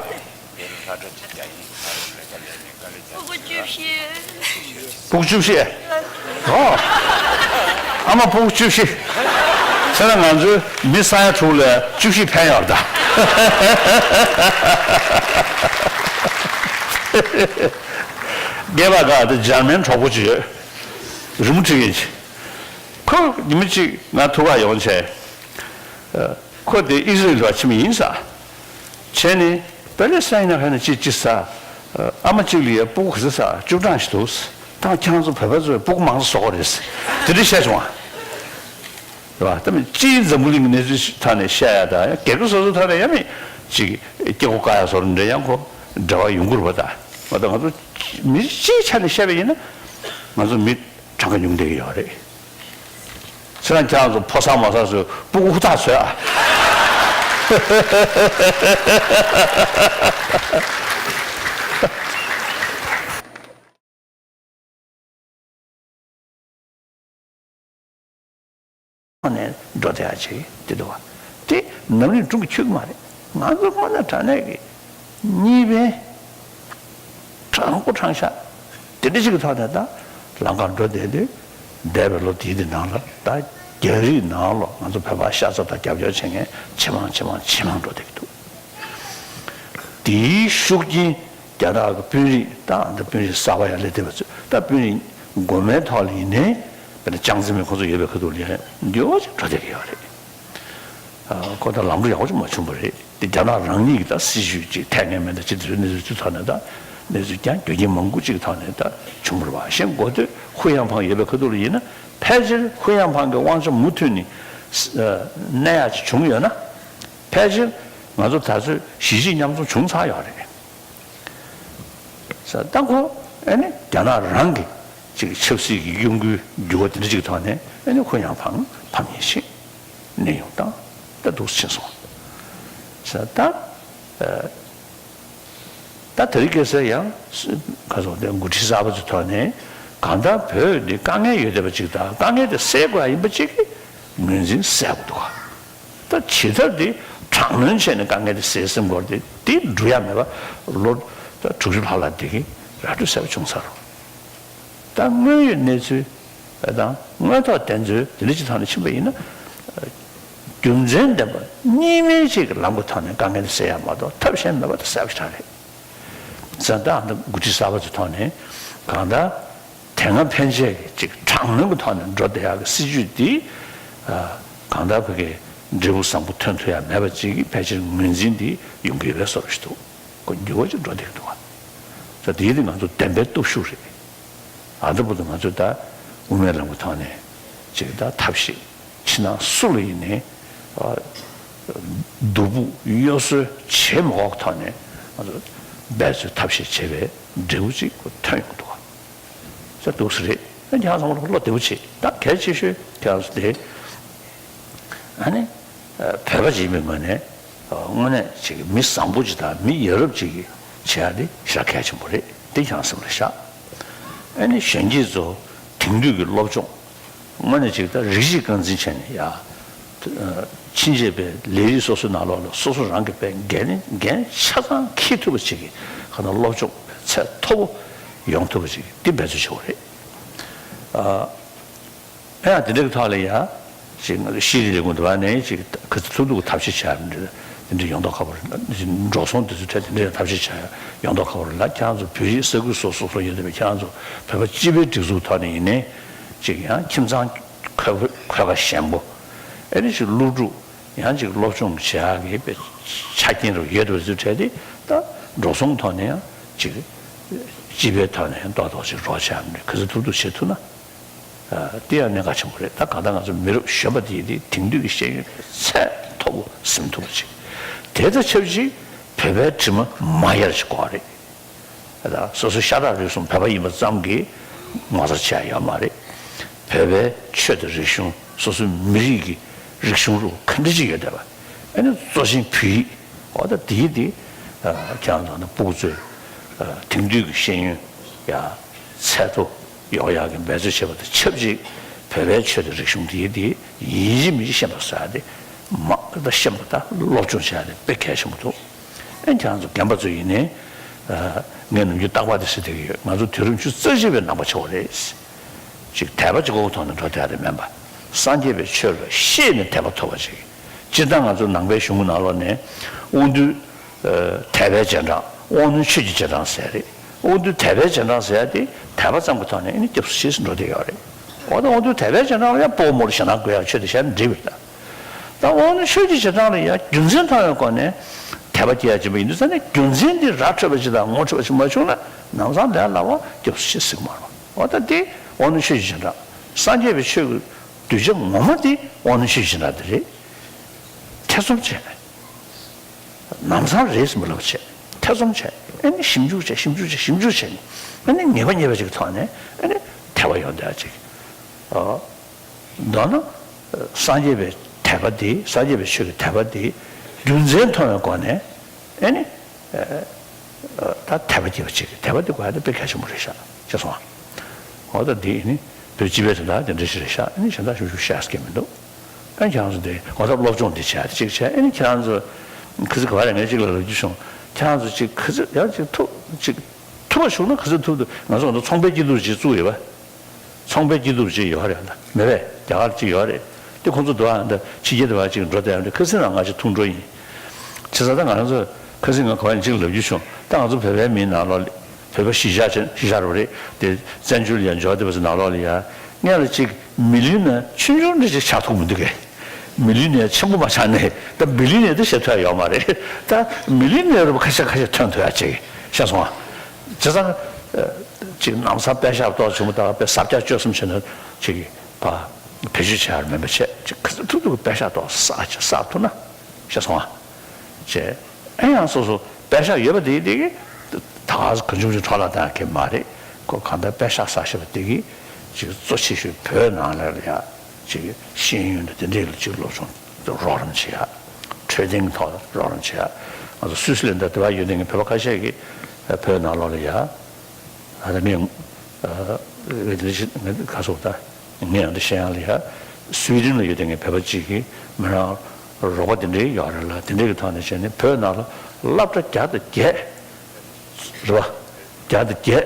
སྤུ་གུ་བཅུ་བཞི། ཨོ། ཨ་མ་སྤུ་གུ་བཅུ་བཞི། ཟེར་ན་ང་ཚོའི་མི་ས་ཡ་དྲུག་ལ་བཅུ་བཞི་ཕན་ཡོད་ད། སྐལ་པ་དགའ་དེ་འཇར་མན་གྲོགས་པོ་ཅིག་ཡོད། རི་མོ་བྲིས་མཁན་ཅིག་ཁོ་ཉི་མ་གཅིག་ང་ཐུག་ག་ཡོང་བྱས། ཁོ་དེ་ཨི་ཟི་རེལ་ལ་ཕྱིན་པ་ཡིན་ས། བྱས་ནས་པེ་ལེ་སི་ཐན་ན་ཁ་ནས་ཅི་ཅི་ས། ཨ་མ་གཅིག་ལ་ཡ་སྤུ་གུ་ག་ཚོད་ས་བཅུ་གྲངས་ཤིག་འདུག་ད་ཁྱེད་རང་ཚོ་བོད་པ་ཚོས་སྤུ་གུ་མང་ས་བཟོ་གི་རེད། དེ་འདྲ་བཤད་བྱུང་བ། རེད་བ། ད་མི་སྤྱིའི་འཛམ་བུ་གླིང་གི་གནས་ཚུལ་ཐོག་ནས་བཤད་ཡ་ད་ཡང་སྒེར་གྱི་སོ་སོའི་ཐོག་ནས་ཡང་མི་ཅིག་སྐྱེ་སྒོ་བཀག་ཡ་བཟོ་འདྲ་ཡང་ཁོ་འབྲེལ་བ་ཡོང་གི་རེད་བ་ད། ང་ད་ང་ཚོ་མི་སྤྱིའི་ཆ་ནས་བཤད་པ་ཡིན་ན་ང་ཚོ་མི་གྲངས་ཀ་ཉུང་བསྡད་ཀྱི་ཡོད་རེད། ཁྱེད་རང་ཁྱེད་རང་ཚོ་ཕོ་གསར་མོ་གསར་ཚོས་སྤུ་གུ་ཧུར་ཐག་བཟོས་ཨ། ནས་འགྲོ་བསྡད་ཡ་ཅིག་དེ་འདུག་བ། དེ་ནམ་རིང་སྒྲུང་གི་ཆོད་ཀྱི་མ་རེད། ང་ཚོ་དངོས་གནས་དྲང་གནས་ཀྱི་གཉིས་པའི་དྲང་པོ་དྲང་བཞག་དེ་འདྲ་ཞིག་གི་ཐོག་ནས་ད་ལམ་ཁར་འགྲོ་བསྡད་དུས། འདས་པའི་ལོ་དེའི་དེ་ནང་ལ་ད་རྒྱ་རིགས་ནང་ལོགས་ང་ཚོ་བོད་པ་ཤ་ཚ་དང་རྒྱབ་སྐྱོར་བྱེད་མཁན་ཇེ་མང་ཇེ་མང་ཇེ་མང་འགྲོ་བསྡད་ཀྱི་འདུག་དེའི་ཤུགས་རྐྱེན་རྒྱ་ནག་གི་དཔོན་རིགས་དང་ད་དཔོན་རིགས་གསར་པ་ཡར་སླེབས་བསྡད་པ་ཚོས་ད་དཔོན་རིགས་མགོ་མའི་ཐོག་ལ་ཡིན་ནའི་དཔེར་ན་ཅང་ཙེ་མིན་ཁོ་ཚོ་ཡོད་པའི་ཁ་ཐུག་ལ་ཡང་འགྱུར་བ་ཅིག་འགྲོ་བསྡད་ཀྱི་ཡོད་རེད། ཨ། ཁོ་ད་ལམ་འགྲོ་ཡག་པོ་ཅིག་མ་བྱུང་བ་རེད། དེ་རྒྱ་ནག་རང་ཉིད་ཀྱི་ད་སྲིད་ཇུས་ཅིག་འཐད་ངེས་མེད་ད་ཅི་དེ་ཚོའི་གནས་ཚུལ་ཚོའི་ཐོག་ནས་ད་གནས་ཚུལ་ཀྱང་རྒྱུ་རྐྱེན་མང་པོ་ཅིག་གི་ཐོག་ནས་ད་བྱུང་བ་རེད་བ། གཞན་འགོ་སྟོད་ཧུའུ་ཡན་ཕང་ཡོད་པའི་ཁ་ཐུག་ལ་ཡིན་ན་ཕལ་ཆེར་ཧུའུ་ཡན་ཕང་གི་དབང་ཆ་མུ་མཐུད་ནས་གནས་ཡག་ཅིག་བྱུང་ཡོད་ན་ཕལ་ཆེར་ང་ཚོ་ད་ཚོད་གཞིས་བྱེས་མཉམ་འཛོམས་བྱུང་ཚར་ཡོད་རེད། ས་ད་ཁོ་ཨ་ནི་རྒྱ་ནག་རང་གི་ཅིག་ཆབ་སྲིད་ཀྱི་གཡོ་འགུལ་འགྱུར་བ་དེ་འདྲ་ཅིག་གི་ཐོག་ནས་ཨ་ནི་ཁོ་ཡང་ཕམ་ཕམ་ཉེས་ཤིག་གནས་ཡོང་སྟངས་ད་འདུག་ཕྱིན་སོང་། ས་ད་ཨ་ད་དེ་རིང་ཁ་སང་ཡང་ཁ་སང་དེ་འགོ་ཁྲིད་གསར་པ་ཚོའི་ཐོག་ནས་གང་ལྟར་བོད་འདི་དཀའ་ངལ་ཡོད་བསྡད་པ་ཅིག་དང་དཀའ་ངལ་དེ་སེལ་དགོས་ཡ་ཡིན་པ་ཅིག་གི་ངོས་འཛིན་གསལ་པོ་འདུག་ག་ད་ཇི་ལྟར་དེ་དྲག་གནོན་བྱས་ནས་དཀའ་ངལ་དེ་སེལ་སེམས་སྐོར་དེ་དེ་འགྲུབ་ཡ་མེད་པ་ལོ་ད་དྲུག་ཅུ་ལྷག་ལྷག་དེ་གི་ར་སྤྲོད་གསལ་པོ་བྱུང་ཚར། ད་དངོས་ཡོད་གནས་ཚུལ་དང་དངོས་ཐོག་བདེན་འཚོལ་དེ་འདྲ་ཅིག་ཐོག་ནས་ཕྱིན་པ་ཡིན་ན། རྒྱུ་མཚན་ལྡན་པ་གཉིས་སྨན་གཅིག་གི་ལམ་གྱི་ཐོག་ནས་དཀའ་ངལ་དེ་སེལ་ཡ་མ་གཏོགས་ཐབས་གཞན་མེད་པ་དེ་གསལ་པོ་ཞིག་རེད། ཟེར་ད་ཨ་ནི་འགོ་ཁྲིད་གསར་པ་ཚོའི་ཐོག་ནས་གང་ལྟར། དེ་སྔ་ཕན་ཆད་ཀྱི་ཅིག་དྲག་གནོན་གྱི་ཐོག་ནས་འགྲོ་བསྡད་ཡག་གི་སྲིད་ཇུས་འདི། ཨ། གང་ལྟར་ཕ་གིའི་འབྲས་བུ་བཟང་པོ་ཐོན་ཐུབ་ཡ་མེད་པ་ཅིག་གི་ཕལ་ཆེར་ངོས་འཛིན་འདི་ཡོང་གི་ཡོད་པའི་བཟོ་འདྲ་ཞིག་འདུག་ཁོ་འགྱུར་བ་ཅིག་འགྲོ་བསྡད་ཀྱི་འདུག་ག་ད་དེའི་དེ་ང་ཚོ་བདེན་པའི་སྟོབས་ཤུགས་རེད། ཨ་ད་བར་དུ་ང་ཚོས་ད་དབུ་མའི་ལམ་གྱི་ཐོག་ནས་ཅིག་ད་ཐབས་ཤེས་ཕྱི་ནང་སུ་ལ་ཡིན་ནའི། ཨ། སྡུག་ཕུག་གཡོ་ཟོལ་བྱེད་མ་དགོས་ཐོག་ནས་ང་ཚོ་འབད་རྩོལ་ཐབས་ཤེས་བྱས་པའི་འབྲས་བུ་ཅིག་ཐོན་ཡོང་གི་འདུག་ག་ས་འདུག་ས་རེད། ཨ་ནི་ཁྱེད་རང་ཚང་མ་བློ་བདེ་པོ་བྱེད་ད་གལ་ཆེ་ཤོས་ཁྱེད་རང་ཚོ་དེ། ཨ་ནི། ཨ། བོད་པ་ཅིག་ཡིན་པའི་ངོས་ནས། ཨ། དངོས་གནས་ཅིག་མི་བཟང་པོ་ཅིག་དང་མི་ཡ་རབས་ཅིག་གིས་བྱེད་ཡ་དེ་ཞེ་དྲག་གལ་ཆེན་པོ་རེད། དེ་ཁྱེད་རང་སེམས་ལ་བཞག་ཨ་ནི་གཞོན་སྐྱེས་ཚོ་དེང་དུས་ཀྱི་སློབ་སྦྱོང་དངོས་གནས་ཅིག་ད་རིགས་གཅིག་རྐང་འཛིན་བྱས་ནས་ཡ། ཕྱིན་ཆད་པའི་ལས་རིགས་སོ་སོའི་ནང་ལོགས་ལ་སོ་སོ་རང་གི་པའི་འགན་འགན་ཆ་ཚང་འཁྱེར་ཐུབ་པ་ཅིག་གི་ག་ན་སློབ་སྦྱོང་ཚད་མཐོ་པོ་ཡོང་ཐུབ་པ་ཅིག་འདི་འབད་རྩོལ་བྱེད་དགོས་རེད། ཨ་ཡང་དེ་འདྲ་གི་ཐོག་ལ་ཡ། ཅིག་ང་ཚོ་ཤེས་རིག་ལས་ཁུངས་དུ་བ་ནས་ཅིག་ག་ཚོད་ཐུབ་ཐུབ་ཐབས་ཤེས་བྱ་ཡ་འདི་འདྲ་ཡོང་མདོག་ཁ་པོ་རེད། འགྲོ་སོང་དེ་ཚོའི་ཐད་དེ་འདྲ་ཐབས་ཤེས་བྱ་ཡ་ཡོང་མདོག་ཁ་པོ་རེད་ལ། ཁྱེད་རང་ཚོ་བོད་རིགས་ས་ཁུལ་སོ་སོ་སོ་ཡོད་བསྡད་པའི་ཁྱེད་རང་ཚོ་བོད་པ་སྤྱི་པའི་སྒྲིག་འཛུགས་ཐོག་ནས་ཡིན་ནའི་ཅིག་ཡང་ཁྱིམ་ཚང་འཁོས་འཁོས་ཀ་ཞན་པོ་ཨེ་ནི་ཅིག་སློབ་ཕྲུག་ཡང་ཅིག་སློབ་སྦྱོང་བྱེད་ཡག་གི་དཔེ་ཆ་རྐྱེན་རུ་ཡོད་པ་ཚོའི་གྲས་དེ་ད་འགྲོ་སོང་ཐོག་ནས་ཡང་ཅིག་སྤྱི་པའི་ཐོག་ནས་ཡང་ཏོག་ཏོག་ཅིག་རོགས་བྱ་ཡ་ག་ཚོད་ཐུབ་ཐུབ་བྱེད་ཐུབ་ན། ཨ་དེ་ཡང་གནད་འགག་ཆེན་པོ་རེད། ད་གང་ལྟར་ང་ཚོ་མི་རབས་གཞོན་པ་དེ་དེ་དེང་དུས་ཀྱི་ཤེས་ཡོན་ཚད་མཐོ་པོ་ཟིན་ཐུབ་པ་ཅིག་དེ་དང་ཆབས་ཅིག་བོད་པའི་དྲི་མ་མ་ཡལ་ཞིག་དགོས་རེད། ད་སོ་སོ་ཤ་ཁྲག་རུས་གསུམ་བོད་པ་ཡིན་པ་ཙམ་གྱིས་ངོ་ཚ་བྱས་ཡོད་མ་རེད། བོད་པའི་ཆོས་དང་རིག་གཞུང་སོ་སོའི་མི་རིགས་ཀྱི་རིག་གཞུང་རུ་ག་འདྲ་ཅིག་ཡོད་བསྡད་པ། ཨ་ནི་གཙོ་ཆེན་བོད་ཡིག་འོ་ད་དེའི་དེ་ཁྱེད་རང་ཚོ་ནི་སྤུ་གུ་ཚོས་དེང་དུས་ཀྱི་ཤེས་ཡོན་ཡ་ཚད་མཐོ་ཡོང་ཡག་གི་འབད་རྩོལ་བྱེད་པ་དང་ཆབས་ཅིག་བོད་པའི་ཆོས་དང་རིག་གཞུང་དེའི་དེ་ཡིན་གཅིག་མིན་གཅིག་ཤེས་པ་ཟེར་ཡ་དེ་མ་ད་ཤེས་པ་ད་སློབ་སྦྱོང་བྱེད་ཡ་དེ་དཔེ་གལ་ཆེན་པོ་འདུག་ཨེ་ཁྱེད་རང་ཚོ་རྒན་པ་ཚོ་ཡིན་ནའི། ངས་ནམ་རྒྱུན་རྟག་པར་དེ་ཟེར་བསྡད་ཀྱི་ཡོད། ང་ཚོ་དུས་རབས་ཉི་ཤུ་རྩ་གཅིག་པའི་ནང་པ་ཆགས་པ་རེད། ཅིག་དད་པ་གཅིག་པོ་ཐོག་ནས་འགྲོ་བསྡད་ཡ་དེ་མིན་པ། སངས་རྒྱས་པའི་ཆོས་ལ་ཤེས་ནས་དད་པ་ཐོབ་པ་ཅིག་སྤྱིར་བཏང་ང་ཚོ་ནང་པའི་གཞུང་གི་ནང་ལོགས་ནས་དབང་རྟུལ། དད་པའི་རྗེས་འབྲང་དབང་རྣོན་ཆོས་ཀྱི་རྗེས་འབྲང་ཟེར་ཡ་རེད། དབང་རྟུལ་དད་པའི་རྗེས་འབྲང་ཟེར་ཡ་དེ་དད་པ་ཙམ་གྱི་ཐོག་ནས་ཨ་ནི་སྐྱབས་སུ་མཆི་ཟེར་འགྲོ་བསྡད་ཡོད་རེད། འོ་ད་དབང་རྟུལ་དད་པའི་རྗེས་འབྲང་ལ་ཡང་སྤོ་བོ་མོ་ལ་ཞེ་སྡང་དགོས་ཡག་ཆོས་དེ་བཤད་ན་འགྲིག་པ་རེད་ད། ད་འོ་ན་ཆོས་ཀྱི་བྱེ་བྲག་ལ་ཡང་རྒྱུ་མཚན་མཐོང་བའི་སྒོ་ནས་དད་པ་སྐྱེ་ཡ་བྱེད་པ་ཡིན་དུས་ཙང་ནས་རྒྱུ་མཚན་འདི་ར་འཕྲོད་པ་ཅིག་དང་ངོ་འཕྲོད་པ་ཅིག་མ་བྱུང་ན་ནམ་སང་ལས་སླ་བ་སྐྱབས་སུ་མཆི་ཟེར་གྱི་མ་རེད། འོ་ད་འདི་འོ་ན་ཆོས་ཀྱི་བྱེ་བྲག་སངས་རྒྱས་པའི་ཆོས་ཀྱི་གདུལ་བྱ་ངོ་མ་འདི་འོ་ན་ཆོས་ཀྱི་བྱེ་བྲག་འདི་རེད། ཐེ་ཚོམ་བྱས་ནས་ནམ་སང་རེད་ཟེར་མི་ལབ་བྱས་ཐེ་ཚོམ་བྱས་ཨ་ནི་ཞིབ་འཇུག་བྱས་ཞིབ་འཇུག་བྱས་ཞིབ་འཇུག་བྱས་ནས་ཨ་ནི་ངེས་པ་རྙེད་པ་ཅིག་གི་ཐོག་ནས་ཨ་ནི་དད་པ་ཡོང་བསྡད་ཅིག་མདོར་ན། སངས་རྒྱས་པའི་དད་པ་འདི་སངས་རྒྱས་པའི་ཆོས་ཀྱི་དད་པ་འདི་རྒྱུ་མཚན་མཐོང་བའི་སྒོ་ནས་ཨེ་ནི། ད་དད་པ་སྐྱེ་བ་ཅིག་དད་པ་འདི་དགོས་ཡ་དེ་དཔེ་གལ་ཆེན་པོ་རེད་ཤག་ཅེས་གསུངས་པ། འོ་ད་འདི་ཨེ་ནི་བོད་སྤྱི་པའི་དོན་དག་དེ་འདྲ་ཞིག་རེད་ཤག་ཨེ་ནི་གཞན་དག་ཞུ་ཞུ་བཤད་ས་སྐད་མི་འདུག་ཨེ་ཁྱེད་རང་ཚོ་དེ་འོ་ད་སློབ་སྦྱོང་འདི་བྱས་ཏེ་ཅིག་བྱས་ཨེ་ནི་ཁྱེད་རང་ཚོ་ཁི་ཚི་ག་བ་རེད་ངས་ཅིག་ལ་ལབ་རྒྱུ་བྱུང་ཁྱེད་རང་ཚོ་ཅིག་ཁི་ཚི་ཡང་ཅིག་ཐུབ་ཅིག་ཐུབ་པ་བྱུང་ན་ག་ཚོད་ཐུབ་འདུག་ང་ཚོ་ང་ཚོ་ཚོང་པའི་སྐྱིད་སྡུག་ཅིག་བཙུགས་ཡོད་པ། ཚོང་པའི་སྐྱིད་སྡུག་ཅིག་ཡོད་རེད་ད་མེད་པས་རྒྱ་གར་ཅིག་ཡོད་རེད། དེ་ཁོང་ཚོ་འདུག་ཨ་འདི་ཕྱི་རྒྱལ་དུ་བ་ཅིག་འགྲོ་བསྡད་ཡོད་འདི་ཁ་སང་རང་ང་ཅིག་ཐུག་འགྲོ་ཡིན། བྱས་ཙང་ད་ང་རང་ཚོ་ཁ་སང་ང་ག་བ་ཡིན་ཅིག་ལབ་རྒྱུ་བྱུང་ད་ང་ཚོ་བོད་པའི་མིའི་ནང་ལོགས་བོད་པ་གཞིས་ཆགས་ཆེན་གཞིས་ཆགས་རུ་རེད་དེ་བཙན་བྱོལ་ལ་ཡང་འབྱོར་བསྡད་པ་ཚོ་ནང་ལོགས་ལ་ཡ་སྔོན་ལ་ཅིག་མི་ལི་ནི་ཆུང་ཆུང་འདྲ་ཅིག་ཆགས་ཐུབ་མི་འདུག་གས། མི་ལི་ནི་ཆེན་པོ་མ་ཆགས་ནས་ད་མི་ལི་ནི་ད་བྱེད་ཐུབ་ཡ་ཡོད་མ་རེད་ད་མི་ལི་ནི་རུ་ཁ་ཤས་ཁ་ཤས་ཐོན་ཐུབ་ཡ་ཅིག་ཤེས་སོང་ཨ། བྱས་ཙང་། ཅིག་ལམ་སང་པད་ཤག་ཏོག་ཆུང་མོ་དག་པས་ཟབ་རྒྱ་སྤྱོད་གསུམ་བྱས་ན་ཅིག་ཕ་བེད་སྤྱོད་བྱེད་ཡ་མིན་པ་བྱས་ཅིག་ག་ཚོད་ཐུབ་ཐུབ་པད་ཤག་ཏོག་བསགས་བྱས་བསགས་ཐུབ་ན་ཤེས་སོང་ཨ། ཅེ་ཨེ་ཡང་སོ་སོ་པད་ཤག་ཡོད་པ་དེ་དེ་གི་ད་ག་གང་བྱུང་བྱུང་འཕྲོ་བརླག་བཏང་ཡ་གི་མ་རེད། ཁོ་གང་ལྟར་པད་ཤག་བསགས་བྱས་པ་དེ་གི་ཅིག་གཙོ་ཆེ་ཤོས་བོད་ནང་ལ་ཡ་ཅིག་ཤེས་ཡོན་དང་དེ་འདྲས་ལ་ཅིག་སློབ་སྦྱོང་རོགས་རམ་བྱེད་ཡ། འཕྲོད་བསྟེན་ཐོག་རོགས་རམ་བྱེད་ཡ། ང་ཚོ་སུད་སི་ལན་ད་དེ་བ་ཡོད་དེ་ངས་བོད་པ་ཁ་ཤས་ཀྱིས་བོད་ནང་ལོགས་ལ་ཡ། ཨ་ད་ངས་ཨ་ངས་འདི་ཞིག་ངས་ག་སོགས་ད་ངས་ཡང་འདི་བཤད་ཡང་ལ་ཡ། སུའི་ཌེན་ལ་ཡོད་དེ་ངས་བོད་པ་གཅིག་གིས་མི་རང་རོགས་པ་དེ་འདྲའི་ཡོད་རེད་ལ་དེ་འདྲའི་གི་ཐོག་ནས་བྱས་ནས་བོད་ནང་ལ་སློབ་གྲྭ་བརྒྱ་དང་བརྒྱད་རེད་བ། བརྒྱ་དང་བརྒྱད་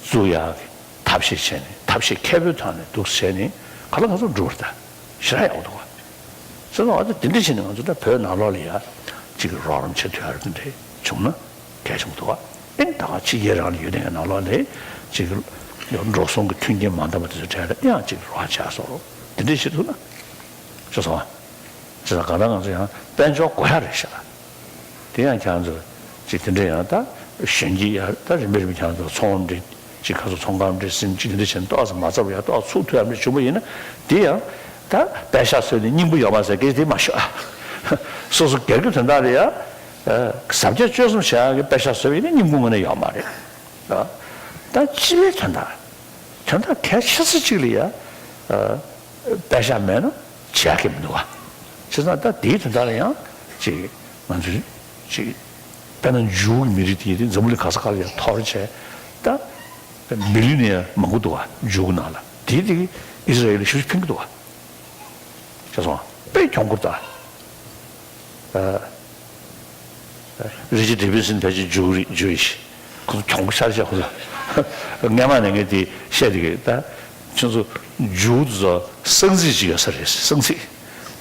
བཙུགས་ཡག་གི་ཐབས་ཤེས་བྱས་ནས་ཐབས་ཤེས་མཁས་པོའི་ཐོག་ནས་འདུག་བྱས་ནས་ག་ལ་ག་ཚོད་འགྲུབ་པ་རེད་ད། ཞེ་དྲག་ཡག་པོ་འདུག་ག་བྱས་ཙང་ཨ་ད་དེ་འདྲ་བྱས་ནས་ང་ཚོ་ད་བོད་ནང་ལོགས་ལ་ཡ་ཅིག་རོགས་རམ་བྱེད་ཐུབ་ཡ་རེད་དེ་འདྲ་བྱུང་ན་གལ་ཆེན་པོ་འདུག་ག་ཨེ་ད་ག་ཕྱི་རྒྱལ་རང་ལ་ཡོད་དེ་ནང་ལོགས་ལ་ཅིག་འགྲོ་སོང་གི་མཐུན་རྐྱེན་མ་འདང་བ་དེ་ཚོ་གྲས་ལ་ཡང་ཅིག་རོགས་བྱ་སོགས་དེ་འདྲ་བྱེད་ཐུབ་ན་ཤེས་སོང་ཨ། བྱས་ཙང་གང་ལྟར་ང་ཚོ་ཡང་དཔལ་འབྱོར་དགོས་ཡ་རེད་ཤག་དེ་ཡང་ཁྱེད་ཚོ་ཅིག་དེ་འདྲ་ཡང་ད་གཞོན་སྐྱེས་ཡ་ད་རིམ་པས་རིམ་པས་ཁྱེད་ཚོ་ཚོང་འབྲེལ་ཅིག་ཁ་སོ་ཚོང་ཁང་འབྲེལ་ཟིན་ཅིག་དེ་འདྲ་བྱས་ནས་ཏོག་ཙམ་མ་ཚབ་ཡ་ཏོག་ཚུགས་ཐུབ་ཡ་མི་བྱུང་བ་ཡིན་ན་དེ་ཡང་ད་པད་ཤག་བཟོས་ནས་སྙིང་པོ་ཡོད་མ་ཟེར་སྐད་ཆ་དེ་མ་ཤོད་ཨ། སོ་སོ་སྒེར་གྱི་དོན་དག་ལ་ཡ་ཟབ་རྒྱས་སྤྱོད་གསུམ་བྱ་ཡ་གི་པད་ཤག་བཟོས་པ་ཡིན་ན་སྙིང་པོ་དངོས་གནས་ཡོད་མ་རེད་ཨ། ད་སྤྱི་པའི་དོན་དག་དོན་དག་གལ་ཆེ་ས་གཅིག་ལ་ཡ། པད་ཤག་མེད་ན་བྱེད་ཡག་གི་མི་འདུག་བ། བྱས་ཙང་ད་དེའི་དོན་དག་ལ་ཡང་ཅིག་ང་ཚོས་ཅིག་དཔེར་ན་འཇུའུ་གི་མི་རིགས་དེ་ཡིན་དུས་འཛམ་བུ་གླིང་ག་ས་ག་ལ་ཡང་འཐོར་བྱས་ད་ བྷི་ལི་ཡོ་ནེ་ཡར་མང་པོ་འདུག་བ། འཇུག་ནང་ལ་དེ་དེ་ཨི་སི་ར་ཨེལ་ལ་ཤུགས་ཆེ་ཕན་གྱི་འདུག་བ། ཤེས་སོང་། དཔེ་གྱོང་ཁུར་ད། རི་ཅར་ཌེ་བི་སན་ཕལ་ཆེར་འཇུག་རེད་འཇུག་ཡིན་ཞིག་ཁོ་ཚོ་གྱོང་པོ་ཤར་ཤར་ཁོ་ཚོ། སྔས་མ་ནས་ངས་དེ་བཤད་དེ་གི་ད། ཁྱོད་ཚོ་འཇུག་དེ་ཚོ་གསང་ཚིག་ཅིག་ཡོད་ས་རེད། གསང་ཚིག་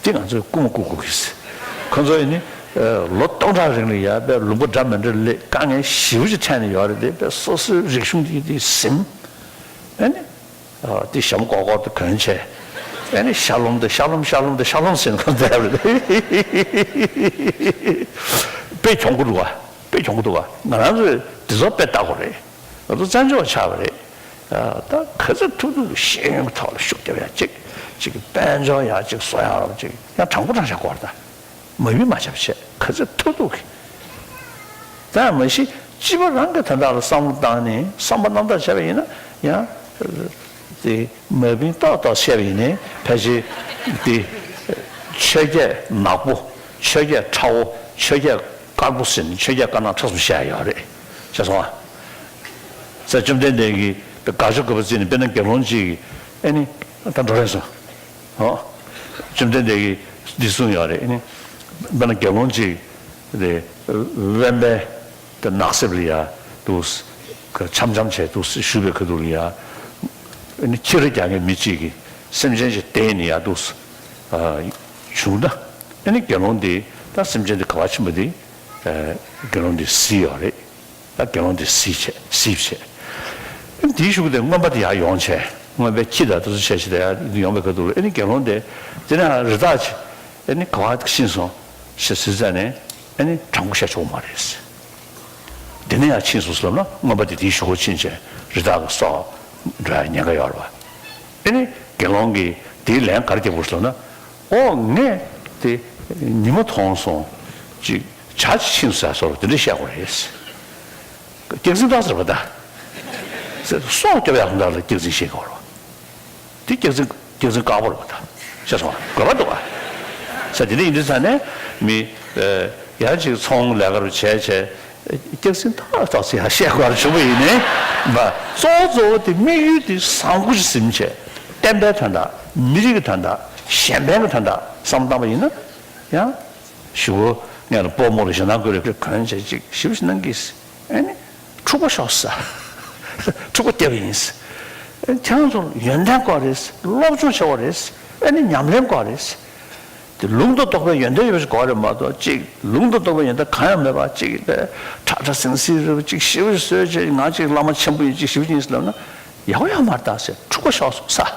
དེ་ང་ཚོས་རྐུ་མ་རྐུ་དགོས་ཀྱི། ཁོ་ཚོ་ཡིན་ནི། ལོ་སྟོང་ཕྲག་རིང་ལ་ཡ་དཔེ་ལུང་པ་འདྲ་མི་འདྲ་སླེབས། དཀའ་ངལ་ཞེ་པོ་ཅིག་འཕྲད་ནས་ཡོད་རེད་དེ། དཔེ་སོ་སོའི་རིག་གཞུང་དེ་དེ་ཟིན། ཨ་ནི། དེ་ཞྭ་མོ་ཀོག་ཀོག་དེ་གོན་བྱས། ཨ་ནི་ཤར་ལྷུང་དེ་ཤར་ལྷུང་ཤར་ལྷུང་དེ་ཤར་ལྷུང་ཟེར་ནས་ཁོ་བསྡད་རེད། དཔེ་གྱོང་གུ་འདུག་བ། དཔེ་གྱོང་གུ་འདུག་བ། ང་རང་ཚོས་དེ་ཚོ་དཔེ་ལྟ་དགོས་རེད། ང་ཚོ་བཙན་བྱོལ་བ་ཆགས་པ་རེད། ད་ག་ཚོད་ཐུབ་ཐུབ་ཀྱི་ཤེས་ཡོན་གྱི་ཐོག་ལ་ཤུགས་རྒྱབ་ཡ་གཅིག་གཅིག་གི་དཔལ་འབྱོར་ཡ་གཅིག་བཟོ་ཡ་རོགས་གཅིག་ཡང་དྲང་པོ་དྲང་བཞག་དགོས་རེད་ད། མ་ཡུལ་མ་ཆབ་བྱས་ག་ཚོད་ཐུབ་ཐུབ་ཀྱི། ད་མ་གཞི་སྤྱི་པ་རང་གི་དོན་དག་ལ་བསམ་བློ་བཏང་ནས་བསམ་པ་རྣམ་དག་བྱས་པ་ཡིན་ན་ཡང་དེ་མ་བིན་ཏོག་ཏོག་བཤད་པ་ཡིན་ནའི་ཕལ་ཆེར་དེ་ཆོས་བརྒྱད་ནག་པོ། ཆོས་བརྒྱད་ཁྲ་བོ། ཆོས་བརྒྱད་དཀར་པོ་ཟེར་ནས་ཆོས་བརྒྱད་དཀར་ནག་ཁྲ་གསུམ་བཤད་ཡོད་རེད། ཤེས་སོང་ཨ། ས་བཅོམ་ལྡན་འདས་ཀྱིས་དགག་བྱ་དགོས་པ་བརྩིས་ནས་དཔེར་ན་དགེ་སློང་གཅིག་གིས་ཨེ་ནི་ད་འགྲོ་རན་སོང་། ཨོ། བཅོམ་ལྡན་འདས་ཀྱིས་འདི་གསུངས་ཡོད་རེད། ཨེ་ནི་དཔེར་ན་དགེ་སློང་གཅིག་དེ་དབེན་པའི་དེ་ནགས་གསེབ་ལ་ཡ་འདུག་འཆམ་འཆམ་བྱས་འདུག་བཞུགས་པའི་ཁ་ཐུག་ལ་ཡ། ཨེ་ནི་ཁྱི་ར་རྒྱག་མཁན་མི་གཅིག་གིས་སེམས་ཅན་ཅིག་བསྟན་ནས་ཡ་འདུག་བྱུང་ན། ཨེ་ནི་དགེ་སློང་དེ་ད་སེམས་ཅན་དེ་ག་པར་ཕྱིན་པ་དེ་དགེ་སློང་དེ་གཟིགས་ཡོད་རེད། ད་དགེ་སློང་དེ་གཟིགས་བྱས་གཟིགས་བྱས། ཨེ་ནི་དེའི་གཞུག་གུ་དེ་རྔོན་པ་དེ་ཡར་ཡོང་བྱས། རྔོན་པའི་ཁྱི་དང་དེ་ཚོ་བྱས་བྱས་དེ་ཡར་ཡོང་བའི་ཁ་ཐུག་ལ་ཨེ་ནི་དགེ་སློང་དེ་དེ་ནས་རི་དྭགས་ཀྱི་ཨེ་ནི་ག་པར་ཕྱིན་སོང་ཞེས་ཟེར་ཙ་ནས་ཨེ་ནི་དྲང་པོ་བཤད་ཆོག་མ་རེད། དེ་ནས་ཡར་ཕྱིན་སོང་ཟེར་ལབ་ན་རྔོན་པ་དེ་དེའི་གཞུག་གུ་ཕྱིན་བྱས་རི་དྭགས་ལ་སོགས་འགྲོ་ཡ་ཉེན་ཁ་ཡོད་རེད་བ། ཨེ་ནི་དགེ་སློང་གིས་དེའི་ལན་ག་རེ་རྒྱབ་དགོས་ཟེར་ལབ་ན། ཨོ་ངས་དེ་ཉི་མ་མཐོང་སོང་། ཅིག་བྱ་ཅིག་ཕྱིན་སོང་ཟེར་བ་དེ་འདྲ་བཤད་དགོས་རེད། སྐྱག་རྫུན་བཏང་ཟེར་བ་ད། སྲོག་སྐྱོབ་ཡག་དོན་དག་ལ་སྐྱག་རྫུན་བཤད་དགོས་རེད་བ། དེ་སྐྱག་རྫུན་སྐྱག་རྫུན་བཀག་པ་རེད་བ་ད། ཤེས་སོང་བ། དགོས་པ་འདུག་བ། ས་དེ་འདྲ་ཡིན་དུས་ཙ་ནས་མི་ཡང་ཅིག་ཚོང་ལས་ཀ་རུ་བྱས་བྱས། སྐྱག་རྫུན་ཏག་ཏག་ཅིག་ཡང་བཤད་དགོས་རེད་བྱུང་བ་ཡིན་ནའི། མ་གཙོ་བོ་གཙོ་བོ་དེ་དམིགས་ཡུལ་དེ་བཟང་པོ་ཞིག་ཟིན་བྱས། བསྟན་པའི་དོན་དག་མི་རིགས་ཀྱི་དོན་དག་གཞན་ཕན་གྱི་དོན་དག་བསམ་བློ་བཏང་པ་ཡིན་ན། ཡང་། གཞུག་གུ་ངས་ལ་སྤོ་རྨོ་ལ་ཞེ་སྡང་བསྐུལ་རེ་གོན་བྱས་ཅིག་ཞིབ་ཞིབ་གནང་གིས། ཨེ་ནི། འཁྲུག་པ་ཤོག་ཟེར། འཁྲུག་པ་བརྒྱབ་པ་ཡིན། ཨེ་ཁྱེད་རང་ཚོ་ཡོན་ཏན་དགོས་རེད། སློབ་སྦྱོང་བྱེད་དགོས་རེད། ཨེ་ནི་ཉམས་ལེན་དགོས་རེད། དེ་ལུང་དང་རྟོགས་པའི་ཡོན་ཏན་ཡོད་པ་ཞིག་དགོས་རེད་མ་གཏོགས་ཅིག་ལུང་དང་རྟོགས་པའི་ཡོན་ཏན་གང་ཡང་མེད་པ་ཅིག་དེ་ཁྲ་ཁྲ་ཟིང་ཟིང་རེད་པ་ཅིག་ཞིབ་ཞིབ་བཟོས་བྱས་ང་ཅིག་བླ་མ་ཆེན་པོ་ཡིན་ཅིག་ཞིབ་ཞིབ་ཡིན་ཟེར་ལབ་ན་ཡག་པོ་ཡོད་མ་རེད་ད་ཟེར། འཁྲུག་པ་ཤོག་སོང་ཟེར།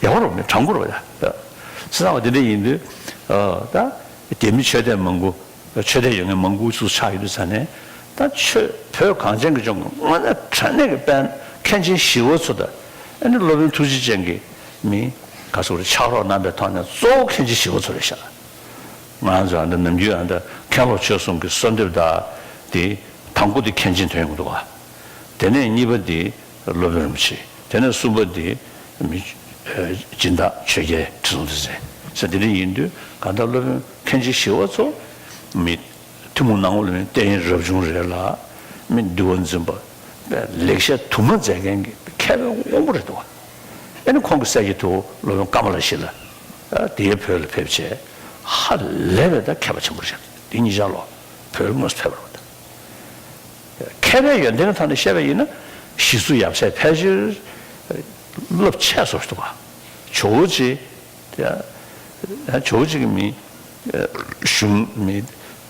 ཡག་པོ་རེད་མི་དྲང་པོ་རེད་ཡ། བྱས་ཙང་བ་དེ་འདྲ་ཡིན་དུས་ད་རྒྱ་མི་ཆོས་དད་མང་པོ། ཆོས་དད་ཡོད་མཁན་མང་པོ་ཚུར་ཆགས་ཡོད་དུས་ཙ་ནས། ད་ཆོས་བོད་གངས་ཅན་གྱི་ལྗོངས་ཀྱི་དངོས་གནས་དྲང་གནས་ཀྱི་དཔལ་མཁན་ཆེན་ཞི་བ་འཚོ་དང་། ཨ་ནི་སློབ་དཔོན་ཐུགས་རྗེ་ཅན་གྱི་མི་ག་ཚོད་རེད་ཕྱག་རོགས་གནང་པའི་ཐོག་ནས་གཙོ་བོ་མཁན་ཆེན་ཞི་བ་འཚོ་རེད་ཤག་ང་ཚོ་ཨ་ནི་ནམ་རྒྱུན་ཨ་ནི་མཁན་སློབ་ཆོས་གསུམ་གྱི་གསོལ་འདེབས་དང་དེ་དང་པོ་དེ་མཁན་ཆེན་ཐོན་ཡོང་གི་འདུག་ག་དེ་ནས་གཉིས་པ་དེ། སློབ་དཔོན་རིན་པོ་ཆེ། དེ་ནས་གསུམ་པ་འདི་མི་སྦྱིན་བདག་ཆོས་རྒྱལ་ཁྲི་སྲོང་ལྡེ་བཙན་ཟེར་འདི་འདྲ་ཡིན་དུས་གང་ལྟར་སློབ་དཔོན་མཁན་ཆེན་ཞི་བ་འཚོ་མི་ཐུན་མོང་སྣང་ངོ་ལ་མི་བསྟན་རབ་བྱུང་རེད་ལ་མི་འདུལ་བ་འཛིན་པ་ལེགས་བཤད་དུ་མ་མཛད་མཁན་གྱི་མཁས་པའི་དབང་པོ་རེད་འདུག་ཨ་ནི་ཁོང་གི་སྲས་ཀྱི་ཐུ་བོ་སློབ་དཔོན་ཀ་མ་ལ་ཤཱི་ལ་དེའི་བོད་ལ་ཕེབས་བྱས་ཧ་ལས་པའི་ད་མཁས་པ་ཆེན་པོ་རེད། དེ་གཉིས་ཆར་ལོ་བོད་ལ་དངོས་སུ་ཕེབས་པ་རེད། མཁས་པའི་ཡོན་ཏན་གྱི་ཐོག་ནས་བཤད་པ་ཡིན་ན་ཞི་འཚོ་ཡབ་སྲས་ཕལ་ཆེར་རླབས་ཆེ་སོགས་ཤིག་འདུག་ག་ཇོ་བོ་རྗེ། ཇོ་བོ་རྗེ་གི་མི་གཞུང་མི་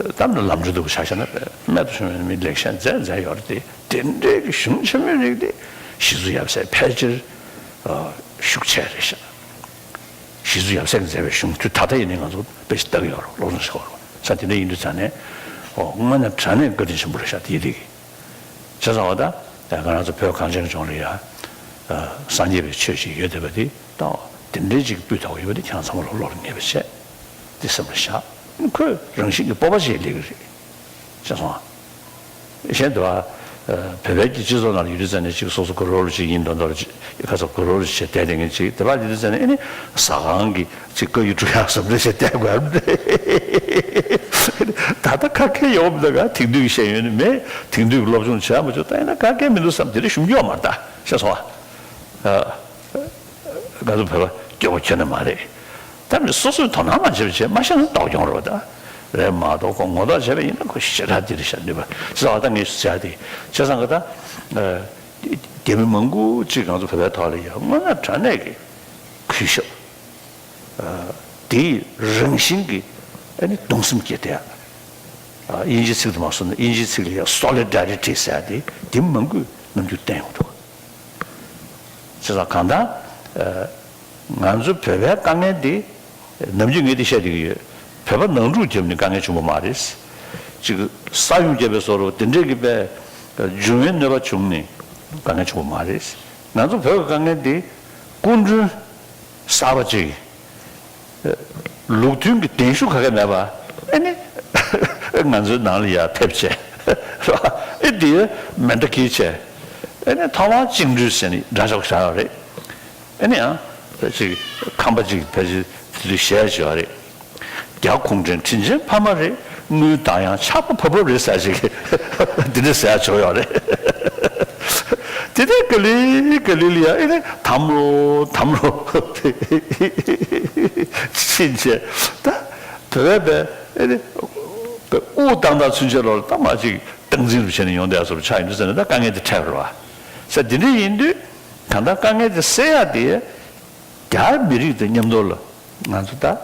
གཏམ་དང་ལམ་འགྲོ་འདུག་ཆ་བཞག་ན་རྨད་དུ་བྱུང་བའི་མི་ལེགས་བཤད་མཛད་མཛད་ཡོད་རེད་དེ། དེ་འདྲའི་གི་གཞུང་ཆེན་མོའི་རིགས་དེ་ཞི་འཚོ་ཡབ་སྲས་ཕལ་ཆེར་ཤུགས་ཆེ་རེད་ཤག་ཞི་འཚོ་ཡབ་སྲས་ཀྱིས་མཛད་པའི་གཞུང་དུས་ད་ལྟ་ཡིན་ནའི་ང་ཚོ་དཔེ་ཞིག་ལྟ་གི་ཡོད་རེད། སློབ་སྦྱོང་བྱེད་ཀྱི་ཡོད་རེད། ས་དེ་འདྲ་ཡིན་དུས་ཙང་ནས་ཨོ་དངོས་གནས་དྲང་གནས་བཀའ་དྲིན་ཆེན་པོ་རེད་ཤག་དེ་ཡི་དེ་གི་བྱས་ཙང་བ་ད་ང་རང་ཚོ་བོད་གངས་ཅན་གྱི་ལྗོངས་ལ་ཡ་སངས་རྒྱས་པའི་ཆོས་ཤིག་ཡོད་བསྡད་པ་དེ་ད་དེ་འདྲའི་ཅིག་སྤུས་དག་པོ་ཡོད་པ་དེ་ཁྱེད་རང་ཚང་མ་ལ་བློ་ལ་ངེས་པ་བྱས་དེ་སེམས་ལ་བཞག་ཁོས་རང་བཞིན་གྱི་སྤོབས་པ་ཞིག་སླེབས་ཀྱི་རེད། ཤེས་སོང་ཨ། གཞན་དུ་བ། བོད་པའི་གི་སྤྱི་ཚོགས་ནང་ལ་ཡོད་དུས་ཙང་ནས་ཅིག་སོ་སོ་གུ་རོ་རུ་ཅིག་ཡིན་མདོག་མདོག་ཅིག་ཁ་ཚ་གུ་རོ་རུ་ཅིག་བྱས་བསྡད་དེ་ངས་ཅིག་དེ་བ་ཡོད་དུས་ཙང་ནས་ཨེ་ནི་ཟ་ཁང་གི་ཅིག་བཀའ་ཡིག་སྒྲུག་ཡག་བཟོ་འདྲ་བྱས་བསྡད་དགོས་རེད། ད་ལྟ་ཁ་སྐད་ཡོང་མི་འདུག་ག་དེང་དུས་ཀྱི་ཤེས་ཡོན་ནི་མེད། དེང་དུས་ཀྱི་སློབ་སྦྱོང་བྱས་མ་བྱུང་། ད་ཡིན་ན་ཁ་སྐད་མི་འདུག་བསམ་དེ་རིང་ཞུམ་གྱི་ཡོད་མ་རེད། ད་ཤེས་སོང་ཨ། ཨ། ང་ཚོ་བོད་པ་སྐྱོ་པོ་ཁྱོན་ནས་མ་རེད། ད་མི་སོ་སོས་དོ་སྣང་མ་བྱས་པ་བྱས་མ་ཤེས་ན་ལྡོག་གྱོང་རེད་པ། ད་རེད་མ་གཏོགས་ཁོ་ངོ་ཐོག་བྱས་པ་ཡིན་ན་ཁོ་ཞེ་དྲག་འདི་རེད་ཤག་ནུས་པ་ཟེར་བ། ད་ངས་ཟེར་ཡ་དེ་བྱས་ཙང་གི་ད། རྒྱ་མི་མང་པོ་ཅིག་ང་ཚོ་བོད་པའི་ཐོག་ལ་ཡ་དངོས་གནས་དྲང་གནས་ཀྱི་གུས་ཞབས། དེའི་རང་བཞིན་གྱི་ཨ་ནི་གདུང་སེམས་སྐྱེ་དེ། དབྱིན་ཇིའི་ཚིག་དུ་མ་སོང་ན་དབྱིན་ཇིའི་ཚིག་ལ་ཡ་སོ་ལི་ཌར་ཊི་ཟེར་ཡ་དེ་དེ་མང་པོས་ནམ་རྒྱུན་བསྟན་ཡོང་འདུག་བྱས་ཙང་གང་ལྟར། ང་ཚོ་བོད་པའི་དཀའ་ངལ་འདི་ནམ་རྒྱུན་ངས་འདི་བཤད་བསྡད་ཀྱི་ཡོད། བོད་པ་ནང་འཁྲུག་བརྒྱབ་ནས་དཀའ་ངལ་བྱུང་བ་མ་རེད། ཅིག་ས་ཡོམ་བརྒྱབ་པའི་བཟོ་འདྲ་དེ་འདྲས་ཀྱི་པའི་འབྱུང་བའི་གནོད་པ་བྱུང་ནས་དཀའ་ངལ་བྱུང་བ་མ་རེད། ང་ཚོ་བོད་ཀྱི་དཀའ་ངལ་འདི་སྐུ་མགྲོན་གསར་པ་ཅིག་ལུགས་མཐུན་གྱི་གདན་ཞུ་ག་གེ་མེད་པ། ཨེ་ནི་ང་ཚོའི་ནང་ལ་ཡར་ཕེབས་བྱས་ར། ཨེ་འདི་མེ་མདའ་འཁྱེར་བྱས། ཨེ་ནི་ཐོག་མར་བཅིངས་འགྲོལ་ཟེར་ནས་འདྲ་ཆགས་བཞག་ཡོད་རེད། ཨེ་ནི་ཡང་ཅིག་ཁམས་པ་ཅིག་ཕལ་ཆེར་དེ་དུས་ཞལ་བྱས་ཡོད་རེད། རྒྱ་གུང་ཁྲན་དྲིན་ཆེན་ཕ་མ་རེད། དངུལ་དང་ཡང་ཆགས་པ་བབ་བབ་རེད་ཟེར་ཅིག་འདི་འདྲ་ཟེར་ཡ་བྱུང་ཡོད་རེད། དེ་ནས་ག་ལེ་ག་ལེ་ལ་ཡ་ཨེ་ནི་དམ་རོ་དམ་རོ་ཕྱིན་བྱས། ད་བོད་པའི་ཨེ་ནི་དབུ་བཏང་བཏང་ཚུན་ཆད་ལོར་ད་མ་ཅིག་སྟངས་འཛིན་རུ་བྱས་ནས་ཡོང་བསྡད་ཡ་བཟོ་འདྲ་ཆགས་ཡོང་དུས་ཟེར་ན། ད་དཀའ་ངལ་དེ་འཕྲད་པ་རེད་པ། ས་འདི་འདྲ་ཡིན་དུས་གང་ལྟར་དཀའ་ངལ་དེ་སེལ་ཡ་དེ་རྒྱ་མི་རིགས་དང་མཉམ་དུ་ལ་ང་ཚོ་ད་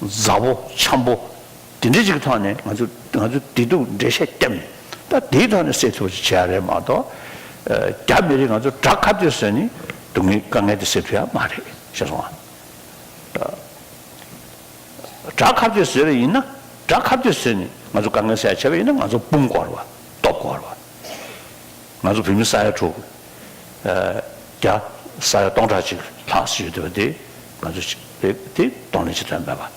མཛའ་བོ་འཆམ་པོ་དེ་འདྲ་ཅིག་གི་ཐོག་ནས་ང་ཚོ་ང་ཚོ་བདེ་སྡུག་འགྲེལ་བཤད་བརྒྱབ་ནས། ད་དེའི་ཐོག་ནས་སེལ་ཐུབ་པ་ཅིག་བྱས་རེད་མ་གཏོགས། རྒྱ་མི་རིགས་ང་ཚོ་དགྲ་ཁ་གཏད་བཟོས་ནས་སྡུག་བསྔལ་དཀའ་ངལ་དེ་སེལ་ཐུབ་ཡ་མ་རེད། ཤེས་སོང་ཨ། དགྲ་ཁ་གཏད་བཟོས་པ་ཡིན་ན། དགྲ་ཁ་གཏད་བཟོས་ནས་ང་ཚོ་དཀའ་ངལ་སེལ་ཡ་བྱས་པ་ཡིན་ན་ང་ཚོ་དཔུང་དཀོར་བ་སྟོབས་དཀོར་བ། ང་ཚོ་བོད་མི་ས་ཡ་དྲུག་ཨ། རྒྱ་ས་ཡ་སྟོང་ཕྲག་གཅིག་ལྷག་ཙམ་ཡོད་བསྡད་པ་དེ་ང་ཚོ་ཅིག་རེད་དེ་གདོང་ལེན་བྱེད་ཐུབ་ཡ་མེད་པ།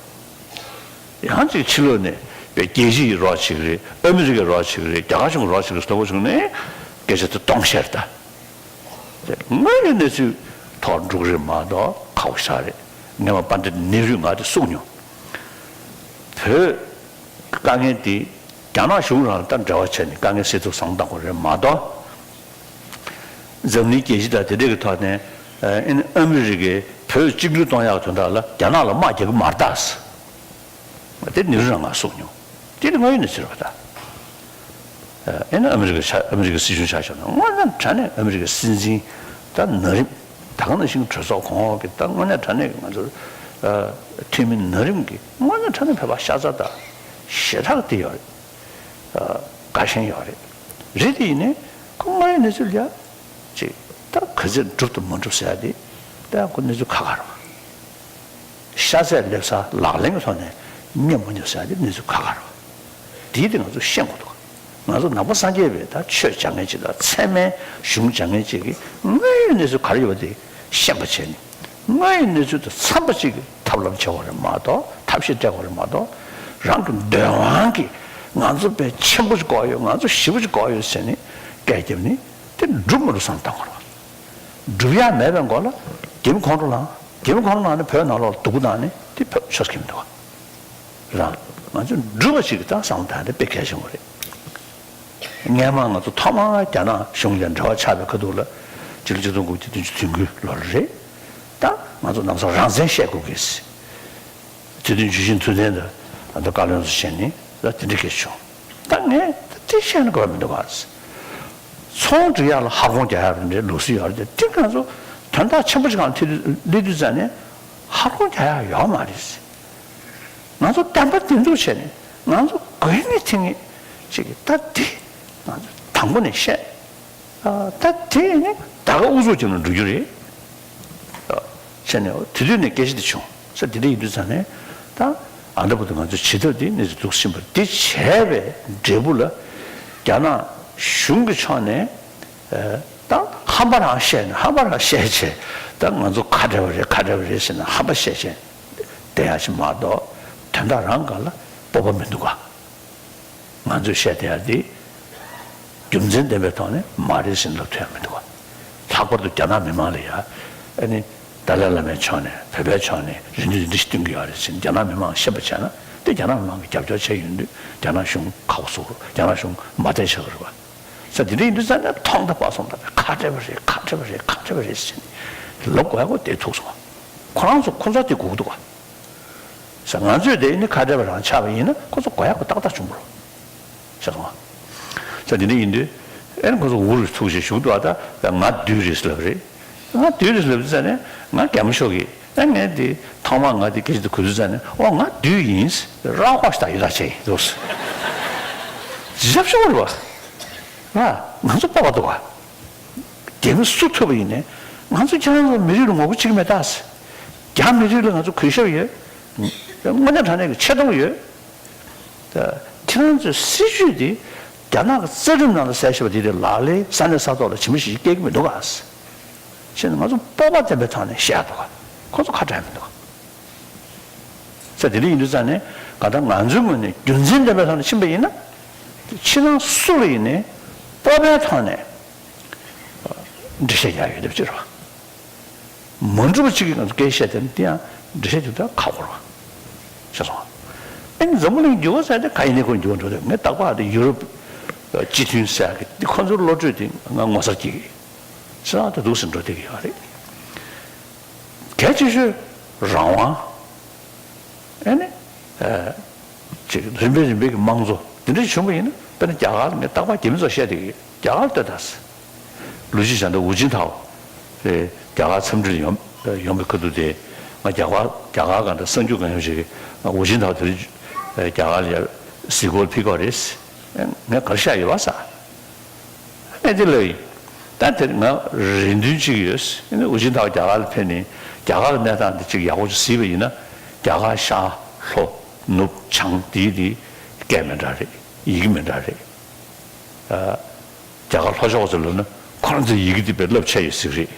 ཡང་ཅིག་ཕྱི་ལོགས་ནས་པའི་རྒྱལ་སྤྱི་ཡི་རོགས་བྱེད་ཀྱི་རེད། ཨ་མི་རི་ཀའི་རོགས་བྱེད་ཀྱི་རེད། རྒྱ་གར་གཞུང་གི་རོགས་བྱེད་ཀྱི་རེད་ཟེར་བ་བྱུང་ནས་སྐད་ཆ་དེ་སྟོང་བཤད་ད། དངོས་ཡོད་གནས་ཚུལ་ཐོག་འགྲོ་གི་རེད་མ་གཏོགས་ཁག་པོ་ཞིག་རེད། སྔོན་མ་པཎྜི་ཏ་ནེ་རུས་ང་དེ་གསུངས་མྱོང་། བོད་དཀའ་ངལ་འདི་རྒྱ་ནག་གཞུང་རང་ལ་ད་འབྲེལ་བ་བྱས་ནས་དཀའ་ངལ་སེལ་ཐབས་བཟང་བཏང་དགོས་རེད་མ་གཏོགས། འཛམ་གླིང་རྒྱལ་སྤྱི་དང་དེ་འདྲ་གི་ཐོག་ནས་ཨ་ཨ་མི་རི་ཀས་བོད་གཅིག་གྱུར་གཏོང་ཡག་དོན་དག་ལ་རྒྱ་ནག་ལ་དམག་རྒྱག་གི་མ་རེད་ད། དེ་ནི་རང་ང་གསུངས་མྱོང་། དེ་ནི་དངོས་ཡོད་གནས་ཚུལ་རེད་པ་ད། ཨེ་ན་ཨ་མི་རི་ཀ་ཆ་ཨ་མི་རི་ཀའི་སྲིད་གཞུང་ཆ་བཞག་ན་དངོས་གནས་དྲང་གནས་ཨ་མི་རི་ཀའི་སྲིད་འཛིན་ད་ན་རིམ་ད་ག་ནང་བཞིན་གྲོས་ཚོགས་གོང་འོག་གི་ད་དངོས་གནས་དྲང་གནས་ཀྱི་ང་ཚོ་འཐུས་མི་ན་རིམ་གྱི་དངོས་གནས་དྲང་གནས་བོད་པ་ཤ་ཚ་དང་ཞེ་དྲག་དེ་ཡོད་རེད། དགའ་ཞེན་ཡོད་རེད། རེད་དེ་ཡིན་ནའི་ཁོ་དངོས་ཡོད་གནས་ཚུལ་ལ་ཅིག་ད་ག་ཚོད་འགྲུབ་དང་མ་འགྲུབ་ཟེར་ཡ་དེ་ད་ཁོ་གནས་ཚུལ་ཁ་ཁ་རེད་པ། ཤ་ཚ་སླེབས་ས་ལག་ལེན་གྱི་ཐོག་ནས་རྙེད་མ་རྙེད་ཟེར་ཡ་དེ་གནས་ཚུལ་ཁ་ཁ་རེད་པ། དེའི་དེ་ང་ཚོ་ཤེས་དགོས་འདུག་ང་ཚོ་ནང་པ་སངས་རྒྱས་པའི་ད་ཆོས་སྦྱང་མཁན་ཅིག་དང་ཚད་མའི་གཞུང་སྦྱང་མཁན་ཅིག་གིས་དངོས་ཡོད་གནས་ཚུལ་ག་རེ་ཡོད་པ་དེ་ཤེས་པ་བྱས་ནས་དངོས་ཡོད་གནས་ཚུལ་དང་འཚམས་པ་ཅིག་གི་ཐབས་ལམ་བྱེད་དགོས་རེད་མ་གཏོགས། ཐབས་ཤེས་སྤྲད་དགོས་རེད་མ་གཏོགས། རང་གི་འདོད་དབང་གིས་ང་ཚོ་དཔེ་ཆེན་པོ་ཞིག་དགོས་ཡོད། ང་ཚོ་ཞེ་པོ་ཞིག་དགོས་ཡོད་ཟེར་ནས་སྐད་བརྒྱབ་ནས་དེ་འགྲུབ་མ་འགྲུབ་བསམ་བཏང་དགོས་རེད་པ། སྒྲུབ་ཡ་མེད་པའི་མགོ་ལ་རྒྱ་མི་ཁོང་ཁྲོ་ལངས། རྒྱ་མི་ཁོང་ཁྲོ་ལངས་ནས་བོད་ནང་ལོགས་ལ་སྡུག་པོ་བཏང་ནས་དེ་བོད་ཆོས་སྐྱོན་འདུག་རང་ང་ཚོ་སྒྲུབ་པ་ཞིག་གི་ད་བསམ་བློ་བཏང་ཡ་དེ་དཔེ་གལ་ཆེན་པོ་རེད། སྔོན་མ་ང་ཚོ་ཐོག་མར་རྒྱ་ནག་གཞུང་ལ་འབྲེལ་བ་ཆགས་པའི་ཁ་ཐུག་ལ་ཕྱི་ལོ་ཆིག་སྟོང་དགུ་བརྒྱ་བདུན་ཅུ་དོན་དགུ་ལོ་ལ་རེད། ད་ང་ཚོ་ནང་སོ་རང་བཙན་བཤད་དགོས་ཀྱི། དེ་དུས་འཇུ་ཆེན་ཐུབ་བསྟན་དང་ཨ་མདོ་བཀའ་བློན་ཚོ་བྱས་ནས་ད་དེ་འདྲ་སྐད་བྱུང་། ད་ངས་ད་དེ་བཤད་ན་དགོས་པ་མི་འདུག་ག་ཚོང་སྒྲིག་ཡག་ལ་ཧ་གོང་རྒྱག་ཡག་རེད་འདྲའི་ལུགས་སྲོལ་ཡོད་རེད། དེ་ང་ཚོ་དོན་དག་ཆེན་པོ་ཞིག་སྒང་ལ་ཐེ་སླེབས་དུས་ཙ་ནས་ཧ་གོང་རྒྱག་ཡག་ཡོད་མ་རེད། ང་ཚོ་བདེན་པ་བདེན་ཚུགས་བྱས་ནས་ང་ཚོ་དགོས་ངེས་ཐེངས་ངེས་ཅིག་གིས་ད་དེ་ང་ཚོ་དང་པོ་ནས་བཤད། ཨ། ད་དེ་ནི་ད་ག་ཨུ་ཚུགས་ཀྱི་ནང་འགྲོ་རྒྱུ་རེད། ཨ། བྱས་ནས་དེ་དུས་ནས་སྐད་ཆ་དེ་བྱུང་ས་དེ་འདྲ་ཡིན་དུས་ཙང་ནས་ད་ཨ་འདྲ་པོ་དེ་ང་ཚོ་བྱེད་ཐབས་དེ་གནས་ཚུལ་འདུག་ཟིན་པ་དེ་བྱས་པའི་འབྲས་བུ་ལ་རྒྱ་ནག་གཞུང་གི་ཕྱོགས་ནས་ཨ། ད་ཧམ་པ་རང་བཤད་ནས་ཧམ་པ་རང་བཤད་བྱས་ད་ང་ཚོ་ཁ་བྲལ་བ་རེད། ཁ་བྲལ་བ་རེད་ཟེར་ནས་ཧམ་པ་བཤད་བྱས་བསྡད་ཡག་ཅིག་མ་གཏོགས་དོན་དག་རང་སྒང་ལ་སྤོབས་པ་མི་འདུག་ག་ང་ཚོས་བཤད་བསྡད་ཡ་དེ་རྒྱུ་མཚན་ལྡན་པའི་ཐོག་ནས་མ་རེད་ཟེར་ལབ་ཐུབ་ཡ་མི་འདུག་ག་ལྷག་པར་དུ་རྒྱ་ནག་མི་མང་ལ་ཡ་ཨ་ནི་ཏཱ་ལའི་བླ་མའི་ཕྱོགས་ནས་བོད་པའི་ཕྱོགས་ནས་རེ་འདུན་འདི་འདྲ་ཞིག་བཏོན་གྱི་ཡོད་རེད་ཟེར་རྒྱ་ནག་མི་མང་ཤེས་པ་བྱས་ན་ དེ་རྒྱ་ནག་མི་མང་གིས་རྒྱབ་སྐྱོར་བྱས་ཡོང་དུས་རྒྱ་ནག་གཞུང་ཁག་པོ་བཟོ་རྒྱུ་རེད། རྒྱ་ནག་གཞུང་མ་བསྡད་བཞག་གི་རེད་པ། ས་དེ་འདྲ་ཡིན་དུས་ཙང་ནས་ཐོག་མཐའ་བར་གསུམ་ད་ཁ་བྲལ་བ་རེད། ཁ་བྲལ་བ་རེད། ཁ་བྲལ་བ་རེད་ཟེར་ནས་ལབ་དགོས་ཡག་པོ་དེ་ཐུག་སོང་བ། ཁོ་རང་ཚོ་ཁོ་ཚོ་དེ་སྒུག་འདུག་བ། ས་ང་ཚོས་དེ་ནི་ཁ་བྲལ་བ་རང་ཆགས་པ་ཡིན་ན་ཁོ་ཚོ་དགོས་ཡག་པོ་ཏག་ཏག་བྱུང་བ་རེད། ཤེས་སོང་ང་། ས་དེ་འདྲ་ཡིན་དུས་ཨེ་ཁོ་ཚོ་འུ་རུ་ཐུག་བྱས་བཞུགས་འདུག་བ། ད་ང་བདུད་རེད་ལབ་རེད། ང་བདུད་རེད་ལབ་དུས་ཙང་ནས་ང་རྒྱ་མོ་ཤོག་གིས་ཨེ་ངས་དེ་ཐོག་མར་ང་དེ་སྐད་ཆ་དེ་གོ་དུས་ཙང་ནས་ཨོ་ང་བདུད་ཡིན། ར་ཧོ་ཤ་ད་ཡོད་ད་ཆེ་འདུག་ཟེར། ཞབས་ཤོག་རེད་བ། ང་ང་ཚོ་སྤོབས་པ་འདུག་བ། རྒྱ་མི་སུ་ཐུབ་པ་ཡིན་ནའི་ང་ཚོ་ཁྱེད་རང་ཚོ་མི་རིགས་ལ་ངོ་རྒོལ་བྱེད་ཀྱི་མེད་ད་ཟེར། རྒྱ་མི་རིགས་ལ་ང་ཚོ་གུས་ཞབས་ཡོད། དངོས་གནས་དྲང་གནས་ཀྱི་ཆེ་མཐོང་ཡོད། ད་ཁྱེད་རང་ཚོའི་སྲིད་ཇུས་དེ་རྒྱ་ནག་གི་རྩ་ཁྲིམས་ནང་ལ་གསལ་བཤད་པ་དེ་དེ་ལག་ལེན་ས་གནས་ས་ཐོག་ལ་ཇི་མ་ཇི་བཞིན་སྐྱེལ་གྱི་མི་འདུག་ག་ཟེར། བྱས་ན་ང་ཚོ་སྤོབས་པ་ལྡན་པའི་ཐོག་ནས་བཤད་འདུག་ག་ཁོ་ཚོ་ཁ་བྲལ་མི་འདུག་ག་ས་དེ་འདྲ་ཡིན་དུས་ཙང་ནས་གང་ལྟར་ང་ཚོའི་ངོས་ནས་རྒྱུ་མཚན་ལྡན་པའི་ཐོག་ནས་ཕྱིན་པ་ཡིན་ན། ཕྱི་ནང་སུ་ལ་ཡིན་ནའི་སྤོབས་པའི་ཐོག་ནས་འགྲེལ་བཤད་རྒྱག་ཡོད་དེ་ཅི་རེད་བ། མ་འགྲུབ་པ་གཅིག་གིས་ང་ཚོ་སྐད་བཤད་དེ་ནི་དེ་ཡང་འགྲེལ་བཤད་རྒྱག་ཐབས་ཁག་པོ་རེད་བ། ཤེས་སོང་། ཨེ་འཛམ་བུ་གླིང་འགྱུར་བ་ཟེར་དེ་ག་ཡིན་ནའི་ཁོ་འགྱུར་བ་འགྲོ་དེ་ངས་རྟག་པར་དེ་ཡུ་རོབ་སྤྱི་མཐུན་ཟེར་གི་དེ་ཁོ་ཚོའི་བློ་གྲོས་དེ་ང་ངོ་མཚར་སྐྱེ་གི། ཤེས་སོང་། དེ་འདུག་སེ་འགྲོ་བསྡད་ཀྱི་ཡོད་རེད། གལ་ཆེ་ཤོས་རང་དབང་། ཨེ་ནི། ཅིག་རིམ་པས་རིམ་པས་ཀྱི་དམངས་གཙོ་འདི་འདྲ་བྱུང་བ་ཡིན་ན་དཔེར་ན་རྒྱ་གར་ངས་རྟག་པར་རྒྱ་མི་ཚོར་བཤད་བསྡད་ཀྱི་ཡོད། རྒྱ་གར་ལྟོས་དང་། ལུའུ་ཅི་ཞང་དང་ཧུའུ་ཅིན་ཐའོ་དེ་རྒྱ་གར་འཚམས་འདྲིར་ཡོང་ཡོང་བའི་ཁ་ཐུག་དེ་ང་རྒྱ་གར་རྒྱ་གར་གང་འདྲ་གསར་འགྱུར་གང་ཡོང་ཞིག་ཧུའུ་ཅིན་ཐའོ་དེ་རིང་རྒྱ་གར་ལ་ཡར་གཟིགས་སྐོར་ཕེབས་ཀྱི་ཡོད་རེད། ངས་ག་རེ་བཤད་ཡོད་པ་ཟེར། ཨེ་དེ་ལབ་ཡིན། ད་དེར་ང་རེ་འདུན་གཅིག་ཡོད། ཨེ་ནི་ཧུའུ་ཅིན་ཐའོ་རྒྱ་གར་ལ་ཕེབས་ནས་རྒྱ་གར་གྱི་གནས་སྟངས་འདི་གཅིག་ཡག་པོ་ཅིག་གཟིགས་པ་ཡིན་ན་རྒྱ་གར་ཤར་ལྷོ་ནུབ་བྱང་དེའི་དེ་སྐད་མི་འདྲ་རེད། ཡི་གེ་མི་འདྲ་རེད། ཨ། རྒྱ་གར་ལྷོ་ཕྱོགས་ཚོ་ལབ་ན་ཁོ་རང་ཚོའི་ཡི་གེ་དེ་དཔེ་རླབས་ཆེ་ཡོད་ཟེར་གྱི་རེད།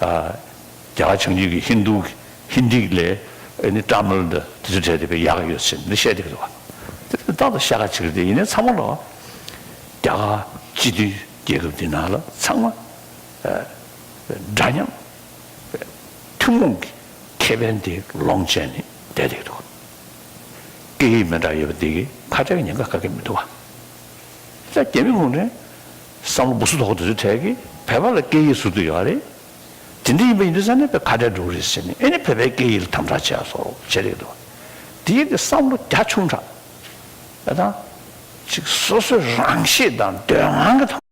ཨ། རྒྱ་གར་བྱང་རྒྱུད་ཀྱི་ཧིན་རྡུ་ཧིན་དི་ལས་ཨེ་ནི་ཏཱ་མིལ་དང་དེ་ཚོ་གྲས་དེ་དཔེ་ཡག་ཡོད་ཟེར་འདི་བཤད་བསྡད་ཀྱི་འདུག་བ། དེ་ཏག་ཏག་བཤད་ཁ་ཅིག་རེད་དེ་ཡིན་ནའི་ཚང་མ་ལ་རྒྱ་གར་སྤྱི་མཐུན་རྒྱལ་ཁབ་འདི་ནང་ལ་ཚང་མ་ཨ་འདྲ་མཉམ་ཐུན་མོང་གི་ཁེ་ཕན་དེ་ལོངས་སྤྱད་ནས་བསྡད་བསྡད་ཀྱི་འདུག་སྐད་ཡིག་མི་འདྲ་ཡོད་པ་འདི་གིས་ཁ་བྲལ་གྱི་ཉེན་ཁ་ག་གེ་མི་འདུག་བ། ད་རྒྱ་མི་གུང་ཁྲན་བསམ་བློ་སྦུ་སུ་དོག་དེ་ཚོའི་གྲས་ཀྱིས་བོད་པ་ལ་སྐད་ཡིག་ཟུར་དུ་ཡོད་རེད། དེ་འདྲ་ཡིན་པ་ཡིན་དུས་ཙང་ནས་བོད་ཁ་བྲལ་འགྲོ་གི་རེད་ཟེར་ནས་ཨེ་ནི་བོད་པའི་སྐད་ཡིག་ལ་དམ་དྲག་བྱས་སོགས་བྱས་རེད་འདུག་དེ་ཡིན་དུས་བསམ་བློ་རྒྱ་ཆུང་དྲགས། ཨ་ད། ཅིག་སོ་སོའི་རང་གཤིས་དང་འདོད་དབང་གི་ཐོག་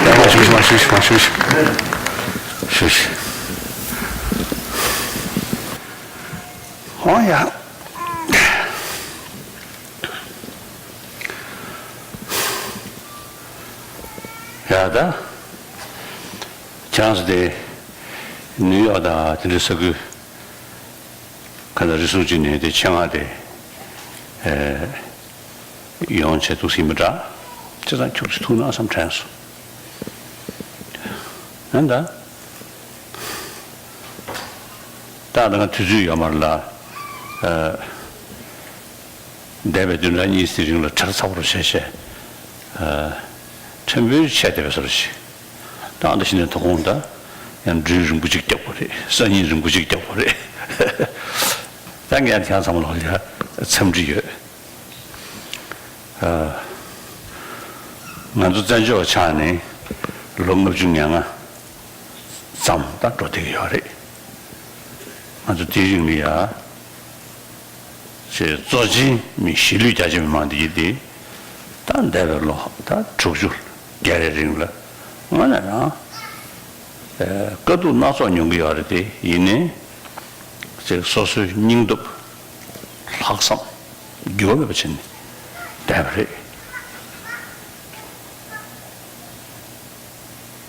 ཡ་མ་ཤུ་ཤུ་མ་ཤུ་ཤུ་མ་ཤུ་ཤུ། ཤུ་ཤུ། ཧོ་ཡ། ཡ་ད། ཁྱེད་རང་ཚོ་དེ་ནིའུ་ཡོག་དང་དེ་འདྲའི་ས་ཁུལ་ག་ལ་རི་སུག་ཅིག་ནས་དེ་ཆེད་མངགས་དེ་ཡོང་བྱས་འདུག་སེ་མི་འདྲ་བྱས་ཙང་ཁྱུག་ཅིག་ཐུག་ན་བསམ་དྲན་སོང་། ཡང་ད། ད་ང་དུས་ཚོད་ཡོད་མ་རེད་ལ། ཨ། འདས་པའི་བདུན་ཕྲག་གཉིས་ཙམ་རིང་ལ་གྲ་ཚ་པོ་རུ་བྱས་བྱས། ཨ། ཕྲན་བུ་ཆད་བསྡད་པའི་བཟོ་འདྲ་ཞིག་ད་ཨ་འདྲ་ཞིག་ནས་དོ་དགོང་ད་ཡང་སྦྲུལ་རིང་པོ་ཅིག་བརྒྱབ་དགོས་རེད། སང་ཉིན་རིང་པོ་ཅིག་བརྒྱབ་དགོས་རེད། ད་ངས་ཡང་ཁྱེད་རང་ཚང་མ་ལ་ཡ་འཚམས་འདྲི་ཡོད། ཨ། ང་ཚོ་བཙན་བྱོལ་བ་ཆགས་ནས་ལོ་ལྔ་བཅུ་ང་ལྔ་ཙམ་ད་འགྲོ་བསྡད་ཀྱི་ཡོད་རེད། ང་ཚོ་དེའི་རིང་ལ་ཡ་ཅེས་གཙོ་ཆེན་མི་གཞིས་ལུས་རྒྱ་ཆེ་མི་མང་འདི་ཡིན་ཏེ། ད་འདས་པའི་ལོ་ད་དྲུག་ཅུ་བརྒལ་བའི་རིང་ལ་དངོས་གནས་རང་དཀའ་སྡུག་སྣ་ཚོགས་མྱོང་གི་ཡོད་རེད་དེ། ཡིན་ནའི་ཅེས་སོ་སོའི་སྙིང་སྟོབས་ལྷག་བསམ་འགྱུར་བ་མེད་པ་བྱས་ནས་བསྡད་པ་རེད།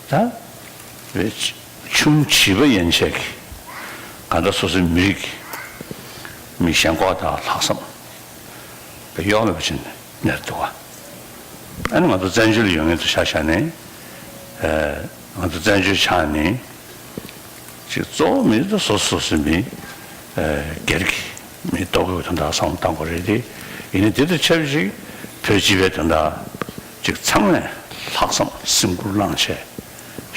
ད་རེད། ཆུང་བྱིས་པ་ཡན་ཆད་ཀྱིས་གང་ལྟར་སོ་སོའི་མི་རིགས་མི་ཞེན་ཁོག་དང་ལྷག་བསམ་པ་ གཡོག་མེད་པ་ཅིག་གནས་འདུག་བ། ཨ་ནི་ང་ཚོ་བཙན་བྱོལ་ཡོད་མཁན་ཚོ་ཆ་བཞག་ནས། ཨ། ང་ཚོ་བཙན་བྱོལ་ཆགས་ནས་ཅིག་གཙོ་བོ་མི་དེ་སོ་སོ་སོ་སོའི་མི། ཨ། སྒེར་གྱི་མི་ལྟོ་གོས་ཀྱི་དོན་དག་བསམ་བློ་བཏང་དགོས་རེད་དེ། ཡིན་ནའི་དེ་དང་ཆབས་ཅིག་བོད་སྤྱི་པའི་དོན་དག་ཅིག་ཚང་མས་ལྷག་བསམ་སེམས་ཁུར་བླངས་བྱས་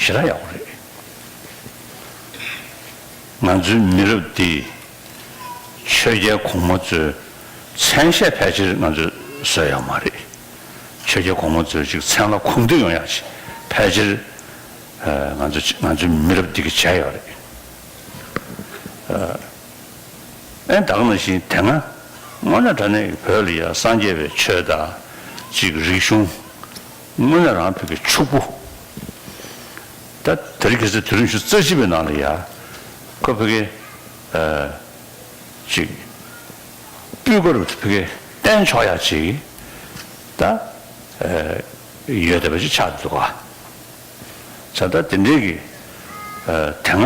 ཞེ་དྲག་ཡག་པོ་རེད། ང་ཚོའི་མི་རབས་འདི་ཆོས་རྒྱལ་གོང་མ་ཚོའི་མཚན་ཤས་ཕལ་ཆེར་ང་ཚོས་བཟོས་ཡོད་མ་རེད། ཆོས་རྒྱལ་གོང་མ་ཚོའི་ཅིག་མཚན་ལ་གུས་འདུད་ཡོང་ཡག་ཅིག་ཕལ་ཆེར། ཨ། ང་ཚོ་ང་ཚོའི་མི་རབས་འདི་གིས་བྱས་ཡོད་རེད། ཨ། ཨེ། ད་ག་ནང་བཞིན་དེ་སྔ་དངོས་གནས་དྲང་གནས་ཀྱི་བོད་ལ་ཡ་སངས་རྒྱས་པའི་ཆོས་དང་ཅིག་རིག་གཞུང་། དངོས་གནས་རང་བོད་ཀྱི་ཕྱུག་པོ། ད་དེ་རིང་ཁ་སང་དུས་རིམ་བཞི་བཅུ་རྩ་གཅིག་པའི་ནང་ལ་ཡ་ཁོ་བོད་ཀྱི། ཨ། ཅིག་སྤུས་ཀ་རུ་བོད་ཀྱི་བསྟན་ཆོག་ཡ་ཅིག་ད། ཨ། ཡོད་བསྡད་པ་ཅིག་ཆགས་འདུག་ག་བྱས་ཙང་དེ་འདྲའི་གི། ཨ། དེ་སྔ་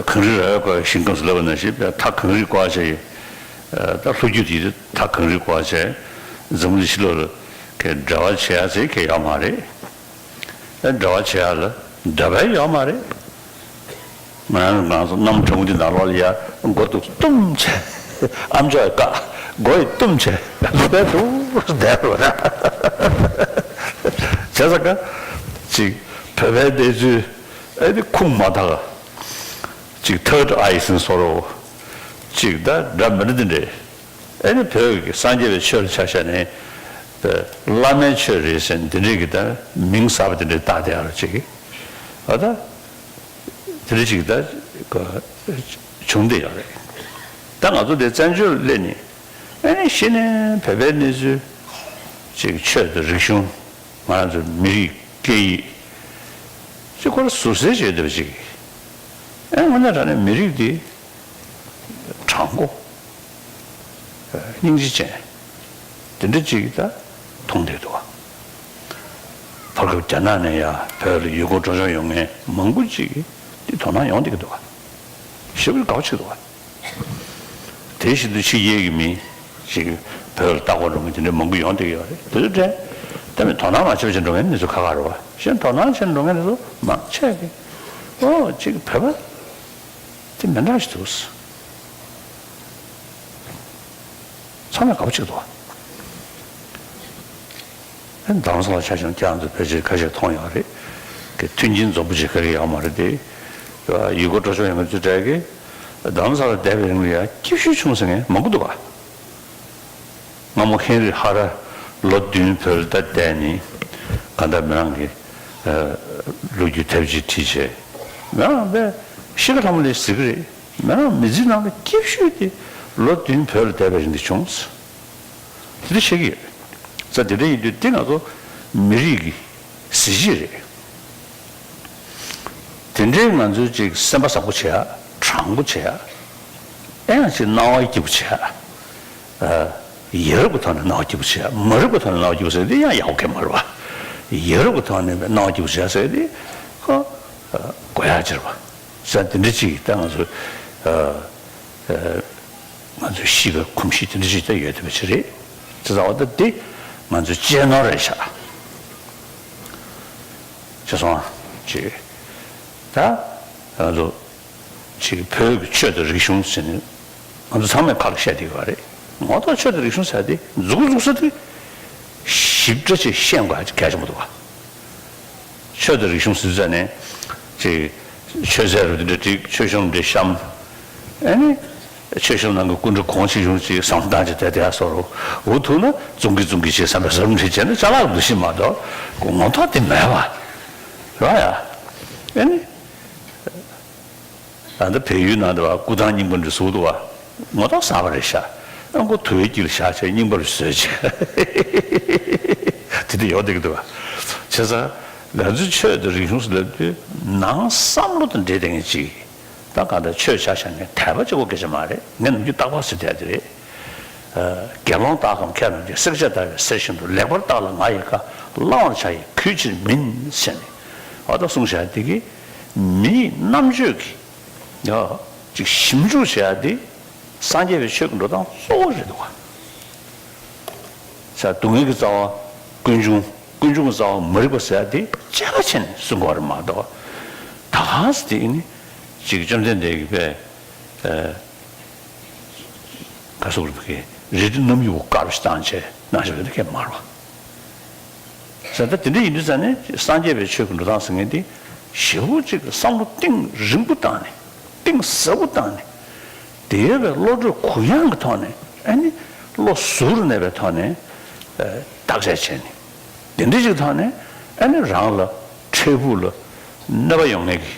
གངས་རི་ར་བས་བསྐོར་བའི་ཞིང་ཁམས་སུ་ལབ་པ་ནང་བཞིན་ད་གངས་རིས་བསྐོར་བྱས། ཨ། ད་ལྷོ་རྒྱུད་དེ་ད་གངས་རིས་བསྐོར་བྱས། འཛམ་བུ་གླིང་ཕྱི་ལོགས་ལ་གི་འབྲེལ་བ་བྱེད་ཡ་ཟེར་གི་ཡོད་མ་རེད། ཨ། འབྲེལ་བ་བྱེད་ཡ་ལ་འདོད་པ་ཡོད་མ་རེད། ང་རང་ང་ཚོ་གནམ་གྲང་མོ་འདི་ནང་ལོགས་ལ་ཡ་མགོ་འདུག་བཏུམས་བྱས། ཨ་མཆོག་ཡ་བཀག་མགོ་ཡི་བཏུམས་བྱས་ལུས་པའི་འདུག་བསྡད་རོགས་ན། བྱས་ཙང་ཀ་ཅིག་བོད་པའི་གནས་ཚུལ་ཨེ་འདི་ཁུངས་མ་དག་ཅིག་third eye ཟེར་བཟོ་འདྲ་ཅིག་ད་འདྲ་མི་འདྲ་འདི་འདྲས། ཨེ་ནི་བོད་ཀྱི་སངས་རྒྱས་པའི་ཆོས་ལ་ཆ་བཞག་ནས་བླ་མའི་ཆོས་རེད་ཟེར་འདི་འདྲས་ཀྱི་ད་མིང་གསར་པ་འདི་འདྲས་བཏགས་བསྡད་ཡོད་རེད་ཅིག་ཨ། ད་འདི་འདྲས་ཅིག་ད་བྱུང་བསྡད་ཡོད་རེད། ད་ང་ཚོ་འདི་བཙན་བྱོལ་སླེབས་ནས་ཨེ་ནི་གཞི་ནས་བོད་པའི་གནས་ཚུལ་ཅིག་ཆོས་དང་རིག་གཞུང་། ང་རང་ཚོའི་མི་རིགས་སྐད་ཡིག་ཅིག་ཁོ་རང་ཟུར་ཟའི་བྱེད་འདོད་པ་ཅིག་ཨེ་དངོས་གནས་དྲང་གནས་མི་རིགས་འདི་དྲང་པོ། སྙིང་རྗེ་ཅན། དེ་འདྲ་ཅིག་ད་མཐོང་བསྡད་འདུག་བ། བར་སྐབས་རྒྱ་ནག་ནས་ཡ་བོད་ལ་ཡུལ་སྐོར་སྤྲོ་སྐྱོད་ཡོང་མཁན་མང་པོ་ཅིག་གིས་འདི་དོ་སྣང་ཡོང་བསྡད་ཀྱི་འདུག་བ། ཞེ་པོ་དགའ་པོ་ཅིག་འདུག་བ། དེ་བཞིན་དུ་ཕྱི་རྒྱལ་གྱི་མི་ཅིག་བོད་ལ་ལྟ་སྐོར་འགྲོ་མཁན་དེ་འདྲ་མང་པོ་ཡོང་བསྡད་ཀྱི་ཡོད་རེད། དེ་ཚོ་དྲན་ད་མི་དོ་སྣང་མ་བྱེད་པ་བྱས་འགྲོ་མཁན་མི་ཚོ་ཁག་ཁག་རེད་བ། གཞན་དོ་སྣང་བྱས་འགྲོ་མཁན་དེ་ཚོ་མང་ཆེ་གིས་ཨོ་ཅིག་བོད་པ་དེ་མི་འདྲ་ཞིག་འདུག་ཚང་མས་དགའ་པོ་ཅིག་འདུག་བ། ཨ་ནི་རྡ་རམ་ས་ལ་ཆ་བཞག་ན་ཁྱེད་རང་ཚོ་ཕལ་ཆེར་ཁ་ཤས་མཐོང་ཡོད་རེད། གི་མཐུན་རྐྱེན་འཛོམས་པོ་ཅིག་ག་གི་ཡོད་མ་རེད་དེ། ཡུལ་སྐོར་སྤྲོ་སྐྱོད་ཡོང་མཁན་ཚོའི་གྲས་ཀྱིས་རྡ་རམ་ས་ལ་བསྡད་པའི་རིང་ལ་ཡ་སྐྱིད་ཤོས་བྱུང་ཟེར་མཁན་མང་པོ་འདུག་ག་སྔ་མོ་ཧེན་རི་ཧ་ར་ལོ་བདུན་བོད་ལ་བསྡད་ནས་གང་ལྟར་མི་རང་གི་ལོ་རྒྱུས་དེབ་ཅིག་བྲིས་བྱས། མི་རང་དཔེ་ཤི་ཁ་ལྷ་མོ་ལས་ཟེར་གི་རེད། མི་རང་མི་ཚེ་ནང་ལ་སྐྱིད་ཤོས་དེ་ལོ་བདུན་བོད་ལ་བསྡད་པའི་རིང་དུ་བྱུང་། དེ་འདྲ་བཤད་ཀྱི་ཡོད། ས་དེ་འདྲ་ཡིན་དུས་དེ་ང་ཚོ་མི་རིགས་ཀྱི་གཟི་བརྗིད་རེད། དེ་འདྲའི་ང་ཚོའི་ཅིག་སེམས་པ་བཟང་པོ་བྱེད་ཡ། དྲང་པོ་བྱེད་ཡ། ཨེ་ཡང་ཅིག་སྣང་བ་སྐྱིད་པོ་བྱེད་ཡ། ཨ། ཡ་རབས་ཀྱི་ཐོག་ནས་སྣང་བ་སྐྱིད་པོ་བྱེད་ཡ། མ་རབས་ཀྱི་ཐོག་ནས་སྣང་བ་སྐྱིད་པོ་བྱེད་ཡ་དེ་ཡང་ཡག་པོ་གང་ཡང་མ་རེད་བ། ཡ་རབས་ཀྱི་ཐོག་ནས་སྣང་བ་སྐྱིད་པོ་བྱེད་ཡ་ཟེར་ཡ་དེ་ཁོ། ཨ། དགོས་ཡ་ཅིག་རེད་བ། ས་དེ་འདྲ་ཅིག་ད་ང་ཚོ། ཨ། ཨ། ང་ཚོའི་གཤིས་ཀ་གོམས་གཤིས་དེ་འདྲ་ཞིག་ད་ཡོད་བསྡད་པ་ཅིག་རེད། དེ་ཙང་བ་ད་འདི་ང་ཚོའི་གཅེས་ནོར་རེད་ཤག་ཅེས་སོང་ཅིག་ད་ང་ཚོ་ཅིག་བོད་ཀྱི་ཆོས་དང་རིག་གཞུང་ཟེར་ནས་ང་ཚོ་ཚང་མས་ཁ་ལ་བཤད་བསྡད་ཡོད་རེད། ངོ་ཐོག་ཆོས་དང་རིག་གཞུང་ཟེར་དེ་མཛུབ་གུ་འཛུགས་ས་དེ་ཞིབ་ཕྲ་ཅིག་ཤེས་དགོས་ཡ་ཅིག་གལ་ཆེན་པོ་འདུག་བ། ཆོས་དང་རིག་གཞུང་ཟེར་ཙ་ནས་ཅིག་ཆོས་ཟེར་རུ་འདི་འདྲ་འགྲིག་ཆོས་གཞུང་འདི་བཤམས། ཨ་ནི་ཆོས་གཞུང་ནང་གི་སྐུ་འདྲ་གང་ཅིག་གཞུང་ཅིག་བསམ་བློ་བཏང་ཅིག་དེ་དེ་ཡ་སོགས་རུ་འུ་ཐུག་ན་བཙུན་གྱི་བཙུན་གྱི་ཅིག་བསམ་པའི་བཟོ་འདྲ་བྱས་ན་ཅ་ལག་འདུ་ཤེས་མ་གཏོགས་ངོ་ཐོག་དེ་མེད་པ་རེད་ཡ། ཨ་ནི། ད་ལྟ་བལ་ཡུལ་ནང་དུ་བ་སྐུ་ཐང་རྙིང་པ་འདི་བཟོ་འདུག་བ། ངོ་ཐོག་གསར་པ་རེད་ཤག་ཨ་ཁུ་དུ་བའི་དཀྱིལ་བཞག་བྱས་རྙིང་པ་རུ་བཟོས་བྱས། དེ་འདྲ་ཡོང་བསྡད་ཀྱི་འདུག་བ། བྱས་ཙང་ང་ཚོའི་ཆོས་དང་རིག་གཞུང་ཟེར་ལབ་དུས་ནང་བསམ་བློ་དང་འབྲེལ་བསྡད་མཁན་ཅིག་ད་གང་ལྟར་ཆོས་ཆ་བཞག་ནས་དད་པ་གཅིག་པོ་སྐད་ཆ་མ་རེད། ངས་ནམ་རྒྱུན་རྟག་པར་ཟེར་བསྡད་དེ་རེད། དགེ་སློང་དག་གམ་མཁས་རྣམས་ཀྱིས། བསྲེག་བཅད་བརྡར་བའི་གསེར་བཞིན་དུ། ལེགས་པར་བརྟགས་ལ་ང་ཡི་བཀའ། བླང་བར་བྱ་ཡི་གུས་ཕྱིར་མིན། ཟེར་ནས་འོ་ད་གསུངས་བཞག་འདི་གི་མིའི་རྣམ་དཔྱོད་ཀྱིས་ཡ་ཅིག་ཞིབ་འཇུག་བྱེད་ཡ་འདི་སངས་རྒྱས་པའི་ཆོས་ཀྱི་འགྲོ་སྟངས་གཙོ་བོ་རེད་འདུག་བ། ས་སྡུག་བསྔལ་གྱི་རྩ་བ་ཀུན་འབྱུང་། ཀུན་འབྱུང་གི་རྩ་བ་མ་རིག་པ་ཟེར་ཡ་དེ་དཔྱད་པ་བྱས་ནས་གསུང་གི་ཡོད་རེད་མ་གཏོགས། ད་ག་ཟེ་དེ་ནི་ཅིག་བཅོམ་ལྡན་འདས་ཀྱིས་པས་ཨ་ག་སོགས་རིག་པའི་རལ་གྲི་རྣམ་གཡུག་པ་དཀར་པོ་ཞིག་བཏང་བྱས་གནང་བཞག་པ་དེ་གས་མ་རེད་པ། ཟེར་ད་དེ་འདྲ་ཡིན་དུས་ཙང་ནས་སངས་རྒྱས་པའི་ཆོས་ཀྱི་འགྲོ་སྟངས་ཟེར་མཁན་དེ་ཞེ་པོ་ཅིག་བསམ་བློ་གཏིང་རིང་པོ་བཏང་ནས་གཏིང་ཟབ་པོ་བཏང་ནས་དེ་བས་བློ་གྲོས་གུ་ཡངས་ཀྱི་ཐོག་ནས་ཨ་ནི་བློ་གཟུ་བོར་གནས་པའི་ཐོག་ནས་ཨ་བརྟག་དཔྱད་བྱས་ནས་དེ་འདྲ་ཅིག་ཐོག་ནས་ཨ་ནི་རང་ལ་འཕྲལ་ཕུགས་ལ་གནོད་པ་ཡོང་མཁན་གྱི་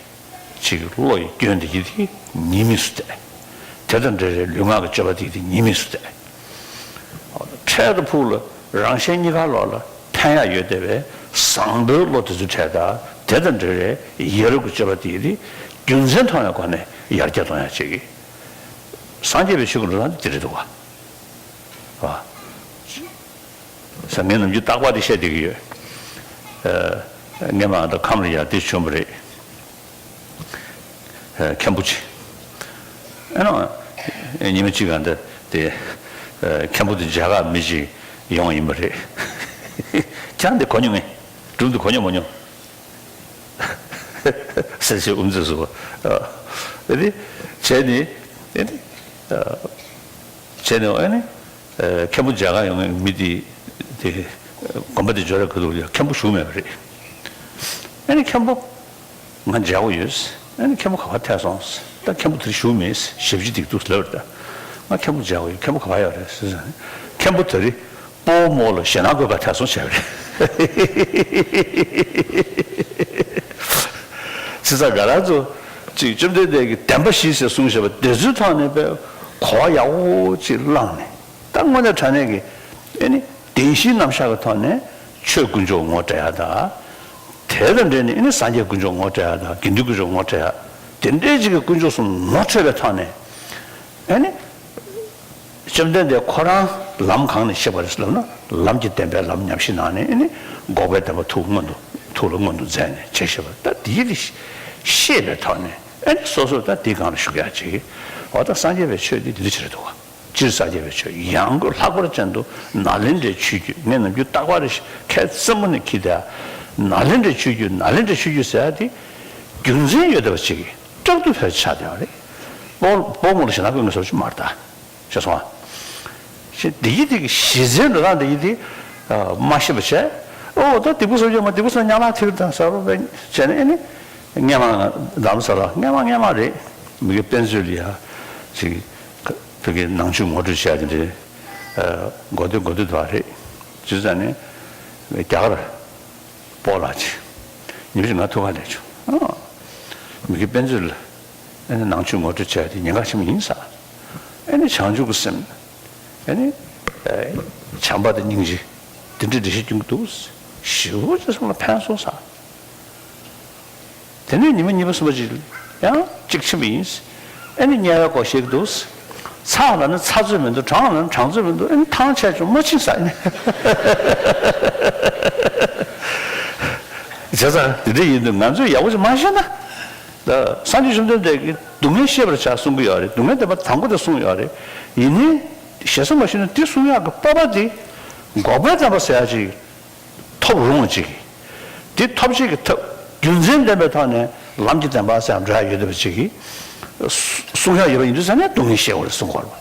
ཅིག་བློ་ཡི་སྐྱོན་དེ་ཡིད་ཀྱི་ཉེས་དམིགས་སུ་བལྟས། དེ་དང་འབྲེལ་བའི་ལུས་ངག་གི་སྤྱོད་པ་དེ་ཡིད་ཀྱི་ཉེས་དམིགས་སུ་བལྟས། འཕྲལ་དང་ཕུགས་ལ་རང་གཞན་གཉིས་ཀ་ལོག་ལ་ཕན་ཡག་ཡོད་བསྡད་པའི་བཟང་པོའི་བློ་དེ་ཚོའི་གྲས་དང་དེ་དང་འབྲེལ་བའི་ཡ་རབས་ཀྱི་སྤྱོད་པ་དེ་ཡིད་ཀྱི་རྒྱུ་མཚན་མཐོང་ཡག་སྒོ་ནས་ཡར་རྒྱས་གཏོང་ཡག་ཅིག་གི་སངས་རྒྱས་པའི་ཆོས་ཀྱི་འགྲོ་སྟངས་དེ་དེ་རེད་འདུག་བ། ཟེར་ངས་ནམ་རྒྱུན་རྟག་པར་དེ་བཤད་བསྡད་ཀྱི་ཡོད། ཨ་སྔོན་མ་ད་ཁམས་ལ་ཡར་དེ་བྱུང་བ་རེད། ཨ་མཁན་པོ་ཅིག་ཨ་ནི་ཉི་མ་གཅིག་ག་འདི་དེ་ཨ་མཁན་པོ་དེ་རྒྱ་གར་མི་ཅིག་ཡོང་ཡིན་པ་རེད། ཁྱེད་རང་དེ་གོ་མྱོང་ངས་སྒྲུང་དེ་གོ་མྱོང་མ་མྱོང་། ཟེར་བྱས་ཨུམ་ཚོས་སུ་ཨ་དེ་བྱས་ནས་ཨ་ནི་ཨ་བྱས་ནས་ཨ་ནི། མཁན་པོ་མཇལ་ཁ་ཡོང་མཁན་མི་དེ་དེ་དགོན་པ་དེ་འབྱོར་ར་ག་དུས་ཡང་མཁན་པོ་བཞུགས་མེད་པ་རེད། ཨ་ནི་མཁན་པོ་ང་མཇལ་དགོས་ཡོད། ཨ་ནི་མཁན་པོ་ག་པར་ཐད་སོང་། ད་མཁན་པོ་དེ་རིང་བཞུགས་མེད། ཞབས་ཕྱི་འགྲིག་འདུག་ལབ་རེད། ད་ང་མཁན་པོ་མཇལ་དགོས་ཡོད། མཁན་པོ་ག་པར་ཡོད་རེད་ཟེར་ཟེར་ནས་མཁན་པོ་དེ་རིང་སྤོ་བོ་རྨོ་ལོ་ཞེད་སྣང་འགོས་པར་ཐད་སོང་བྱས་པ་རེད། བྱས་ཙང་ང་རང་ཚོ་ཅིག་བཅོམ་ལྡན་འདས་ཀྱིས་བདེན་པ་བཞི་ཟེར་གསུངས་བཞག་པ་དེ་ཚོའི་ཐོག་ནས་དཔེ་གོ་བ་ཡག་པོ་ཅིག་བླངས་ནས། ད་དངོས་གནས་དྲང་གནས་ཀྱི་ཨེ་ནི་བདེན་བཞིའི་རྣམ་གཞག་གི་ཐོག་ནས་ཆོས་དཀོན་མཆོག་ངོ་སྤྲད་ཡ་དང་། དེ་དང་འབྲེལ་ནས་ཨེ་ནི་སངས་རྒྱས་དཀོན་མཆོག་ངོ་སྤྲད་ཡ་དང་དགེ་འདུན་དཀོན་མཆོག་ངོ་སྤྲད་ཡ། དེ་འདྲའི་ཅིག་གི་དཀོན་མཆོག་གསུམ་ངོ་འཕྲོད་པའི་ཐོག་ནས་ཨེ་ནི་བཅོམ་ལྡན་འདས་ཁོ་རང་ལམ་གང་ནས་ཤེས་པ་རེད་ལབ་ན། ལམ་གྱི་བདེན་པའི་ལམ་ཉམས་བཞེས་གནང་ནས་ཨེ་ནི་འགོག་པའི་བདེན་པ་ཐུགས་མངོན་དུ་ཐུགས་ལ་མངོན་དུ་མཛད་ནས་བྱས་ཤེས་པ་ད་དེའི་རིགས་ཤེས་པའི་ཐོག་ནས་ཨེ་ནི་སོ་སོ་ད་དེའི་སྒང་ལ་ཞུགས་ཡ་ཅིག་འོ་ད་སངས་རྒྱས་པའི་ཆོས་འདི་འདི་འདྲ་ཅིག་རེད་འདུག་ག་སྤྱིར་སངས་རྒྱས་པའི་ཆོས་ཡང་སྒོས་ལྷག་པར་ཅན་དུ་ནཱ་ལེནྡྲའི་ཆོས་བརྒྱུད། ངས་ནམ་རྒྱུན་རྟག་པར་ཁ་རྩེ་མོ་ནས་འཁྱེར་བསྡད། ནཱ་ལེནྡྲའི་ཆོས་བརྒྱུད། ནཱ་ལེནྡྲའི་ཆོས་བརྒྱུད་ཟེར་ཡ་དེ་རྒྱུ་མཚན་ཡོད་བསྡད་པ་ཅིག་གིས་སྐྲག་སྡུག་ཕལ་ཆེར་ཆགས་བསྡད་པ་རེད། སྤོ་སྤོ་རྨོ་ལོ་ཞེད་སྣང་འགོས་མཁན་བཟོ་ཅིག་མ་རེད་ད། ཤེས་སོང་ཨ། ཞེས་བདེ་སྐྱིད་དེ་གི་གཞི་རྩའི་འགྲོ་སྟངས་བདེ་སྐྱིད་དེ་མ་ཤེས་པ་བྱས། ཨོ་ད་སྡིག་པ་བཟོ་རྒྱུ་མ་སྡིག་པ་བཟོ་ཉག་ལ་ཐིག་དང་ཟ་རོ་བས་བྱས་ནས་ཨེ་ནི། སྔས་མ་རྡ་རམ་ས་ལ་སྔས་མ་སྔས་མ་རེད། མི་གི་དཔེ་མཛོད་ལ་ཡ་ཅིག་བོད་ཀྱི་ནང་ཆོས་ངོ་སྤྲོད་བྱས་དེ་འདྲའི་མགོ་སྟོད་མགོ་སྟོད་དུ་རེད། བྱས་ཙང་ནས་རྒྱ་གར་སྤོ་ལགས་ཅིག་ཉི་མ་ཅིག་ང་ཐུག་ག་སླེབས་བྱུང་། མི་གི་དཔེ་མཛོད་ལ་ཨེ་ནི་ནང་ཆོས་ངོ་སྤྲོད་བྱས་དེ་ཉེན་ཁ་ཆེན་པོ་ཡིན་ས། ཨེ་ནི་བྱང་ཆུབ་ཀྱི་སེམས། ཨེ་ནི། བྱམས་པ་དང་སྙིང་རྗེ། དེ་འདྲའི་འགྲེལ་བཤད་སྐྱོན་གྱི་འདུག་ཞེ་པོ་ཅིག་སེམས་ལ་ཕན་སོང་ས། དེ་ནས་ཉི་མ་གཉིས་པ་གསུམ་པ་ཅིག་ཡང་གཅིག་ཕྱིན་པ་ཡིན། ཨེ་ནི་དམྱལ་བའི་སྐོར་བཤད་ཀྱི་འདུག་ཚྭ་ལ་ནི་ཚྭ་ཚོད་མི་འདུག་གྲང་ལ་ནི་གྲང་ཚོད་མི་འདུག་ཨེ་ནི་ཐང་ཆད་བྱུང་མ་ཕྱིན་ས་ཨེ་ནི། བྱས་ཙང་དེ་འདྲ་ཡིན་དུས་ང་ཚོས་ཡག་པོ་ཅིག་མ་ཤེས་ན། ད་སངས་རྒྱས་བཅོམ་ལྡན་འདས་ཀྱིས་སྡུག་བསྔལ་ཤེས་པར་བྱ་གསུང་གི་ཡོད་རེད། སྡུག་བསྔལ་བདེན་པ་དང་པོ་དེ་གསུངས་ཡོད་རེད། ཡིན་ནའི་ཞེ་ས་མ་ཞུས་ན་དེ་གསུང་ཡག་གི་སྤོབས་པ་དེ་འགོག་པའི་བདེན་པ་ཟེར་ཡག་ཅིག་ཐོབ་རུང་བ་ཅིག་དེ་ཐོབ་བྱེད་ཀྱི་ཐབས་རྒྱུ་མཚན་ལྡན་པའི་ཐོག་ནས་ལམ་གྱི་བདེན་པ་ཟེར་ཡག་འགྲོ་ཡག་ཡོད་བསྡད་པ་ཅིག་གིས་གསུང་ཡག་ཡོད་པ་ཡིན་དུས་ཙང་ནས་སྡུག་བསྔལ་ཤེས་དགོས་རེད་གསུང་གི་ཡོད་རེད།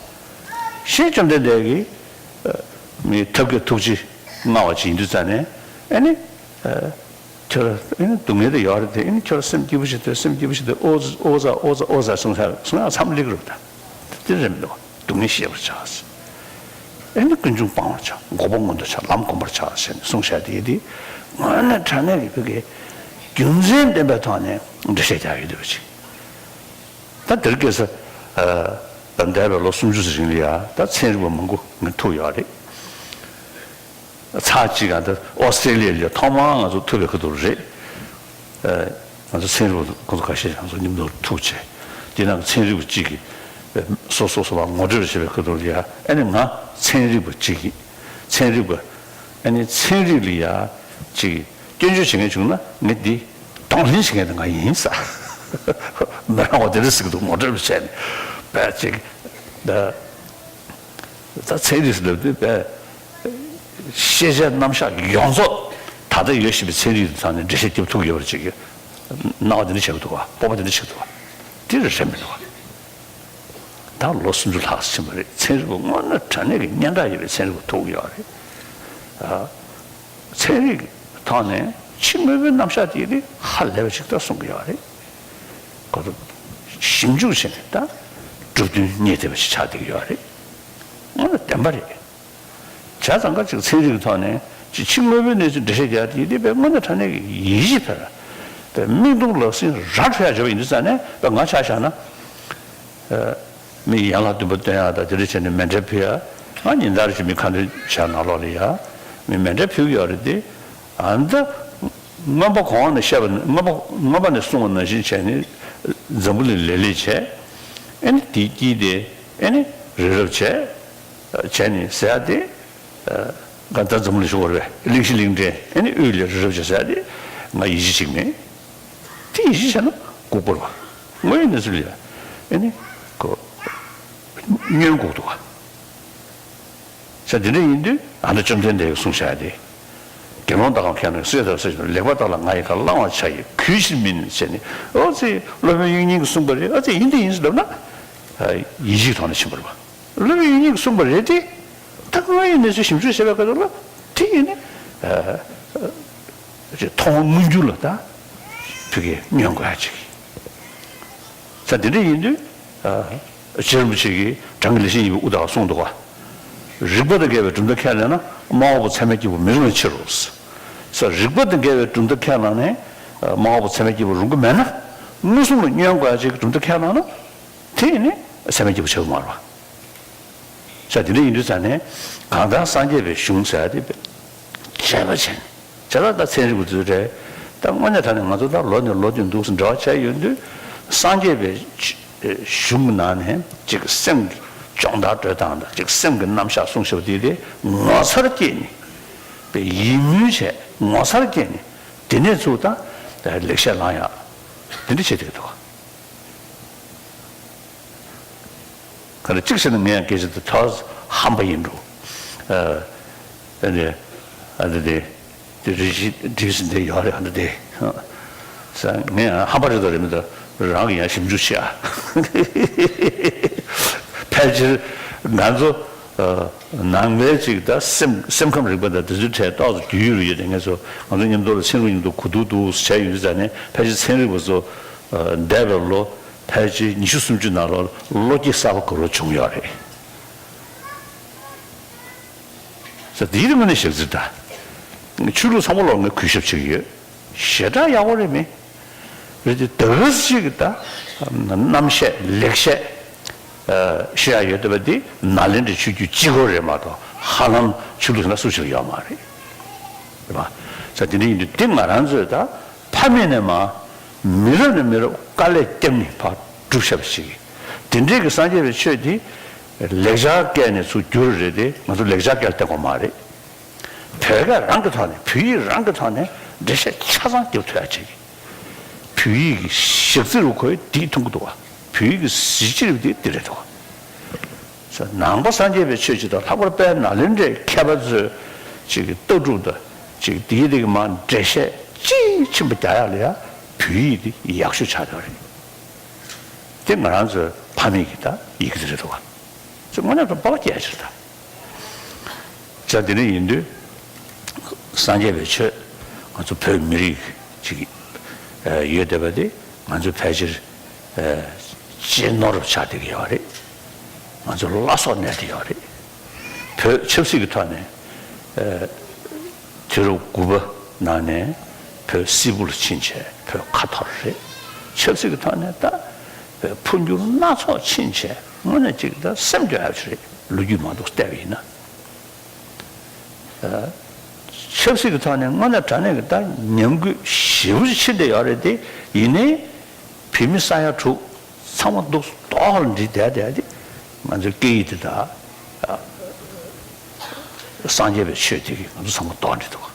ཞེས་བཅོམ་ལྡན་འདས་ཀྱིས་མི་ཐབས་མཁས་ཐུགས་རྗེ་མངའ་བ་ཅིག་ཡིན་དུས་ཙང་ནས་ཨེ་ནི། ཁྱོད་ཨེ་ནི་སྡུག་བསྔལ་དེ་ཡོད་རེད་དེ། ཨེ་ནི་ཁྱོད་སེམས་སྐྱིད་པོ་ཞིག་དེ། སེམས་སྐྱིད་པོ་ཞིག་དེ། ཨོ་ཙི་ཨོ་ཙི་ཨོ་ཙི་ཨོ་ཙི་གསུང་ས་གསུང་ཡག་མཚམས་ལེགས་རུབ་ད། དེ་རེད་མི་འདུག་སྡུག་བསྔལ་ཤེས་པར་བྱ། ཨེ་ནི་ཀུན་འབྱུང་སྤང་བར་བྱ། འགོག་པ་མངོན་དུ་བྱ། ལམ་བསྒོམ་པར་བྱ་ཟེར་ནས་གསུངས་བཞག་དེ་དེ་དངོས་གནས་དྲང་གནས་ཀྱི་བོད་ཀྱི་རྒྱུ་མཚན་ལྡན་པའི་ཐོག་ནས་འགྲེལ་བཤད་རྒྱག་ཡོད་འདུག་ཅིག་ད་དེར་སྐད་ས། ད་འདས་པའི་ལོ་སུམ་ཅུ་ཙམ་རིང་ལ་ཡ་ད་ཚན་རིག་པ་མང་པོ་ངས་ཐུག་ཡོད་རེད། ཚར་གཅིག་ག་འདི་ཨོ་སི་ཀྲེ་ལི་ཡ་ལ་ཐོག་མར་ང་ཚོ་ཐུག་པའི་ཁ་ཐུག་རེད། ཨ་ང་ཚོ་ཚན་རིག་པ་ཁོང་ཚོ་ཁ་ཤས་ང་ཚོ་མཉམ་དུ་ཐུག་བྱས། དེ་ནང་གི་ཚན་རིག་པ་གཅིག་གིས་སོ་སོ་སོ་ལ་ངོ་སྤྲོད་བྱེད་པའི་ཁ་ཐུག་ལ་ཡ། ཨ་ནི་ང་ཚན་རིག་པ་གཅིག་གིས་ཚན་རིག་པ་ཨ་ནི་ཚན་རིག་ལ་ཡ་གཅིག་གིས་སྐྱོན་བརྗོད་བྱེད་མཁན་བྱུང་ན་ངས་འདི་གདོང་ལེན་བྱེད་མཁན་དེ་ང་ཡིན་ས། མི་རང་བ་དེ་འདྲ་ཟེར་གི་འདུག་ངོ་སྤྲོད་བྱས་ནས་དཔེ་གཅིག་ད། ད་ཚན་རིག་ཟེར་ལབ་དུས་དཔེ་ ཤེས་བྱའི་རྣམ་གཞག་ཡོངས་རྫོགས་ད་ལྟ་ཡོད་བཞིན་པའི་ཚན་རིག་དང་ནི་འགྲེལ་བཤད་རྒྱབ་ཐུབ་ཡོད་པར་ཅིག་གི་སྣང་བ་དེ་འདྲ་བྱེད་ཀྱི་འདུག་ག། སྤོབས་པ་དེ་འདྲ་བྱེད་ཀྱི་འདུག་ག། དེ་རེད་མི་འདུག་ག། ད་ལོ་སུམ་ཅུ་ལྷག་ཕྱིན་པ་རེད། ཚན་རིག་པ་དངོས་གནས་དྲང་གནས་ཀྱི་སྙན་གྲགས་ཡོད་པའི་ཚན་རིག་པ་ཐུག་ཡོད་རེད། ཨ། ཚན་རིག་ཐོག་ནས་ཕྱི་དངོས་པོའི་རྣམ་གཞག་དེ་ནི་ཧ་ལས་པ་ཞིག་ད་གསུང་གི་ཡོད་རེད། ཁོ་ཚོ་ཞིབ་འཇུག་བྱས་ནས་ད་གྲུབ་དོན་རྙེད་བསྡད་པ་ཞིག་ཆགས་བསྡད་ཀྱི་ཡོད་རེད། དངོས་གནས་བདེན་པ་རེད། བྱས་ཙང་ཀ་ཅིག་ཚན་རིག་གི་ཐོག་ནས་ཅིག་ཕྱི་དངོས་པོའི་གནས་ཚུལ་འགྲེལ་བཤད་རྒྱག་དེ་དེ་དཔེ་དངོས་གནས་དྲང་གནས་ཀྱི་ཡིད་ཆེས་འཕེར། དཔེ་མིག་མཐོང་ལག་ཟིན་ར་འཕྲོད་ཡག་བྱས་པ་ཡིན་དུས་ཙང་ནས་དཔེ་ང་ཆ་བཞག་ན། ཨ། མི་ཡན་ལག་བདུན་པ་སྟོན་ཡག་དང་དེ་འདྲ་བྱས་ནས་མཎྜལ་ཕུལ་ཡག། ང་ཉིན་ལྟར་གྱི་མི་ཁ་འདོན་བྱས་ནང་ལོགས་ལ་ཡ། མི་མཎྜལ་ཕུལ་གྱི་ཡོད་རེད་དེ། ཨ་ནི་ད་མངོན་པ་གོང་ནས་བཤད་པ་ནི་མངོན་པ་མངོན་པ་ནས་གསུངས་པ་ནང་བཞིན་བྱས་ནས་འཛམ་བུ་གླིང་ལེ་ལེ་བྱས། ཨེ་ནི་དེའི་དཀྱིལ་དེ་ཨེ་ནི་རི་རབ་བྱས། བྱས་ནས་ཟེར་ཡག་དེ། ང་ད་འཛམ་བུ་གླིང་ཞུ་བར་བས་གླིང་བཞི་གླིང་ཕྲན་ཨེ་ནི་དབུས་ལ་རི་རབ་བྱས་ཟེར་ཡག་དེ་ང་ཡིད་ཆེས་བྱེད་ཀྱི་མེད། དེ་ཡིད་ཆེས་བྱས་ན་ལྐུགས་པ་རེད་པ། དངོས་ཡོད་གནས་ཚུལ་ལ་ཨེ་ནི་ཁོ་ཉོན་ལྐུགས་འདུག་ག། ས་འདི་འདྲ་ཡིན་དུས་ཨ་ནི་བཅོམ་ལྡན་འདས་ཀྱིས་གསུངས་བཞག་དེ། དགེ་སློང་དག་གམ་མཁས་རྣམས་ཀྱིས་སྲོད་ཐར་སྲོད་ཀྱི་ལེགས་པར་བརྟགས་ལ་ང་ཡི་བཀའ་བླང་བར་བྱ་ཡི་གུས་ཕྱིར་མིན་ཟེར་ནས། ཨོ་ཙི་སློབ་དཔོན་དབྱིག་གཉེན་གྱིས་གསུངས་པ་རེད། ཨོ་ཙི་ཡིན་དེ་ཡིན་ཟེར་ལབ་ན། ཡིད་ཆེས་ཐོག་ནས་ཕྱིན་པ་རེད་པ། སློབ་དཔོན་དབྱིག་གཉེན་གྱིས་གསུངས་པ་རེད་དེ། ད་དངོས་ཡོད་གནས་ཚུལ་ཞིབ་འཇུག་བྱས་པའི་སྐབས་ལ་དེ་ཡིན་ནི། མཐོང་བ་མངོན་གྱུར་ལ་ད་ཕ་གིར་ཉོན་དགོས་ཡ་ཅིག། ས་འདི་འདྲ་ཡིན་དུས། རྗེ་རིན་པོ་ཆེ་གིས་བྲང་གི་ལེགས་བཤད་སྙིང་པོའི་དབུ་ཐག་གསུངས་འདུག་ག། རིགས་པ་དང་འགལ་བའི་གྲུབ་མཐའ་ཁས་ལེན་ན་མ་འོངས་པ་ཚད་མའི་སྐྱེས་བུ་མི་རུང་བའི་ཕྱིར་རོ། ས་རིགས་པ་དང་འགལ་བའི་གྲུབ་མཐའ་ཁས་བླངས་ནས་མ་འོངས་པ་ཚད་མའི་སྐྱེས་བུ་རུང་གི་མེད་ན། མངོན་སུམ་ལ་ཉོན་དགོས་ཡ་ཅིག་གི་གྲུབ་མཐའ་ཁས་བླངས་ན། དེ་ཡིན་ནི་ཚད་མའི་སྐྱེས་བུ་ཆགས་ཀྱི་མ་རེད་པ། ས་དེ་འདྲ་ཡིན་དུས་ཙང་ནས་གང་ལྟར་སངས་རྒྱས་པའི་གཞུང་ཟེར་ཡ་དེ་དཔེ་རྒྱས་པ་བྱས་ནས། བྱས་ཙང་ད་ཚན་རིག་པ་ཚོས་རེད། ད་དངོས་གནས་དྲང་གནས་ང་ཚོ་ད་ལོ་ནས་ལོ་བསྟུད་འདུག་སེ་འབྲེལ་བ་བྱས་ཡོང་དུས་སངས་རྒྱས་པའི་གཞུང་གི་ནང་ནས་ཅིག་སེམས་ཀྱི་སྦྱོང་བརྡར་སྤྲོད་སྟངས་དང་ཅིག་སེམས་ཀྱི་རྣམ་གཞག་གསུངས་བཞག་པ་དེ་དེ་ངོ་མཚར་སྐྱེས་ནས། དཔེ་ཡིད་སྨོན་བྱས་ངོ་མཚར་སྐྱེས་ནས་དེ་ནས་ཚུར་ད་ལེགས་བཤད་བླང་ཡག་དེ་འདྲ་བྱེད་བསྡད་འདུག་ག། ག་ལ་གཅིག་བྱས་ན་ངས་ཡང་སྐད་ཆ་དེ་ཐོག་ཧམ་པ་ཡིན་འགྲོ། ཨ། ཨ་འདི་དེ། དེ་རེ་ཞིག་འདྲིས་སུ་འདི་ཡོད་རེད་ཨ་འདི་དེ། ས་ངས་ཡང་ཧམ་པ་རེད་དོ་རེད་མི་འདུག་རང་གི་ཡང་ཞིབ་འཇུག་བྱེད་ཨ། ཕལ་ཆེར་ང་ཚོ་ཨ་ནང་པའི་ཅིག་ད་སེམས་སེམས་ཁམས་རིག་པ་དང་དེ་ཚོའི་གྲས་ཏོག་ཙམ་རྒྱུས་ཡོད་རེད་ཡོད་དེ་ངས་ཚོ་ང་ཚོ་མཉམ་དུ་ལ་ཚན་རིག་མཉམ་དུ་གོ་བསྡུར་འདུག་བྱས་ཡོད་དུས་ཙང་ནས་ཕལ་ཆེར་ཚན་རིག་པ་ཚོ་ཨ་འདས་པའི་ལོ། ཕལ་ཆེར་ཉི་ཤུ་སུམ་ཅུ་ནང་ལོགས་བློ་སྐྱེད་གསར་པ་ག་རེ་བྱུང་ཡོད་རེད། ས་དེའི་རིང་ནས་བཤད་ཚུལ་ད། ཆོས་ལུགས་ཚང་མ་ལོག་ངས་གུས་ཞབས་བྱེད་ཀྱི་ཡོད། ཞེ་དྲག་ཡག་པོ་རེད་མི། རེད་དེ་ད་ག་ཟེ་ཅིག་གི་ད། རྣམ་བཤད་ལེགས་བཤད། ཨ་བཤད་ཡ་ཡོད་བསྡད་པ་འདི་ནཱ་ལེནྡྲའི་ཆོས་བརྒྱུད་གཅིག་པོ་རེད་མ་གཏོགས་ཧ་ལམ་ཆོས་ལུགས་ཟེར་ན་སུ་ཞིག་ཡོད་མ་རེད། རེད་པ། ས་དེ་འདྲ་ཡིན་དུས་འདི་ང་རང་ཚོས་ད། ཕ་མེས་ནས་མ། མི་རབས་ནས་མི་རབས་དཀའ་ལས་བརྒྱབ་ནས་ཕར་སྒྲུབ་བཞག་པ་ཞིག་གིས། དེ་འདྲའི་གི་སངས་རྒྱས་པའི་ཆོས་དེ། ལེགས་སྦྱར་སྐད་ནས་ཚུར་བསྒྱུར་རེད་དེ་ང་ཚོ་ལེགས་སྦྱར་སྐད་ལ་བལྟ་དགོས་མ་རེད། བོད་སྐད་རང་གི་ཐོག་ནས་བོད་ཡིག་རང་གི་ཐོག་ནས་འགྲེལ་བཤད་ཆ་ཚང་རྒྱབ་ཐུབ་ཡ་བྱེད་ཀྱི། བོད་ཡིག་གི་ཞག་རྩི་རུ་ཁོས་འདི་མཐོང་གི་འདུག་བ། བོད་ཡིག་གི་གཟི་བརྗིད་རུ་འདི་འདི་རེད་འདུག་བ། ནང་པ་སངས་རྒྱས་པའི་ཆོས་ཅིག་དང་ལྷག་པར་དཔལ་ནཱ་ལེནྡྲའི་མཁས་པ་ཚོས་ཅིག་གི་ལྟ་གྲུབ་དང་ཅིག་དེའི་དེ་གི་མ་འགྲེལ་བཤད་ཅིག་ཆེན་པོ་རྒྱག་ཡག་ལ་ཡ་བོད་ཡིག་དེ་ཡག་ཤོས་ཆགས་ཡོད་རེད། དེ་ང་རང་ཚོའི་ཕ་མེས་ཀྱི་ད་ཡི་གེ་དེ་རེད་འདུག་བ། ཚོ་དངོས་གནས་དུ་སྤོབས་པ་སྐྱེ་ཡ་ཅིག་རེད་ད། ཅག་དེ་འདྲ་ཡིན་དུས་སངས་རྒྱས་པའི་ཆོས་ང་ཚོ་བོད་མི་རིགས་ཅིག་ཡོད་བསྡད་པ་དེ་ང་ཚོ་ཕལ་ཆེར་གཅེས་ནོར་ཆགས་བསྡད་ཀྱི་ཡོད་རེད། ང་ཚོ་བླ་སྲོག་གནས་བསྡད་ཡོད་རེད། བོད་ཆབ་སྲིད་ཀྱི་ཐོག་ནས་དུས་རབས་དགུ་པ་ནང་ནས་བོད་སིལ་བུ་ལ་ཕྱིན་བྱས་བོད་ཁ་འཐོར་རེད། ཆབ་སྲིད་ཀྱི་ཐོག་ནས་ད་བོད་འཕོ་འགྱུར་སྣ་ཚོགས་ཕྱིན་བྱས་དངོས་གནས་ཅིག་ད་སེམས་སྐྱོ་ཡག་ཅིག་རེད། ལོ་རྒྱུས་མང་དུ་བལྟས་པ་ཡིན་ན། ཆབ་སྲིད་ཀྱི་ཐོག་ནས་དངོས་གནས་དྲང་གནས་ཀྱི་ད་ཉམས་རྒུད་ཞེ་པོ་ཅིག་ཕྱིན་བསྡད་ཡོད་རེད་དེ། ཡིན་ནའི་བོད་མི་ས་ཡ་དྲུག་ཚང་མ་འདུག་ཏོག་ལ་འདྲིས་བསྡད་བསྡད་དེ་ང་ཚོའི་སྐད་ཡིག་དེ་དང་སངས་རྒྱས་པའི་ཆོས་དེ་གིས་ང་ཚོ་ཚང་མ་ཏོག་འདྲིས་འདུག་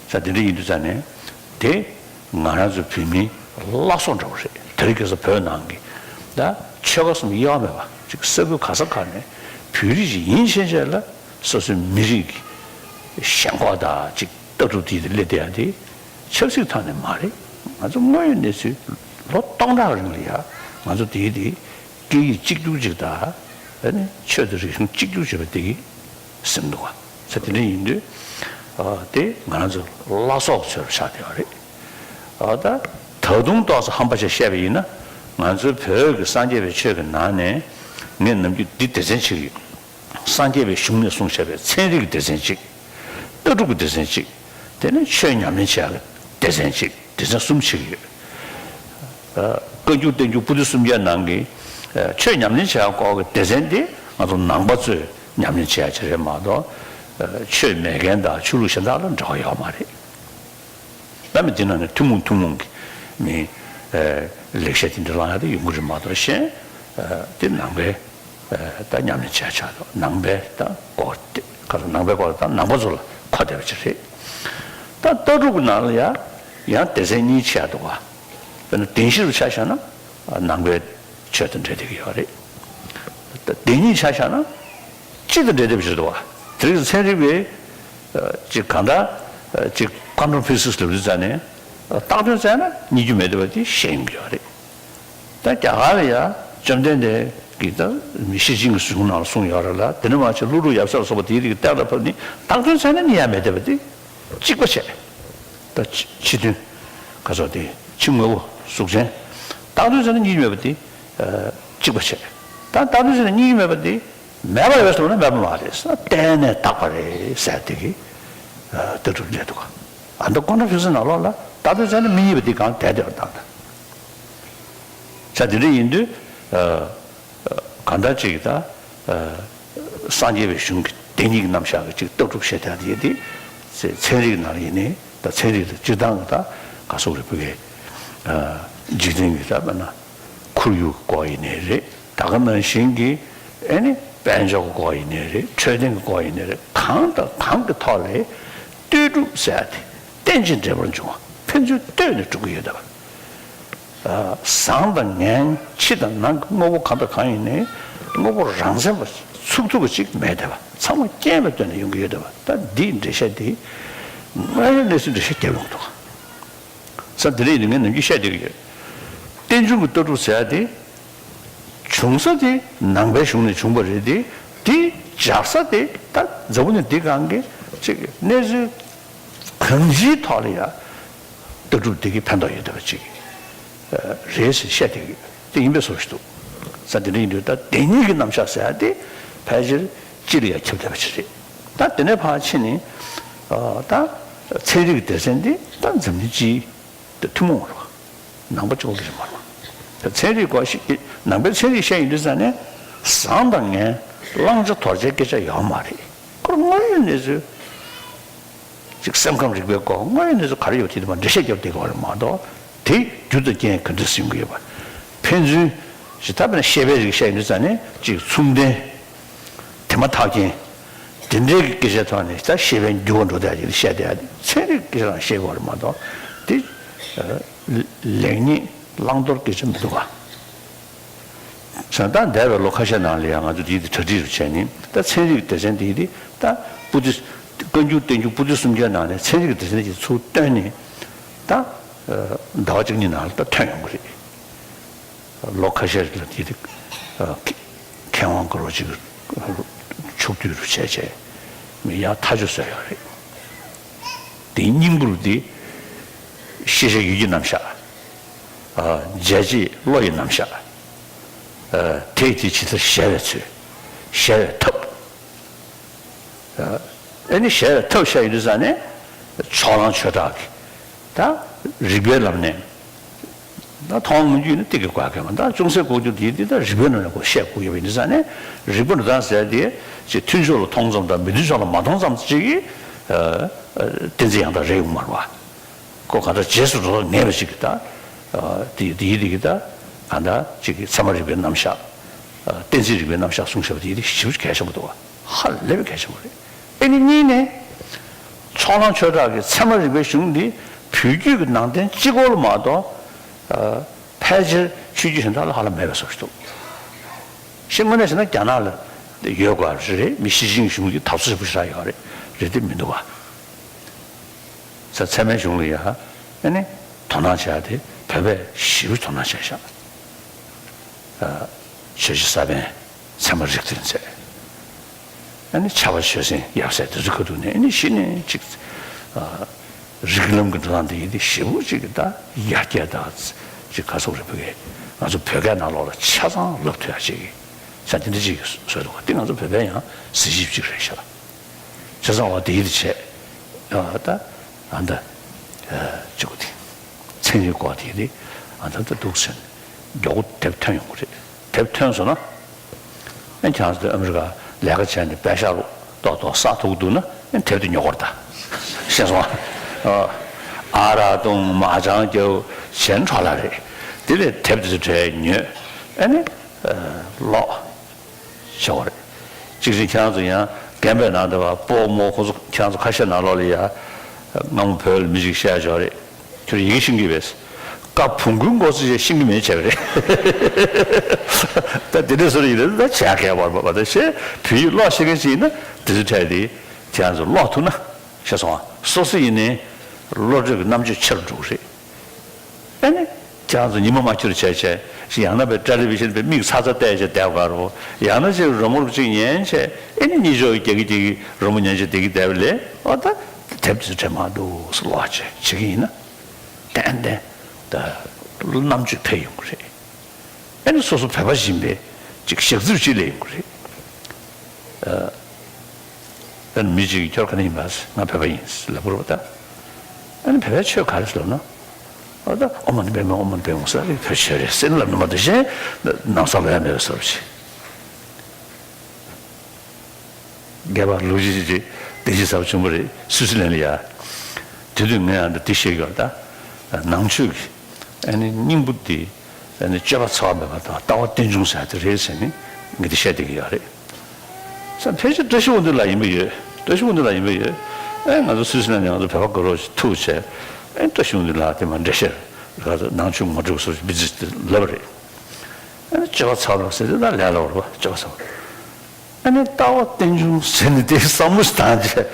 ས་དེ་འདྲ་ཡིན་དུས་ཙང་ནས་དེ་ང་རང་ཚོ་བོད་མིའི་བླ་སྲོག་འདྲ་བོ་རེད། དེ་རིང་ཁ་སང་བོད་ནང་གི་ད་ཆོལ་ཁ་གསུམ་དབྱེ་བ་མེད་པ་ཅིག་ས་ཁུལ་ག་ས་ག་ནས་བོད་རིགས་ཤིག་ཡིན་ཕྱིན་ཆད་ལ་ སོ་སོའི་མི་རིགས་ཀྱི་ཞེན་ཁོག་དང་ཅིག་ལྟ་གྲུབ་དེ་དེ་སླེབས་བསྡད་ཡ་དེ་ཆབ་སྲིད་ཐོག་ནས་མ་རེད། ང་ཚོ་དངོས་ཡོད་གནས་ཚུལ་ལོ་སྟོང་ཕྲག་རིང་ལ་ཡ་ང་ཚོ་དེའི་དེ་སྐད་ཡིག་གཅིག་གྱུར་ཅིག་དང་ཨ་ནི་ཆོས་དང་རིག་གཞུང་གཅིག་གྱུར་བྱེད་པ་དེ་གི་ཟིན་འདུག་བ། ས་དེ་འདྲ་ཡིན་དུས་ཨ་དེ་ང་རང་ཚོ་བླ་སྲོག་ཚོད་པ་ཆགས་བསྡད་པ་རེད། ཨ་ད་ད་དུང་ཏོག་ཙམ་ཧམ་པ་ཆེ་བཤད་པ་ཡིན་ན་ང་ཚོའི་བོད་ཀྱི་སངས་རྒྱས་པའི་ཆོས་ཀྱི་ནང་ནས་ངས་ནམ་རྒྱུན་འདི་སྡེ་ཚན་བྱེད་ཀྱི་ཡོད། སངས་རྒྱས་པའི་གཞུང་ནས་གསུངས་བཞག་པའི་ཚན་རིག་གི་སྡེ་ཚན་གཅིག་ལྟ་གྲུབ་ཀྱི་སྡེ་ཚན་གཅིག་དེ་ནས་ཆོས་ཉམས་ལེན་བྱེད་ཡག་གི་སྡེ་ཚན་གཅིག་སྡེ་ཚན་གསུམ་ཕྱེ་གི་ཡོད། ཨ། བཀའ་འགྱུར་བསྟན་འགྱུར་པོ་ཏི་སུམ་བརྒྱ་ནང་གི་ཨ་ཆོས་ཉམས་ལེན་བྱེད་ཡག་སྐོར་གྱི་སྡེ་ཚན་དེ་ང་ཚོ་ནང་པ་ཚོས་ཉམས་ལེན་བྱེད་ཡག་ཅིག་རེད་མ་གཏོགས་ཨ་ཆོས་མེད་མཁན་དང་ཆོས་ལུགས་གཞན་དག་ལ་འབྲེལ་བ་ཡོད་མ་རེད། ད་མི་དེ་ནང་ནས་ཐུན་མོང་ཐུན་མོང་གི་མི་ཨ་ལེགས་བཤད་དེ་འདྲ་བླང་ཡག་དེ་ཡོང་གི་རེད་མ་གཏོགས་གཞན་ཨ་དེ་ནང་པའི་ཨ་ད་ཉམས་ལེན་བྱེད་ཡག་ཆགས་འདུག་ནང་པའི་ད་སྐོར་དེ་ག་ལ་ནང་པའི་སྐོར་དང་ནང་པ་ཚོ་ལ་གོ་བདེ་བ་ཅིག་རེད། ད་ལྟ་གྲུབ་ཀྱི་ནང་ལ་ཡང་ཡང་སྡེ་ཚན་གཉིས་ཕྱེ་ཡག་འདུག་བ། དཔེར་ན་བདེན་བཞི་རུ་ཆ་བཞག་ན་ནང་པའི་ཆོས་དང་འབྲེལ་བསྡད་ཀྱི་ཡོད་རེད། བདེན་གཉིས་ཆ་བཞག་ན་སྤྱི་དང་འབྲེལ་བསྡད་པ་ཞིག་འདུག་བ། དེ་རིང་ཚན་རིག་པས་ཅིག་གང་ལྟར་ཅིག་ཀོན་ཊམ་ཕི་སིག་སི་ལབ་དུས་ཙང་ནས་བཏགས་དོན་བཙལ་ན་རྙེད་རྒྱུ་མེད་བསྡད་པ་དེ་ཤེས་ཡོང་གི་ཡོད་རེད། ད་རྒྱ་གར་ལ་ཡང་བཅོམ་ལྡན་འདས་ཀྱིས་ད་མི་ཤེར་ཕྱིན་གྱི་གཞུང་ནང་ལ་གསུངས་ཡོད་རེད་ལ། དེ་ནས་མར་ཕྱིན་ཀླུ་སྒྲུབ་ཡབ་སྲས་ལ་སོགས་པ་དེའི་རིགས་གཏན་ལ་ཕབ་ནས་བཏགས་དོན་བཙལ་ན་རྙེད་ཡག་མེད་བསྡད་པ་དེ་གཅིག་པ་བྱས། ད་ཕྱི་ཕྱི་དོན་ག་ཚོད་དེ་ཕྱི་དངོས་པོ་གཟུགས་ཅན་བཏགས་དོན་བཙལ་ན་རྙེད་རྒྱུ་མེད་པ་དེ་གཅིག་པ་བྱས། ད་བཏགས་དོན་བཙལ་ན་རྙེད་རྒྱུ་མེད་པ་དེ་མེད་པ་རེད་ཟེར་ན་མེད་པ་མ་རེད་ཟེར་ན་གཏན་ནས་བཏགས་པ་རེད་ཟེར་དེ་གི་ལྟ་གྲུབ་སླེབས་འདུག་ཨ་ད་ཀོན་ཊམ་ཕི་སིག་སི་ནང་ལོགས་ལ་བཏགས་དོན་བཙལ་ན་མི་རྙེད་པ་དེ་གང་དེ་དེ་བར་བཏགས་ད། ས་དེ་འདྲ་ཡིན་དུས་ཨ་གང་ལྟར་ཅིག་ད་ཨ་སངས་རྒྱས་པའི་གཞུང་གི་བདེན་གཉིས་ཀྱི་རྣམ་གཞག་གི་ཅིག་ལྟ་གྲུབ་བཤད་སྟངས་དེ་དེ་ཚན་རིག་ནང་ལ་ཡིན་ནའི་ད་ཚན་རིག་ལ་སྤྱིར་བཏང་གི་ད་ག་སོགས་རེད་བོད་ཀྱི་ཨ་འཇིག་རྟེན་གྱི་ད་དཔེར་ན་ཁོར་ཡུག་གི་སྐོར་ཡིན་ནའི་རེད། ད་ག་ནང་བཞིན་གྱི་ཨེ་ནི་དཔལ་འབྱོར་གྱི་སྐོར་ཡིན་ནའི་རེད། འཕྲོད་བསྟེན་གྱི་སྐོར་ཡིན་ནའི་རེད། གང་དང་གང་གི་ཐོག་ལ་ལྟོས་གྲུབ་ཟེར་ཡ་དེ་རྟེན་ཅིང་འབྲེལ་པར་འབྱུང་བ་ཕན་ཚུན་ལྟོས་ནས་གྲུབ་ཀྱི་ཡོད་བསྡད་པ། བཟང་དང་ངན་ཕྱི་དང་ནང་གི་དངོས་པོ་གང་དང་གང་ཡིན་ནའི་དངོས་པོ་རང་མཚན་པ་ཚུགས་ཐུབ་པ་ཅིག་མེད་བསྡད་པ། ཚང་མ་རྐྱེན་ལ་ལྟོས་ནས་ཡོང་གི་ཡོད་བསྡད་པ། ད་འདིའི་འགྲེལ་བཤད་འདི་དངོས་ཡོད་གནས་ཚུལ་འགྲེལ་བཤད་རྒྱབ་ཡོང་གི་འདུག་ས་འདི་རིགས་ནི་ངས་ནམ་རྒྱུན་བཤད་བསྡད་ཀྱི་ཡོད། རྟེན་འབྱུང་གི་ལྟ་གྲུབ་ཟེར་ཡ་དེ། བྱུང་ས་དེ་ནང་པའི་གཞུང་ནས་བྱུང་བ་རེད་དེ། དེ་འཇགས་ས་དེ་ད་འཛམ་བུ་གླིང་འདི་སྒང་གི་ཅིག་གནས་ཚུལ་གང་ཅིའི་ཐོག་ལ་ཡ་ལྟ་གྲུབ་འདི་གི་ཕན་ཐོགས་ཡོད་བསྡད་པ་ཅིག་རེད་ཟེར་བཤད་བསྡད་ཀྱི་ཡོད། དེ་ཡིན་པའི་བཟོ་ཞིག་འདུག་ས་འདི་འདྲ་ཡིན་དུས་ད་བདེན་གཉིས་ཀྱི་རྣམ་གཞག་ཟེར་ཡ་དེ་ཕལ་ཆེར་སྤྱི་ལ་ཡ་ཁྱབ་བསྡད་པ་ཅིག་རེད། ད་དེ་ནས་ཕར་ཕྱིན་ནས་ད་ཚན་རིག་གི་སྡེ་ཚན་འདི་ད་འཛམ་གླིང་སྤྱིའི་དེ་ཐུན་མོང་རེད་བ། ནང་པ་གཅིག་པོ་གི་རེད་མ་རེད་བ། ཚན་རིག་སྐོར་ཞིག་ནང་པའི་ཚན་རིག་བཤད་ཡོང་དུས་ཙང་ནས་བཟང་དང་ངན་བླང་བྱ་དོར་བྱའི་སྐད་ཆ་ཡོད་མ་རེད། ཁོ་དངོས་ཡོད་གནས་ཚུལ་ཅིག་སེམས་ཁམས་རིག་པའི་སྐོར་དངོས་ཡོད་གནས་ཚུལ་ག་རེ་ཡོད་དེ་དེ་མ་འགྲེལ་བཤད་རྒྱབ་བསྡད་ཀྱི་ཡོད་རེད་མ་གཏོགས་དེ་རྒྱུ་དང་རྐྱེན་ག་འདྲ་ཟིན་གྱི་ཡོད་པ། ཕན་ཚུན་ཞེ་ད་དཔེར་ན་ཤེས་པའི་རིགས་བཤད་ཡོང་དུས་ཙང་ནས་ཅིག་མཚུངས་ལྡན། དེ་མ་ཐག་རྐྱེན། དེ་འདྲའི་གི་སྐད་ཆའི་ཐོག་ནས་ད་ཤེས་པའི་འགྱུར་བ་འགྲོ་བསྡད་ཀྱི་བཤད་བསྡད་ཡ་དེ་ཚན་རིག་སྐད་ཆ་རང་བཤད་དགོས་རེད་མ་གཏོགས་དེ་ལེགས་ཉེས་བླང་དོར་སྐད་ཆ་མི་འདུག་ག་བྱས་ཙང་ད་འདས་པའི་ལོ་ཁ་ཤས་ནང་ལ་ཡང་ང་ཚོ་དེའི་དེ་གྲ་སྒྲིག་རུ་བྱས་ནས་ད་ཚན་རིག་སྡེ་ཚན་དེའི་དེ་ད་པོ་ཏི་བཀའ་འགྱུར་བསྟན་འགྱུར་པོ་ཏི་སུམ་བརྒྱ་ནང་ནས་ཚན་རིག་སྡེ་ཚན་དེ་ཚུར་བཏོན་ནས་ད་ཟླ་བ་གཅིག་གཉིས་ནང་ལ་ད་ཐོན་ཡོང་གི་རེད། ལོ་ཁ་ཤས་ལ་དེ་དེ་མཁས་དབང་དཀར་པོ་ཅིག་ཕྱོགས་བསྡུས་རུ་བྱས་བྱས་མི་ཡང་ཐག་གཅོད་བཟོས་ཡོད་རེད། དེའི་སྙིང་པོར་དེ་ཤེས་བྱ་ཡུལ་གྱི་རྣམ་གཞག་བྱས་རྗེས་བློ་ཡི་རྣམ་གཞག་དེ་དེ་ཇི་ལྟར་གཞལ་བའི་ཚུལ། གཞལ་བའི་ཐབས། ཨ་ནི་གཞལ་བའི་ཐབས་བཤད་ཡོང་དུས་ཙང་ནས་ཕྱོགས་གླང་ཆོས་གྲགས་ཀྱི་ད་རིགས་པའི་ལམ་ནས་ད་མཐོང་སྔོན་འཇུག་ནི་ཏིག་གི་བཀག་གི་མ། ད་ཅུང་ཟད་ལྐོག་གྱུར་དེ་དེ་ད་རིགས་པའི་ལམ་ནས་ཁོ་བཤད་དགོས་ཡོད་པ་ཡིན་དུས་ཙང་ནས་རིགས་པ་འགྲོ་སྟངས་ཟེར་དེ་ཅིག་མཐུན་ཕྱོགས་ལ་མཐོང་ཙམ་དང་མི་མཐུན་ཕྱོགས་ལ་མ་མཐོང་ཙམ་ཅིག་གིས་ཨ་ཨ་གཏན་ཚིགས་ཡང་དག་རེད་ཡོང་མ་རེད་བ། ཁོ་གང་ལྟར་རྗེས་སུ་འགྲོ་ལ་ངེས་པ་ཞིག་གི་ད། དེ་དེ་ཡི་དེ་གི་ད་གང་ལྟར་ཅིག་གི་ཚད་མ་རིག་པའི་རྣམ་གཞག་གཏན་ཚིགས་རིག་པའི་རྣམ་གཞག་གསུངས་བཞག་པ་དེ་ཡི་དེ་ཞེ་པོ་གལ་ཆེན་པོ་འདུག་བ། ཧ་ལས་པའི་གལ་ཆེན་པོ་རེད། ཨེ་ནི་གཉིས་ནས། ཕྱོགས་གླང་ཆོས་གྲགས་ཀྱི་ཚད་མ་རིག་པའི་གཞུང་འདི་བོད་བརྒྱུད་ཀྱི་ནང་བསྟན་གཅིག་པོ་ལ་མ་གཏོགས། ཕལ་ཆེར་ཆོས་བརྒྱུད་གཞན་དག་ལ་ཧ་ལམ་མེད་པའི་བཟོ་ཞིག་འདུག་ཤེས་དངོས་གནས་བྱས་ན་རྒྱ་ནག་ལ་ ཡོད་དགོས་རེད། མི་ཤི་ཅིན་གཞུང་གིས་དམ་བཙའ་ཞེ་པོ་ཞིག་རག་ཡོད་རེད། རེད་དེ་མི་འདུག་བ། ས་ཚད་མའི་གཞུང་ལ་ཡ། ཨ་ནི་དོ་སྣང་བྱ་དེ་བོད་པས་ཞེ་པོ་དོ་སྣང་བྱས་ཤག་ཆོས་བརྒྱུད་གསར་པའི་ཚད་མ་རིགས་མཐུན་ཚད། ཨ་ནི་ཕྱྭ་པ་ཆོས་སེང་ཡབ་སྲས་དེ་ཚོ་ཁ་ཐུག་ནས་ཨ་ནི་གཞི་ནས་ཅིག་རིགས་ལམ་གྱི་འགྲོ་སྟངས་དེ་ཡིན་དེ་ཞེ་པོ་ཅིག་གི་ད་ཡར་རྒྱས་དང་ཅིག་ག་ཚོད་རེད། བོད་ཀྱི་ང་ཚོ་བོད་སྐད་ནང་ལོགས་ལ་ཆ་ཚང་ལབ་ཐུབ་ཡ་ཅིག་གི་ས་དེ་འདྲ་ཅིག་བཟོས་འདུག་བ། དེ་ང་ཚོ་བོད་པའི་ཡང་གཟི་བརྗིད་ཅིག་རེད་ཤག་ཆ་ཚང་བ་དེ་ཡིན་དེ་བྱས་ད་ཨ་ད་ཅིག་གི་དེ་མཚན་ཉིད་སྐོར་དེ་ཡིན་དེ་ཨ་ད་ད་འདུག་ཟེར་ནས་མགྱོགས་པོ་དེབ་ཐོན་ཡོང་གི་རེད། དེབ་ཐོན་སོང་ན། ཨེ་ཁྱེད་རང་ཚོ་ཨ་མི་རི་ཀ་ལས་ཀ་བྱས་ནས་པད་ཤག་ཏོག་ཏོག་ཟ་ཐུབ་འདུག་ན་ཨེ་དེབ་དེ་ཉོ་དགོས་རེད་ད། ཤེས་སོང་ཨ། ཨ་རག་བཏུང་མ་ཅང་རྒྱབ་བྱས་ན་འཕྲོ་བརླག་རེད། དེ་ལས་དེབ་དེ་ཚོ་གྲས་ཉོས། ཨ་ནི་ཨ་ཀློག་བྱེད་དགོས་རེད། གཅིག་བྱས་ཁྱེད་རང་ཚོ་ཡང་རྒན་པའི་ནང་དུ་བ་སྤོ་རྨོ་ཁོ་ཚོ་ཁྱེད་རང་ཚོ་ཁ་ཤས་ནང་ལོགས་ལ་ཡ། སྔ་མོ་བོད་ལ་མི་ཞིག་བཤད་ཆོག་རེད། ཁྱོད་ཡི་གེ་ཤེས་ཀྱི་བས། ཀ་བོང་གུའི་མགོ་ཚོས་ཤེས་ཀྱི་མེད་བྱས་པ་རེད། ད་དེ་འདྲ་བཟོ་རེད་ཡིན་ན་ད་བྱ་མཁས་པར་བ་ད་ཤེས་བོད་ཡིག་ཀློག་ཤེས་མཁན་ཞིག་ཡིན་ན་དེ་ཚོ་འཕྲད་དེ་ཁྱེད་རང་ཚོ་ཀློག་ཐུབ་ན་ཤེས་སོང་ཨ། སོ་སོ་ཡིན་ནའི་བློ་གྲོས་ཀྱི་རྣམ་དཔྱོད་ཆེ་རུ་འགྲོ་གི་རེད། ཨ་ནི། ཁྱེད་རང་ཚོ་ཉི་མ་མ་འཁྱོལ་བྱས་བྱས་ཡང་ན་པའི་ཊེ་ལི་བི་ཤན་པའི་མིག་ཚ་ཚ་བལྟས་བྱས་བསྡད་དགོས་རེད། ཡང་ན་ཅིག་རི་མོ་ཅིག་ཉན་བྱས་ཨ་ནི་གཉིད་ཆོག་རྒྱག་གི་རྒྱག་གི་རི་མོ་ཉན་བྱས་བསྡད་ཀྱི་བསྡད་པ་ལས་ཨ་ད་དེབ་ཅིག་དྲན་མ་འདུག་སུ་ལོག་བྱས་བྱེད་ཀྱི་ཡིན་ན་ཏན་ཏན་ད་རྣམ་དཔྱོད་འཕེལ་ཡོང་གི་རེད། ཨ་ནི་སོ་སོ་བོད་པ་ཡིན་པའི་ཅིག་ཞག་ཚིར་ཅིག་སླེབས་ཡོང་གི་རེད། ཨ་ནི་མི་གཅིག་གིས་ཁྱོད་ག་ནས་ཡིན་པ། ང་བོད་པ་ཡིན་ལབ་དགོས་རེད་པ་ད། ཨ་ནི་བོད་པའི་ཆོས་ག་རེ་ཟེར་ལབ་ན། ཨ་ད་ཨོཾ་མ་ཎི་པདྨེ་ཨོཾ་མ་ཎི་པདྨེ་ཟེར་བོད་ཆོས་རེད་ཟེར་ནས་ལབ་ནས་མ་གཏོགས་གཞན་ནང་ས་ལོ་ཡ་མེད་པའི་བཟོ་འདྲ་ཅིག་སྒལ་པར་ལུག་ཅིག་ཅིག་བདེ་སྐྱིད་ཟེར་བ་བྱུང་བ་རེད་སུའི་སི་ལན་ལ་ཡ། དེ་དུས་ངས་ཨ་ད་འདི་བཤད་ཀྱི་ཡོད་ད། ནང་ཆོས་ཀྱི་ཨ་ནི་སྙིང་པོ་འདི། ཨ་ནི་སྤྱོད་པ་འཚེ་བ་མེད་པ་དང་ལྟ་བ་རྟེན་འབྱུང་ཟེར་ཡ་དེ་རེད་ཟེར་ནས་ངས་འདི་བཤད་བསྡད་ཀྱི་ཡོད་རེད། ས་ཕལ་ཆེར་བཀྲ་ཤིས་དབང་འདུས་ལགས་ཡིན་པ་ཡོད། བཀྲ་ཤིས་དབང་འདུས་ལགས་ཡིན་པ་ཡོད། ཨེ་ང་ཚོ་སུད་སི་ལན་ནས་ང་ཚོ་བོད་པ་དགའ་རོགས་ཤིག་ཐུག་བྱས། ཨེ་བཀྲ་ཤིས་དབང་འདུས་ལགས་དེ་མ་འགྲེལ་བཤད་ར་ནང་ཆོས་ངོ་སྤྲོད་སོགས་མི་ཚེ་དེ་ལབ་པ་རེད། ཨེ་སྤྱོད་པ་འཚེ་བ་མེད་ཟེར་དེ་ད་ལས་སླ་པོ་རེད་པ། སྤྱོད་པ་འཚེ་བ། ཨ་ནི་ལྟ་བ་རྟེན་འབྱུང་ཟེར་ནས་དེ་བསམ་བློ་ཞིག་བཏང་རྗེས།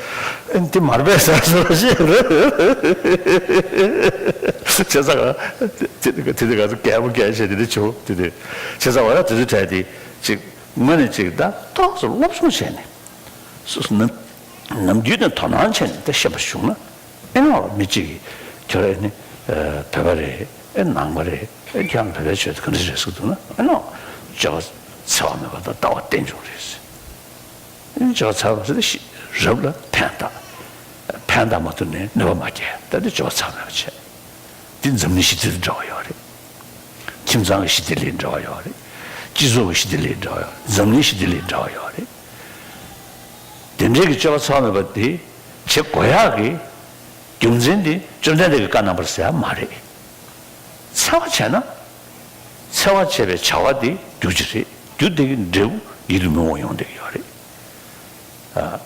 ཨ་ནི་དེ་མར་པས་ཟེར་སོ་ཞེས་རེད། བྱས་ཙང་དེ་དེ་དེ་ང་ཚོ་རྒད་པོ་རྒད་བྱས་དེ་འདྲ་བྱུང་དེ་དེ། བྱས་ཙང་བ་ཡ་དེ་ཚོའི་གྲས་དེ་ཅིག་ངོས་ནས་ཅིག་ད་ཏོག་ཙམ་སློབ་སྦྱོང་བྱས་ནས། སོ་སོ་ནམ་ནམ་རྒྱུན་ནས་དོ་སྣང་བྱས་ནས་ད་ཤེས་པ་བྱུང་ན། ཨེ་ནོ་མི་གཅིག་གིས་ཁྱོད་ཨེ་ནི་བོད་པ་རེད། ཨེ་ནང་པ་རེད། ཨེ་ཁྱེད་རང་བོད་པའི་ཆོས་དེ་ག་འདྲ་རེད་ཟེར་གྱི་འདུག་ན། ཨེ་ནོ་སྤྱོད་པ་འཚེ་བ་མེད་པ་དང་ལྟ་བ་རྟེན་འབྱུང་རེད་ཟེར། ཨེ་ནི་སྤྱོད་པ་འཚེ་བ་མེད་པ་ཟེར་ན་ཤི་རབ་ལ་ཕན་བཏགས། ཕན་བཏགས་མ་ཐུབ་ནས་གནོད་པ་མ་སྐྱེལ། ད་དེ་སྤྱོད་པ་འཚེ་བ་མེད་པ་བྱས། དེ་འཛམ་གླིང་ཞི་བདེ་དང་འབྲེལ་བ་ཡོད་རེད། ཁྱིམ་ཚང་གི་ཞི་བདེ་ལ་འབྲེལ་བ་ཡོད་རེད། སྤྱི་ཚོགས་ཀྱི་ཞི་བདེ་ལ་འབྲེལ་བ་ཡོད་རེད། འཛམ་གླིང་ཞི་བདེ་ལ་འབྲེལ་བ་ཡོད་རེད། དེ་འདྲའི་གི་སྤྱོད་པ་འཚེ་བ་མེད་པ་དེ་བྱེད་དགོས་ཡག་གི་རྒྱུ་མཚན་དེ་བཅོམ་ལྡན་འདས་ཀྱི་བཀའ་རྣམ་པར་ཟེར་ཡ་མ་རེད། འཚེ་བ་བྱས་ན། འཚེ་བ་བྱས་པའི་བྱ་བ་དེ་རྒྱུ་ཅིག་རེད། རྒྱུ་དེ་གི་འབྲས་བུ་ཡིད་དུ་མི་འོང་ཡོང་བསྡད་ཀྱི་ཡོད་རེད། ཨ།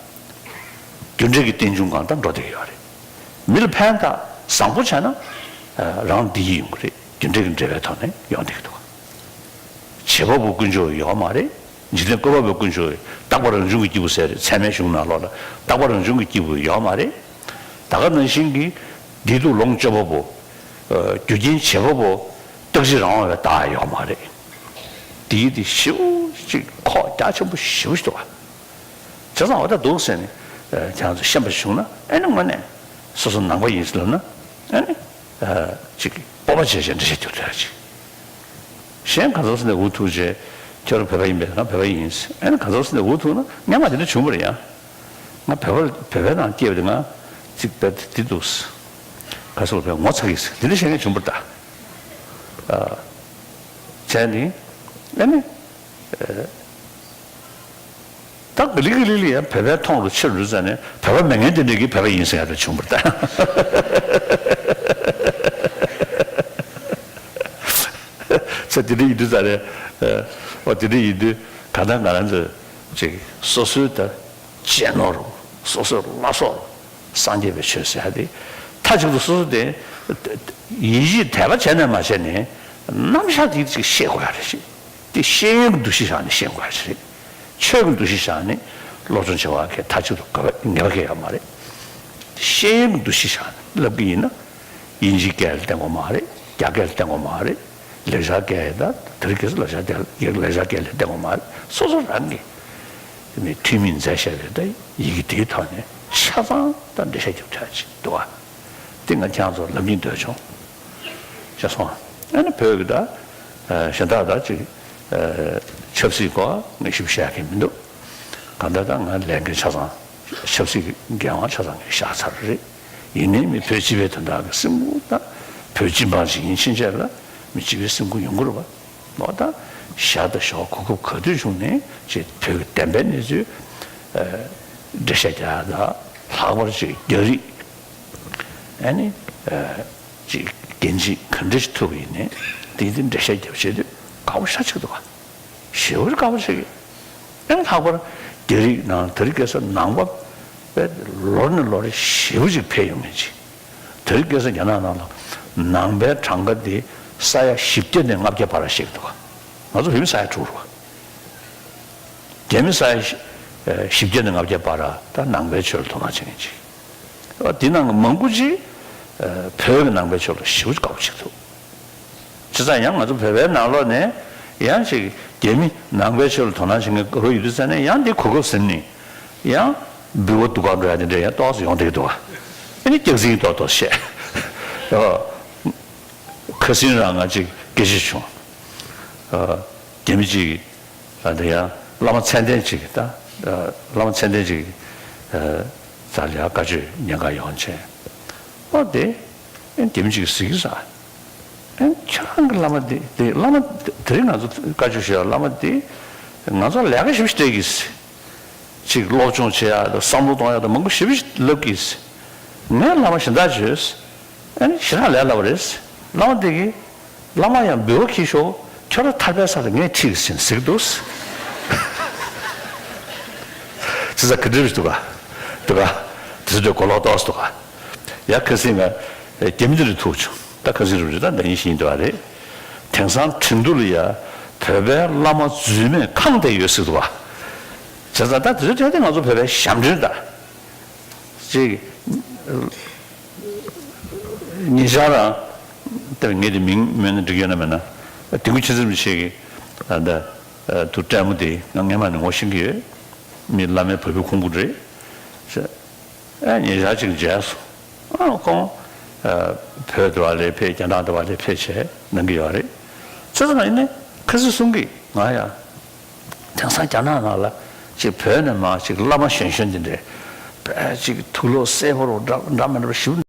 རྒྱུ་འབྲས་ཀྱི་རྟེན་འབྱུང་གང་ལྟར་འགྲོ་བསྡད་ཀྱི་ཡོད་རེད། མི་ལ་ཕན་བཏགས་བཟང་པོ་བྱས་ན། ཨ། རང་བདེ་སྐྱིད་ཡོང་གི་རེད། རྒྱུ་འབྲས་ཀྱི་འབྲེལ་བའི་ཐོག་ནས་ཡོང་བསྡད་ཀྱི་འདུག་བྱེད་པ་པོ་དཀོན་མཆོག་ཡོད་མ་རེད། འཇིག་རྟེན་བཀོད་པ་པོའི་དཀོན་མཆོག་རྟག་པ་རང་བྱུང་གི་སྐྱེས་བུ་ཟེར་རེད། ཚད་མའི་གཞུང་ནང་ལོགས་ལ་རྟག་པ་རང་བྱུང་གི་སྐྱེས་བུ་ཡོད་མ་རེད། ད་ག་ནང་བཞིན་གྱི་བདེ་སྡུག་ལོངས་སྤྱོད་པ་པོ། རྒྱུ་རྐྱེན་བྱེད་པ་པོ། རྟག་གཅིག་རང་དབང་བའི་བདག་ཡོད་མ་རེད། དེའི་དེ་ཞེ་པོ་ཅིག་ཁོག་རྒྱ་ཆེན་པོ་ཞེ་པོ་ཞིག་འདུག་ག་བྱས་ཙང་འོ་ད་འདུག་ཟེར་ནས་ཁྱེད་ཚོ་ཤེས་པ་བྱུང་ན་ཨ་ནི་དངོས་གནས་སོ་སོ་ནང་པ་ཡིན་ཟེར་ལབ་ན་ཨ་ནི་ཅིག་སྤོབས་པ་བྱས་བྱས་འགྲེལ་བཤད་རྒྱག་ཐུབ་ཡ་ཅིག་གཞན་ག་ཚོད་ཟེར་ནས་འུ་ཐུག་བྱས་ཁྱོད་རང་བོད་པ་ཡིན་པས་ང་བོད་པ་ཡིན་ཟེར་ཨ་ནི་ག་ཚོད་ཟེར་ནས་འུ་ཐུག་ན་སྔན་མ་དེ་འདྲ་བྱུང་བ་རེད་ཡ། ང་བོད་པ་བོད་པའི་ནང་སྐྱེས་པ་དེ་ང་ཅིག་བོད་དེ་འདུག་ག་ཚོད་བོད་ངོ་ཚ་གི་ཟེར་དེ་འདྲ་བཤད་མཁན་བྱུང་བ་རེད་ད། བྱས་ནས་ཨ་ནི། ད་ག་ལི་ག་ལི་ལི་ཡང་བོད་པའི་མཐོང་རུ་ཆེ་རུ་ཙ་ནས་བོད་པ་མེད་མཁན་དེ་འདྲ་གིས་བོད་པ་ཡིན་ཟེར་ཡ་དེ་བྱུང་བ་རེད་ད། ཚེ་དེ་འདྲ་ཡིན་དུས་ཙ་ནས་ཨོ་དེ་འདྲ་ཡིན་དུས་གང་ལྟར་ང་རང་ཚོ་ཅིག་སོ་སོའི་ད་གཅེས་ནོར་རུ་སོ་སོའི་བླ་སྲོག་རུ་སངས་རྒྱས་པའི་ཆོས་ཟེར་ཡ་དེ་མཐའ་གཅིག་ཏུ་སོ་སོ་དེ་ཡིད་ཆེས་དད་པ་བྱས་ནས་མ་བྱས་ནས་རྣམ་གཞག་དེ་ཅིག་ཤེས་དགོས་ཡ་རེད་ཤག་དེ་ཤེས་ཡོན་གྱི་འདུ་ཤེས་བཞག་ནས་ཤེས་དགོས་ཡ་ཅིག་རེད། ཆོས་ཀྱི་འདུ་ཤེས་བཞག་ནས་སློབ་སྦྱོང་བྱེད་པ་གི་མཐའ་གཅིག་ཏུ་དགོས་པ་ངེས་པ་གང་ཡང་མ་རེད། ཤེས་ཡོན་གྱི་འདུ་ཤེས་བཞག་ནས་བསླབ་ཀྱི་ཡིན་ན། དབྱིན་ཇིའི་སྐད་ལ་བརྟེན་དགོས་མ་རེད། རྒྱ་སྐད་ལ་བརྟེན་དགོས་མ་རེད། ལེགས་སྦྱར་སྐད་དང་དེ་རིང་ཁ་སང་ལེགས་སྦྱར་སྐད་ལེགས་སྦྱར་སྐད་ལ་བརྟེན་དགོས་མ་རེད། སོ་སོ་རང་གི་མི་ཐུན་མིན་མཛད་བཞག་པའི་ད་ཡི་གེ་དེའི་ཐོག་ནས་ཆ་ཚང་ད་འགྲེལ་བཤད་རྒྱབ་ཐུབ་ཡ་ཅིག་འདུག་ག་དེ་ང་ཁྱེད་ཚོར་ལབ་སྙིང་འདོད་བྱུང་། ཤེས་སོང་། ཨ་ནི་བོད་ཀྱི་ད་གཞན་དག་ད་ཅིག་ཆབ་སྲིད་སྐོར་ངས་ཞིབ་བཤད་མཁན་མི་འདུག་གང་ལྟར་ད་ང་ལས་འགན་ཆ་ཚང་ཆབ་སྲིད་ཀྱི་འགན་དབང་ཆ་ཚང་ངས་བཞག་ཚར་རེད། ཡིན་ནའི་མི་བོད་སྤྱི་པའི་དོན་དག་གི་སེམས་ཁུར་དང་བོད་སྤྱི་འབངས་ཤིག་ཡིན་ཕྱིན་ཆད་ལ་མི་སྤྱི་པའི་སེམས་ཁུར་ཡོང་གི་རེད་པ། འོ་ད་ཞག་དང་ཞོགས་གོ་སྐབས་ག་དུས་བྱུང་ནས་ཅིག་བོད་ཀྱི་བདེན་པའི་གནས་ཚུལ་འགྲེལ་བཤད་རྒྱག་ཡ་དང་ལྷག་པར་ཅིག་རྒྱ་རིགས་ཨ་ནི་ཅིག་འགན་ཅིག་ག་འདྲ་ཞིག་ཐུབ་པ་ཡིན་ནའི་དེ་དེ་འགྲེལ་བཤད་རྒྱབ་བྱེད་དུས་དགའ་པོ་ཞེ་ཅིག་འདུག་ག་ཞེ་པོ་དགའ་པོ་བྱེད་ཀྱི། ཨེ་ལྷག་པར་རྒྱ་རིགས་ནང་དེ་རིང་ཁ་སང་ནང་པ་དཔེ་ལོ་ནས་ལོ་རེ་ཞེ་པོ་ཅིག་འཕེལ་ཡོང་མཁན་ཅིག་དེ་རིང་ཁ་སང་རྒྱ་ནག་ནང་ལ་ནང་པའི་གྲངས་ཀ་དེ་ས་ཡ་བཞི་བརྒྱ་ནས་ལྔ་བརྒྱ་བར་བཤད་ཀྱི་འདུག་ག་ང་ཚོ་བོད་མི་ས་ཡ་དྲུག་རེད་པ། རྒྱ་མི་ས་ཡ་བཞི་བརྒྱ་ནས་ལྔ་བརྒྱ་བར་ད་ནང་པའི་ཆོས་ལ་དོ་སྣང་བྱེད་མཁན་ཅིག་འོ་དེ་ནང་གི་མང་པོ་ཅིག་བོད་ཀྱི་ནང་པའི་ཆོས་ལ་ཞེ་པོ་ཅིག་དགའ་པོ་བྱེད་ཀྱི་འདུག་བྱས་ཙང་ཡང་ང་ཚོ་བོད་པའི་ནང་ལོགས་ནས་ཡང་ཅིག་རྒྱ་མི་ནང་པའི་ཆོས་ལ་དོ་སྣང་བྱེད་མཁན་རོ་ཡོད་དུས་ཙང་ནས་ཡང་འདི་གོ་སྐབས་ཟིན་ནས་ཡང་འབུལ་བ་སྡུག་ག་འགྲོ་ཡ་དེ་འདྲ་ཡང་ཏོག་ཙམ་ཡོང་བསྡད་ཀྱི་འདུག་ག་ཨ་ནི་སྐྱག་རྫུན་ཏོག་ཏོག་བཤད། ཨོ། ཁ་སང་རང་ང་ཅིག་སྐད་ཆ་བྱུང་། ཨོ། རྒྱ་མི་ཅིག་ཨ་འདི་ཡང་བླ་མ་མཚན་ལྡན་ཅིག་ད་བླ་མ་མཚན་ལྡན་ཅིག་རྩ་ལ་ཡ་བཀའ་ཆོས་ཉན་ག་ཡོང་བྱས། ཨོ་དེ་ཨེ་རྒྱ་མི་ཅིག་གཟིགས་ས། ཨེ་ཁྱེད་རང་གི་བླ་མ་དེ་དེ་བླ་མ་དེ་རིང་ང་ཚོ་བཀའ་ཆོས་ཞུ་ཡ་བླ་མ་དེ་ང་ཚོ་ལས་ཀ་ཞིབ་ཞིབ་སྤྲད་ཀྱིས། ཅིག་སློབ་སྦྱོང་བྱེད་ཡ་དང་བསམ་བློ་གཏོང་ཡ་དང་མང་པོ་ཞེ་པོ་ཞིག་ལབ་ཀྱིས། ངས་བླ་མ་གཞན་དག་བྱོས། ཨ་ནི་ཞེ་དྲག་ལས་སླ་པོ་རེད། བླ་མ་དེ་གིས་བླ་མ་ཡང་འབུལ་བ་འཁྱེར་ཤོག་ཁྱོད་རང་ཐར་པའི་ས་ལ་ངས་ཁྲིད་ཟིན་ཟེར་གྱི་འདུག་དེ་ས་ག་འདྲ་ཞིག་འདུག་ག་འདུག་ག་དེ་ཚོ་དེ་གོ་ལོག་ཏོག་ཙམ་འདུག་ག་ཡ་ཁ་སང་ང་རྒྱ་མི་འདི་རུ་ཐུག་བྱུང་། ད་ཁ་སང་རུ་རེད། ད་ཟླ་ཉིན་ཤིང་འདུག་ག་རེད། དེང་སང་ཁྲིན་ཏུ་ལ་ཡ་བོད་པའི་བླ་མ་རྫུན་མས་ཁེངས་བསྡད་ཡོད་ཟེར་འདུག་ག་བྱས་ཙང་ད་དེ་ཚོ་དྲན་ཏེ་ང་ཚོ་བོད་པའི་ཞབས་འདྲེན་ད། ཅིག་ཉེ་ཆར་རང་ལྟ་བུ་ངས་དེ་མིང་སྨོས་ན་འགྲིག་ཡོད་ན་མེད་ན། དེང་གི་ཆུ་ཚོད་མི་ཤེས་ཀྱི་ད་ལྟ་དུ་སྤྲད་མོ་དེ་ང་སྔས་མ་ནས་ངོ་ཤེས་ཀྱི་ཡོད། མི་བླ་མའི་བུ་བུ་ཁུང་བུ་རེད། ཨ་ཉེ་ཆར་ཅིག་མཇལ་སོང་། ཨ་ཁོང་བོད་དུ་བ་ལས་ཕེབས་རྒྱ་ནག་དུ་བ་ལས་ཕེབས་བྱས་གནང་གི་ཡོད་རེད། ཚེ་ཚང་ཡིན་ནས་ཁ་སང་གསུང་གི་ང་ཡང་། དེང་སང་རྒྱ་ནག་ནང་ལ་ཅིག་བོད་ནས་མར་ཅིག་བླ་མ་གཞོན་གཞོན་འདི་འདྲས་པས་ཅིག་དུག་ལོག་སེར་པོ་རོ་འདྲ་འདྲ་མི་འདྲ་བ་ཞིབ་